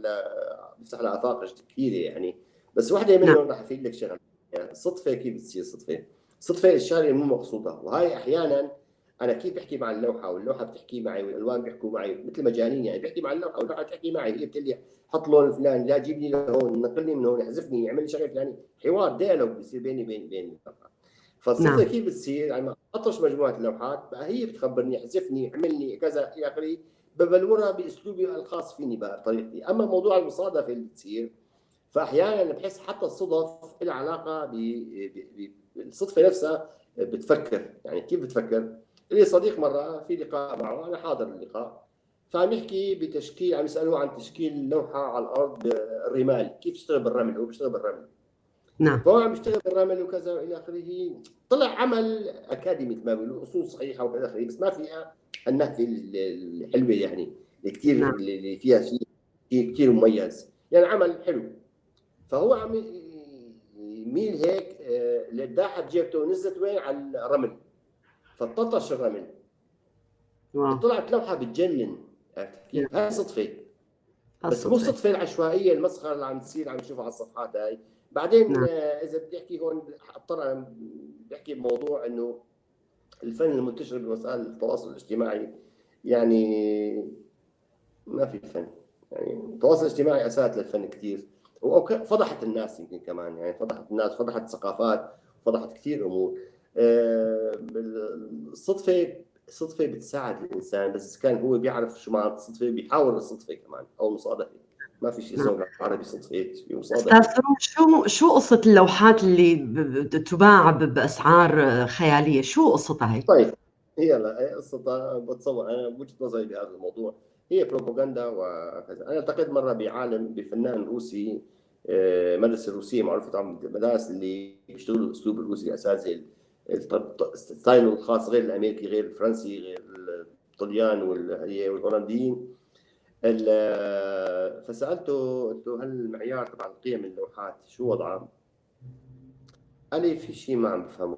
S6: بيفتح لافاق كثيرة يعني، بس وحده منهم رح افيد لك شغله. يعني الصدفة كيف بتصير صدفة؟ صدفة الشغلة مو مقصوده، وهي احيانا انا كيف بحكي مع اللوحة واللوحه بتحكي معي والالوان بيحكوا معي مثل مجانين يعني، بحكي مع اللوحة واللوحه بتحكي معي، هي بتقول لي حط لون فلان، لا جيبني لهون، نقلني من هون، احذفني، اعمل لي شغله فلانيه، حوار dialogue بيصير بيني وبين اللوحة. فالصدفه كيف بتصير؟ يعني اطرش مجموعة اللوحات بقى هي بتخبرني احذفني، اعملني كذا الى اخره، ببلورها باسلوبي الخاص فيني بقى بطريقتي. اما موضوع المصادفه اللي بتصير فاحيانا بحس حتى الصدف لها علاقة بالصدفة نفسها بتفكر. يعني كيف بتفكر؟ لي صديق مرة في لقاء معه، انا حاضر اللقاء، فعم يحكي بتشكيل، عم يسالوه عن تشكيل لوحة على الارض الرمال، كيف تشتغل بالرمل، هو بيشتغل بالرمل.
S5: نعم.
S6: فهو عم يشتغل بالرمل وكذا والى اخره، طلع عمل اكاديمي مثل ما بيقولوا، اصول صحيحه والى اخره، بس ما فيها النهفه الحلوة يعني كثير.
S5: نعم.
S6: اللي فيها شيء كثير مميز، يعني عمل حلو. فهو عم يميل هيك القداحه بجيبته نزلت وين؟ على الرمل، فططش الرمل.
S5: واو.
S6: طلعت لوحة بتجنن. عرفت كيف؟ هاي صدفة، بس مو الصدفة العشوائية المسخره اللي عم تصير، عم نشوفها على الصفحات هاي. بعدين نعم. اذا بدي احكي هون اضطر انا بدي احكي بموضوع انه الفن المنتشر بوسائل التواصل الاجتماعي، يعني ما في فن، يعني التواصل الاجتماعي اساءت للفن كثير وفضحت الناس، يمكن كمان يعني فضحت الناس، فضحت ثقافات، فضحت كثير امور. الصدفة بتساعد الانسان، بس كان هو بيعرف شو معنى الصدفة، بيحاول الصدفة كمان او المصادفه. ما في شيء اسمه بالعربي صدفة، في مصادفة.
S5: استاذ شو قصة اللوحات اللي تباع باسعار خيالية؟ شو قصتها هي؟
S6: طيب يلا قصتها بتصور انا وجهه نظري بهذا الموضوع هي بروباغندا وكذا. انا التقيت مرة بعالم، بفنان روسي، مدرسه روسية معروفة طبعا، المدارس اللي بيشتغلوا الاسلوب الروسي الاساسي، style الخاص، غير الامريكي، غير الفرنسي، غير الطليان والهولنديين. فسالته قلت له هل المعيار تبع القيم اللوحات شو وضعه؟ قال لي في شيء ما عم بفهمه.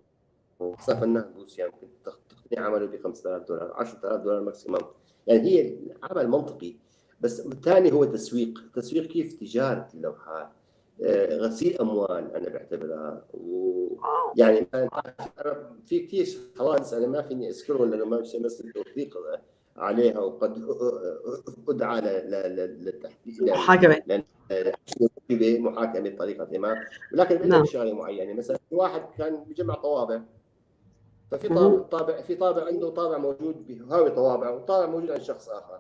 S6: صار فنان روسي يعني ممكن تقتني عمله ب $5000 $10000 maximum، يعني هي عمل منطقي. بس الثاني هو تسويق، تسويق كيف تجارة اللوحات، غسيل اموال انا بعتبرها. ويعني انا في كثير حوادث انا ما فيني اذكرهم لانه ما مش بس التوثيق عليها، وقد ادعى للتحقيق،
S5: محاكمة،
S6: محاكمة بطريقة ما. ولكن بدك شغله معينة، مثلا واحد كان بجمع طوابع، ففي طابع، في طابع عنده طابع موجود بهاوي طوابع، وطابع موجود عند شخص اخر،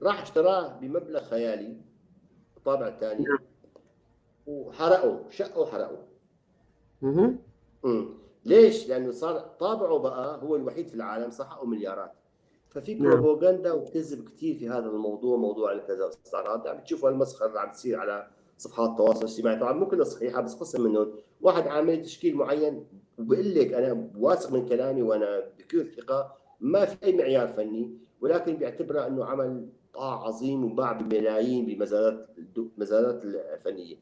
S6: راح اشتراه بمبلغ خيالي الطابع الثاني، وحرقه، شقه حرقه. ليش؟ لانه صار طابعه بقى هو الوحيد في العالم، صار حقه مليارات. ففي بروباغندا وكذب كثير في هذا الموضوع، موضوع الكذا والاستعراض. عم تشوفوا المسخره اللي عم تصير على صفحات التواصل الاجتماعي، طبعا مو كلها صحيحه، بس قسم منهم واحد عامل تشكيل معين وبقول لك انا واثق من كلامي وانا بكل ثقة، ما في اي معيار فني، ولكن بيعتبرها انه عمل طاع عظيم وباع بملايين بمزادات المزادات الفنية.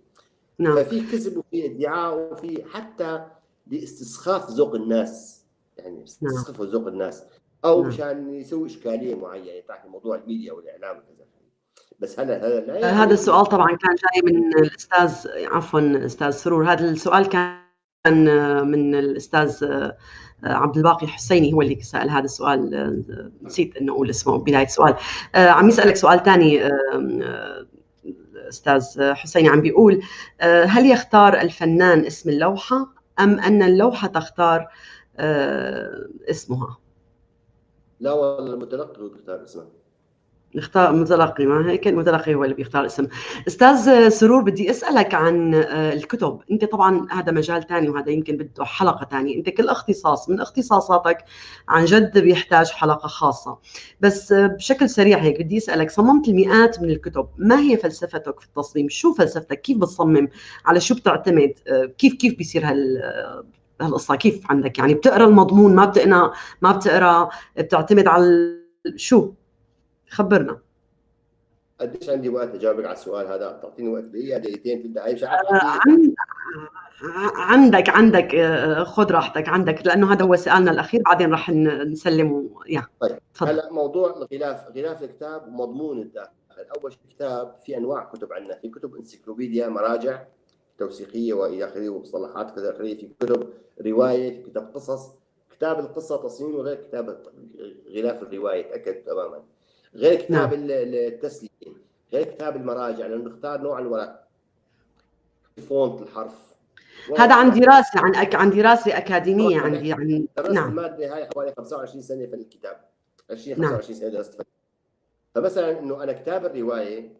S6: نعم. ففي كذب وفي ادعاء وفي حتى لاستسخاف ذوق الناس، يعني استسخفوا ذوق الناس، او مشان يسوي اشكالية معينة تحت موضوع الميديا والاعلام وكذا. بس هلا هذا
S5: لا، هذا السؤال طبعا كان جاي من الاستاذ، عفوا استاذ سرور، هذا السؤال كان من الاستاذ عبد الباقي حسيني، هو اللي سأل هذا السؤال، نسيت انه اقول اسمه بداية السؤال. عم يسألك سؤال ثاني استاذ حسيني، عم بيقول هل يختار الفنان اسم اللوحة ام ان اللوحة تختار اسمها؟
S6: لا والله المتلقي هو بيختار اسمه.
S5: نختار متلقي، ما هيك المتلقي هو اللي بيختار اسم. استاذ سرور بدي اسالك عن الكتب، انت طبعا هذا مجال ثاني وهذا يمكن بده حلقة ثانية، انت كل اختصاص من اختصاصاتك عن جد بيحتاج حلقة خاصة، بس بشكل سريع هيك بدي اسالك، صممت المئات من الكتب، ما هي فلسفتك في التصميم؟ شو فلسفتك؟ كيف بتصمم؟ على شو بتعتمد؟ كيف بيصير هالقصة؟ كيف عندك يعني بتقرا المضمون، ما بتقرا، ما بتقرا، بتعتمد على شو؟ خبرنا.
S6: قديش عندي وقت اجاوبك على السؤال هذا؟ تعطيني وقت دقيقة دقيقتين ثلاث دقائق؟ مش عارف.
S5: عندك خذ راحتك، عندك، لانه هذا هو سؤالنا الاخير، بعدين راح نسلم. يا
S6: طيب هلا موضوع الغلاف، غلاف الكتاب ومضمون الداخل. اول شيء الكتاب في انواع كتب عندنا، في كتب انسيكلوبيديا، مراجع توثيقيه والى اخره ومصطلحات كذا اخره، في كتب رواية، في كتاب قصص. كتاب القصة تصميمه غير كتاب غلاف الرواية، تاكد تماما. غير كتاب التسلية، غير كتاب المراجع، لانه نختار نوع الورق، font الحرف.
S5: هذا عن دراسة، عن دراسة اكاديمية، عندي يعني.
S6: درست المادة هاي حوالي 25 سنة في الكتاب، 20 25 سنة درست. فمثلا انه انا كتاب الرواية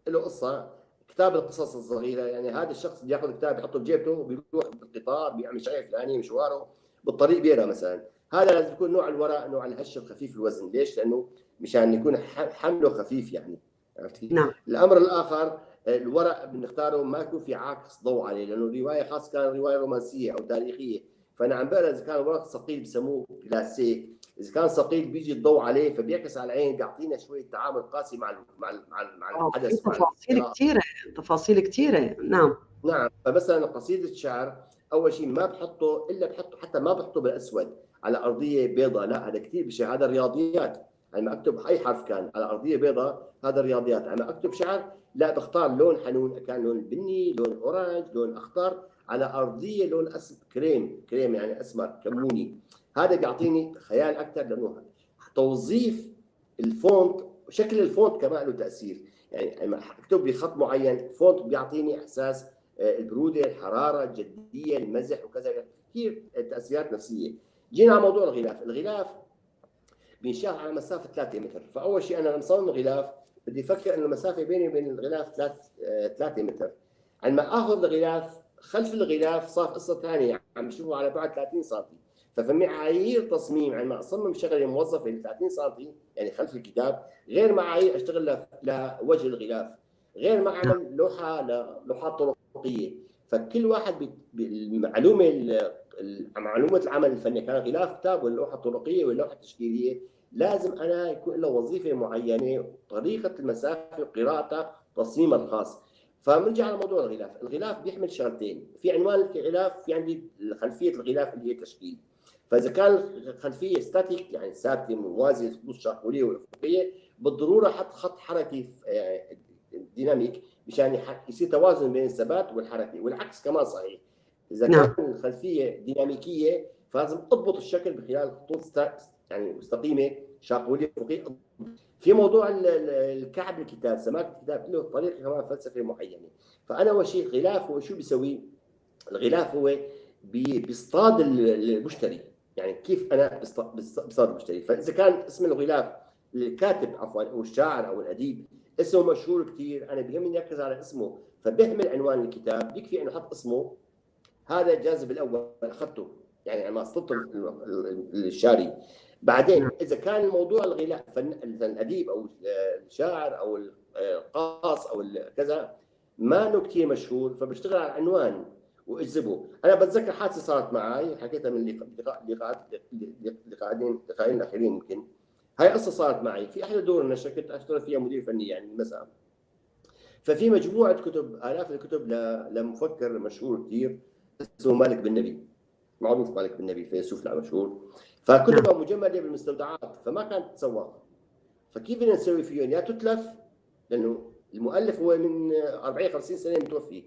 S6: له قصة، كتاب القصص الصغيرة، يعني هذا الشخص بياخذ كتاب بيحطه بجيبته وبيروح بالقطار، بيعمل شيء فلاني مشواره بالطريق بيقرا مثلا. هذا لازم يكون نوع الورق نوع الهش الخفيف الوزن، ليش؟ لانه مشان يكون حمله خفيف يعني، عرفت كيف؟
S5: نعم.
S6: الامر الاخر الورق بنختاره ما يكون في عاكس ضوء عليه، لانه الرواية خاصة كان رواية رومانسية او تاريخية، فانا عم بقرا اذا كان الورق ثقيل بسموه glacé، اذا كان ثقيل بيجي الضوء عليه فبيعكس على العين، بيعطينا شوية تعامل قاسي مع مع مع الحدث.
S5: تفاصيل كثيرة، تفاصيل كثيرة. نعم
S6: نعم. فمثلا قصيدة شعر اول شيء ما بحطه الا بحطه، حتى ما بحطه بالاسود على ارضية بيضاء، لا هذا كثير بشع، هذا رياضيات. عندما اكتب اي حرف كان على ارضية بيضاء هذا الرياضيات، عندما اكتب شعر لا بختار لون حنون، كان لون بني، لون orange، لون اخضر، على ارضية لون كريم، كريم يعني اسمر كموني. هذا بيعطيني خيال اكثر، لانه توظيف ال font، شكل ال font كمان له تاثير. يعني لما اكتب بخط معين font بيعطيني احساس البرودة، الحرارة، الجدية، المزح وكذا، كثير تاثيرات نفسية. جينا على موضوع الغلاف، الغلاف بينشاف على مسافة 3 متر، فاول شيء انا لما اصمم غلاف بدي افكر انه المسافة بيني وبين الغلاف 3 متر. عندما اخذ الغلاف، خلف الغلاف صار قصة ثانية، عم بشوفه على بعد 30 سم، ففي معايير تصميم عندما اصمم شغله موظفة ل 30 سم يعني خلف الكتاب، غير معايير اشتغل لوجه الغلاف، غير ما اعمل لوحة لوحات طرقيه. فكل واحد بالمعلومه، معلومة العمل الفني، كان غلاف كتاب ولا لوحة طرقيه ولا لوحة تشكيليه، لازم انا يكون له وظيفة معينة، طريقه المسافة وقراءتها، تصميمها الخاص. فبنرجع على موضوع الغلاف، الغلاف بيحمل شغلتين، في عنوان الغلاف، في عندي خلفية الغلاف اللي هي تشكيل. فاذا كان الخلفية static يعني ثابتة موازية الخطوط الشاقوليه والافقيه، بالضرورة حط خط حركي dynamic مشان يصير توازن بين الثبات والحركة، والعكس كمان صحيح. اذا كان الخلفية ديناميكية فلازم اضبط الشكل بخلال خطوط يعني مستقيمة شاقوليه افقية. في موضوع الكعب الكتاب، سماكه الكتاب له طريقه كمان فلسفة معينة. فانا اول شيء الغلاف هو شو بيسوي؟ الغلاف هو بيصطاد المشتري، يعني كيف انا بصطاد المشتري؟ فاذا كان اسم الغلاف الكاتب عفوا او الشاعر او الاديب اسمه مشهور كثير، انا بيهمني اركز على اسمه، فبهمل عنوان الكتاب، بيكفي انه احط اسمه. هذا الجاذب الاول اخذته، يعني ما اصطدت الشاري. بعدين اذا كان الموضوع الغلاف الاديب او الشاعر او القاص او كذا ما انه كثير مشهور، فبشتغل على العنوان واجذبه. انا بتذكر حادثه صارت معي حكيتها من لقاءين الاخيرين يمكن. هاي قصة صارت معي في احدى دور النشر، كنت اشتغل فيها مدير فني يعني المساء. ففي مجموعة كتب، الاف الكتب لمفكر مشهور كثير اسمه مالك بن نبي، معروف مالك بن نبي فيلسوف مشهور. فكتبه مجمده بالمستودعات، فما كانت تتسوق. فكيف بدنا نسوي فيهم؟ يا تتلف، لانه المؤلف هو من 40 50 سنة متوفي،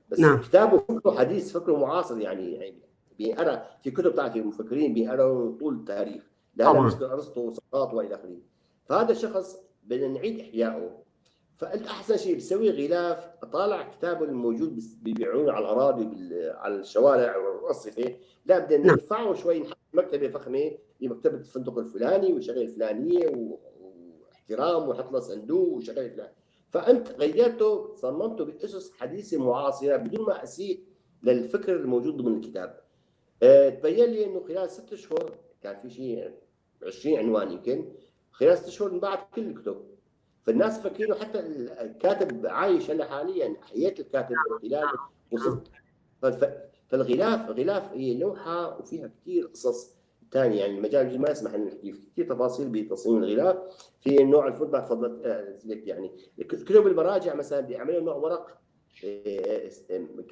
S6: بس كتابه فكرة حديث، فكرة معاصر، يعني بينقرا في كتب بتاعت المفكرين بينقرا طول التاريخ، لا مثل ارسطو وسقراط والى اخره. فهذا الشخص بدنا نعيد احيائه، فقلت احسن شيء بسوي غلاف اطالع كتابه الموجود بيبيعونه على الاراضي على الشوارع والرصفه، لا بدنا نرفعه شوي، نحط مكتبه فخمة بمكتبه الفندق الفلاني والشغله الفلانية واحترام، وحط له صندوق وشغله الفلانية. فانت غيرته، صممته باسس حديثه معاصره بدون ما اسيء للفكر الموجود ضمن الكتاب. تبين لي انه خلال 6 اشهر كان في شيء 20 عنوان يمكن، خلال 6 اشهر انباعت كل الكتب. فالناس فكروا حتى الكاتب عايش هلا حاليا، حياة الكاتب خلال وصلت. فالغلاف غلاف هي لوحة وفيها كثير قصص ثانية، يعني المجال ما يسمح ان نحكي في كثير تفاصيل بتصميم الغلاف. في نوع ال font ما تفضلت لك، يعني كتب المراجع مثلا بيعملوا نوع ورق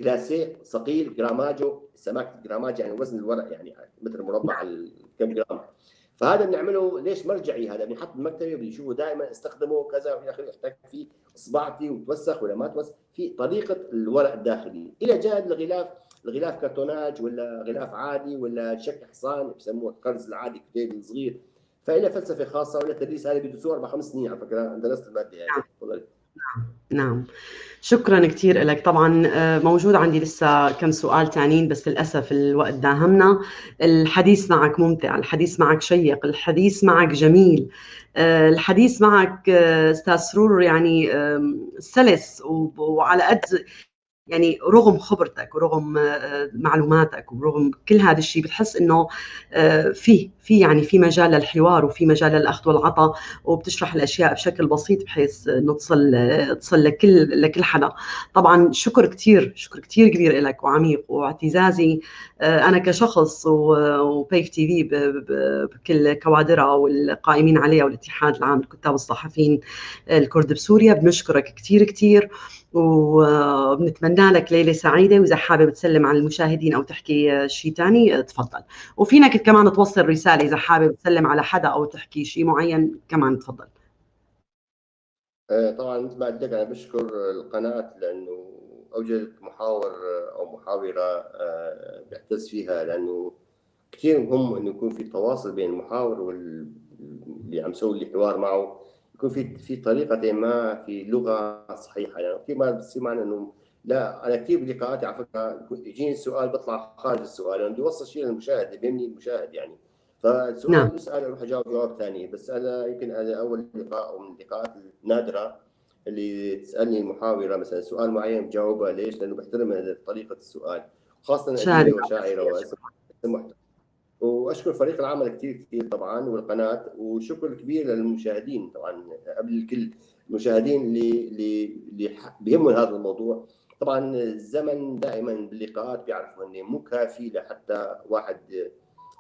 S6: classé ثقيل، جراماجو، سماكه جراماج يعني وزن الورق يعني متر مربع على كم جرام. فهذا بنعمله ليش مرجعي، هذا بنحط بالمكتبة وبيشوفه دائما، استخدمه كذا والى اخره، احتك فيه اصبعتي وتوسخ ولا ما توسخ، في طريقه الورق الداخلي. الى جانب الغلاف، الغلاف كرتوناج ولا غلاف عادي ولا شك حصان بسموه القرز العادي كتاب الصغير، فإلى فلسفة خاصة ولا تدريس. هذا بدرسوه 4 5 سنين على فكرة، انا درست المادة يعني. تفضلي.
S5: نعم، شكرا كثير لك. طبعا موجود عندي لسه كم سؤال تانيين بس للأسف الوقت داهمنا. الحديث معك ممتع، الحديث معك شيق، الحديث معك جميل، الحديث معك أستاذ سرور يعني سلس وعلى قد يعني رغم خبرتك ورغم معلوماتك ورغم كل هذا الشيء بتحس انه في يعني في مجال للحوار وفي مجال للاخذ والعطاء، وبتشرح الاشياء بشكل بسيط بحيث انه تصل لكل حدا. طبعا شكر كثير، شكر كثير كبير لك وعميق واعتزازي انا كشخص وبيف تي في بكل كوادرها والقائمين عليها والاتحاد العام للكتاب الصحفيين الكرد بسوريا، بنشكرك كثير كثير. وبنتمنى لك ليلة سعيدة، وإذا حابب تسلم على المشاهدين أو تحكي شيء ثاني تفضل، وفينك كمان توصل رسالة إذا حابب تسلم على حدا أو تحكي شيء معين كمان تفضل.
S6: طبعا مثل ما قلت لك أنا بشكر القناة لأنه أوجدت محاور أو محاورة بيعتز فيها، لأنه كثير مهم إنه يكون في تواصل بين المحاور واللي عم يسوي الحوار معه، يكون في طريقة ما، في لغة صحيحة. يعني كثير ما بتصير معنا إنه لا، أنا كثير بلقاءاتي على فكرة يجيني السؤال بطلع خارج السؤال، لأنه بدي أوصل شيء للمشاهد، بيهمني المشاهد يعني. فالسؤال نعم. بسأل أروح أجاوب جواب ثاني، بس أنا يمكن هذا أول لقاء أو من اللقاءات النادرة اللي تسألني المحاورة مثلا سؤال معين بجاوبها. ليش؟ لأنه بحترم طريقة السؤال، خاصة أديبة وشاعرة واسم محترم. واشكر فريق العمل كثير كثير طبعا والقناة، وشكر كبير للمشاهدين طبعا قبل الكل، المشاهدين اللي بيهمهم هذا الموضوع. طبعا الزمن دائما باللقاءات بيعرفوا انه مو كافي لحتى واحد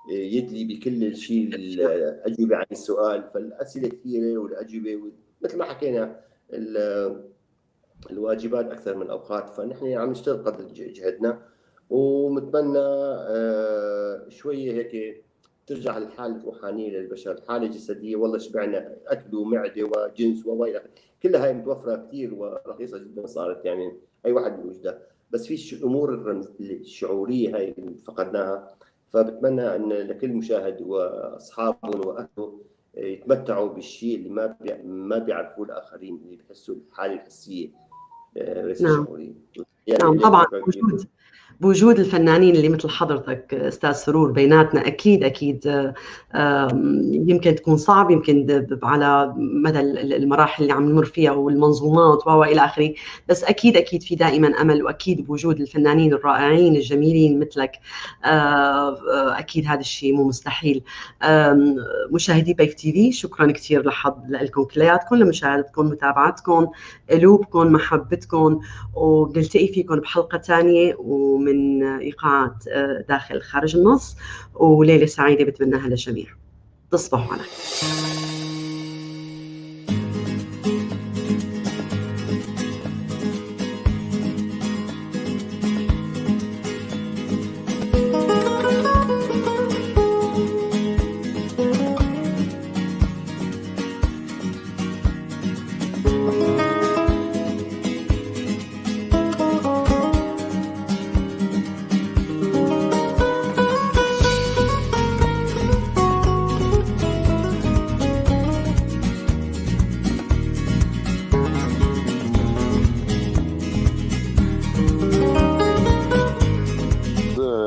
S6: يدلي بكل شيء الاجوبة عن السؤال، فالاسئله كثيرة والاجوبه مثل ما حكينا الواجبات اكثر من الاوقات، فنحن عم نشتغل قدر جهدنا، ومتمنى شوية هيك ترجع الحالة الروحانية للبشر، الحالة الجسدية والله شبعنا اكل ومعده وجنس والى اخره، كلها هاي متوفرة كثير ورخيصه جدا صارت، يعني اي واحد بيوجدها، بس في الامور الشعوريه هاي اللي فقدناها. فبتمنى ان لكل مشاهد واصحابه واهله يتمتعوا بالشيء اللي ما بيعرفوه الاخرين، اللي بحسوا الحالة الحسية ليس الشعوريه.
S5: نعم طبعا بوجود الفنانين اللي مثل حضرتك استاذ سرور بيناتنا اكيد اكيد يمكن تكون صعب، يمكن على مدى المراحل اللي عم نمر فيها والمنظومات والى اخره، بس اكيد اكيد في دائما امل، واكيد بوجود الفنانين الرائعين الجميلين مثلك اكيد هذا الشيء مو مستحيل. مشاهدي بيف تي في، شكرا كثير لكم كلياتكم لمشاهدتكم متابعتكم قلوبكم محبتكم، وبنلتقي فيكم بحلقة ثانية ومن ايقاعات داخل خارج النص، وليلة سعيدة بتمناها للجميع. تصبحوا على خير.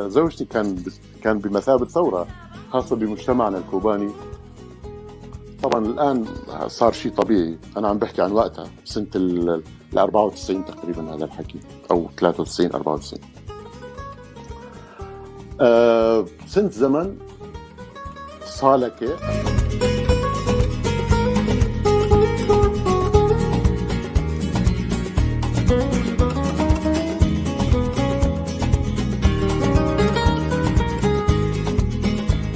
S2: زوجتي كان بمثابة ثورة، خاصة بمجتمعنا الكوباني. طبعا الآن صار شيء طبيعي، أنا عم بحكي عن وقتها سنة ال 94 تقريبا هذا الحكي، أو 93 94. سنة زمن صالكة.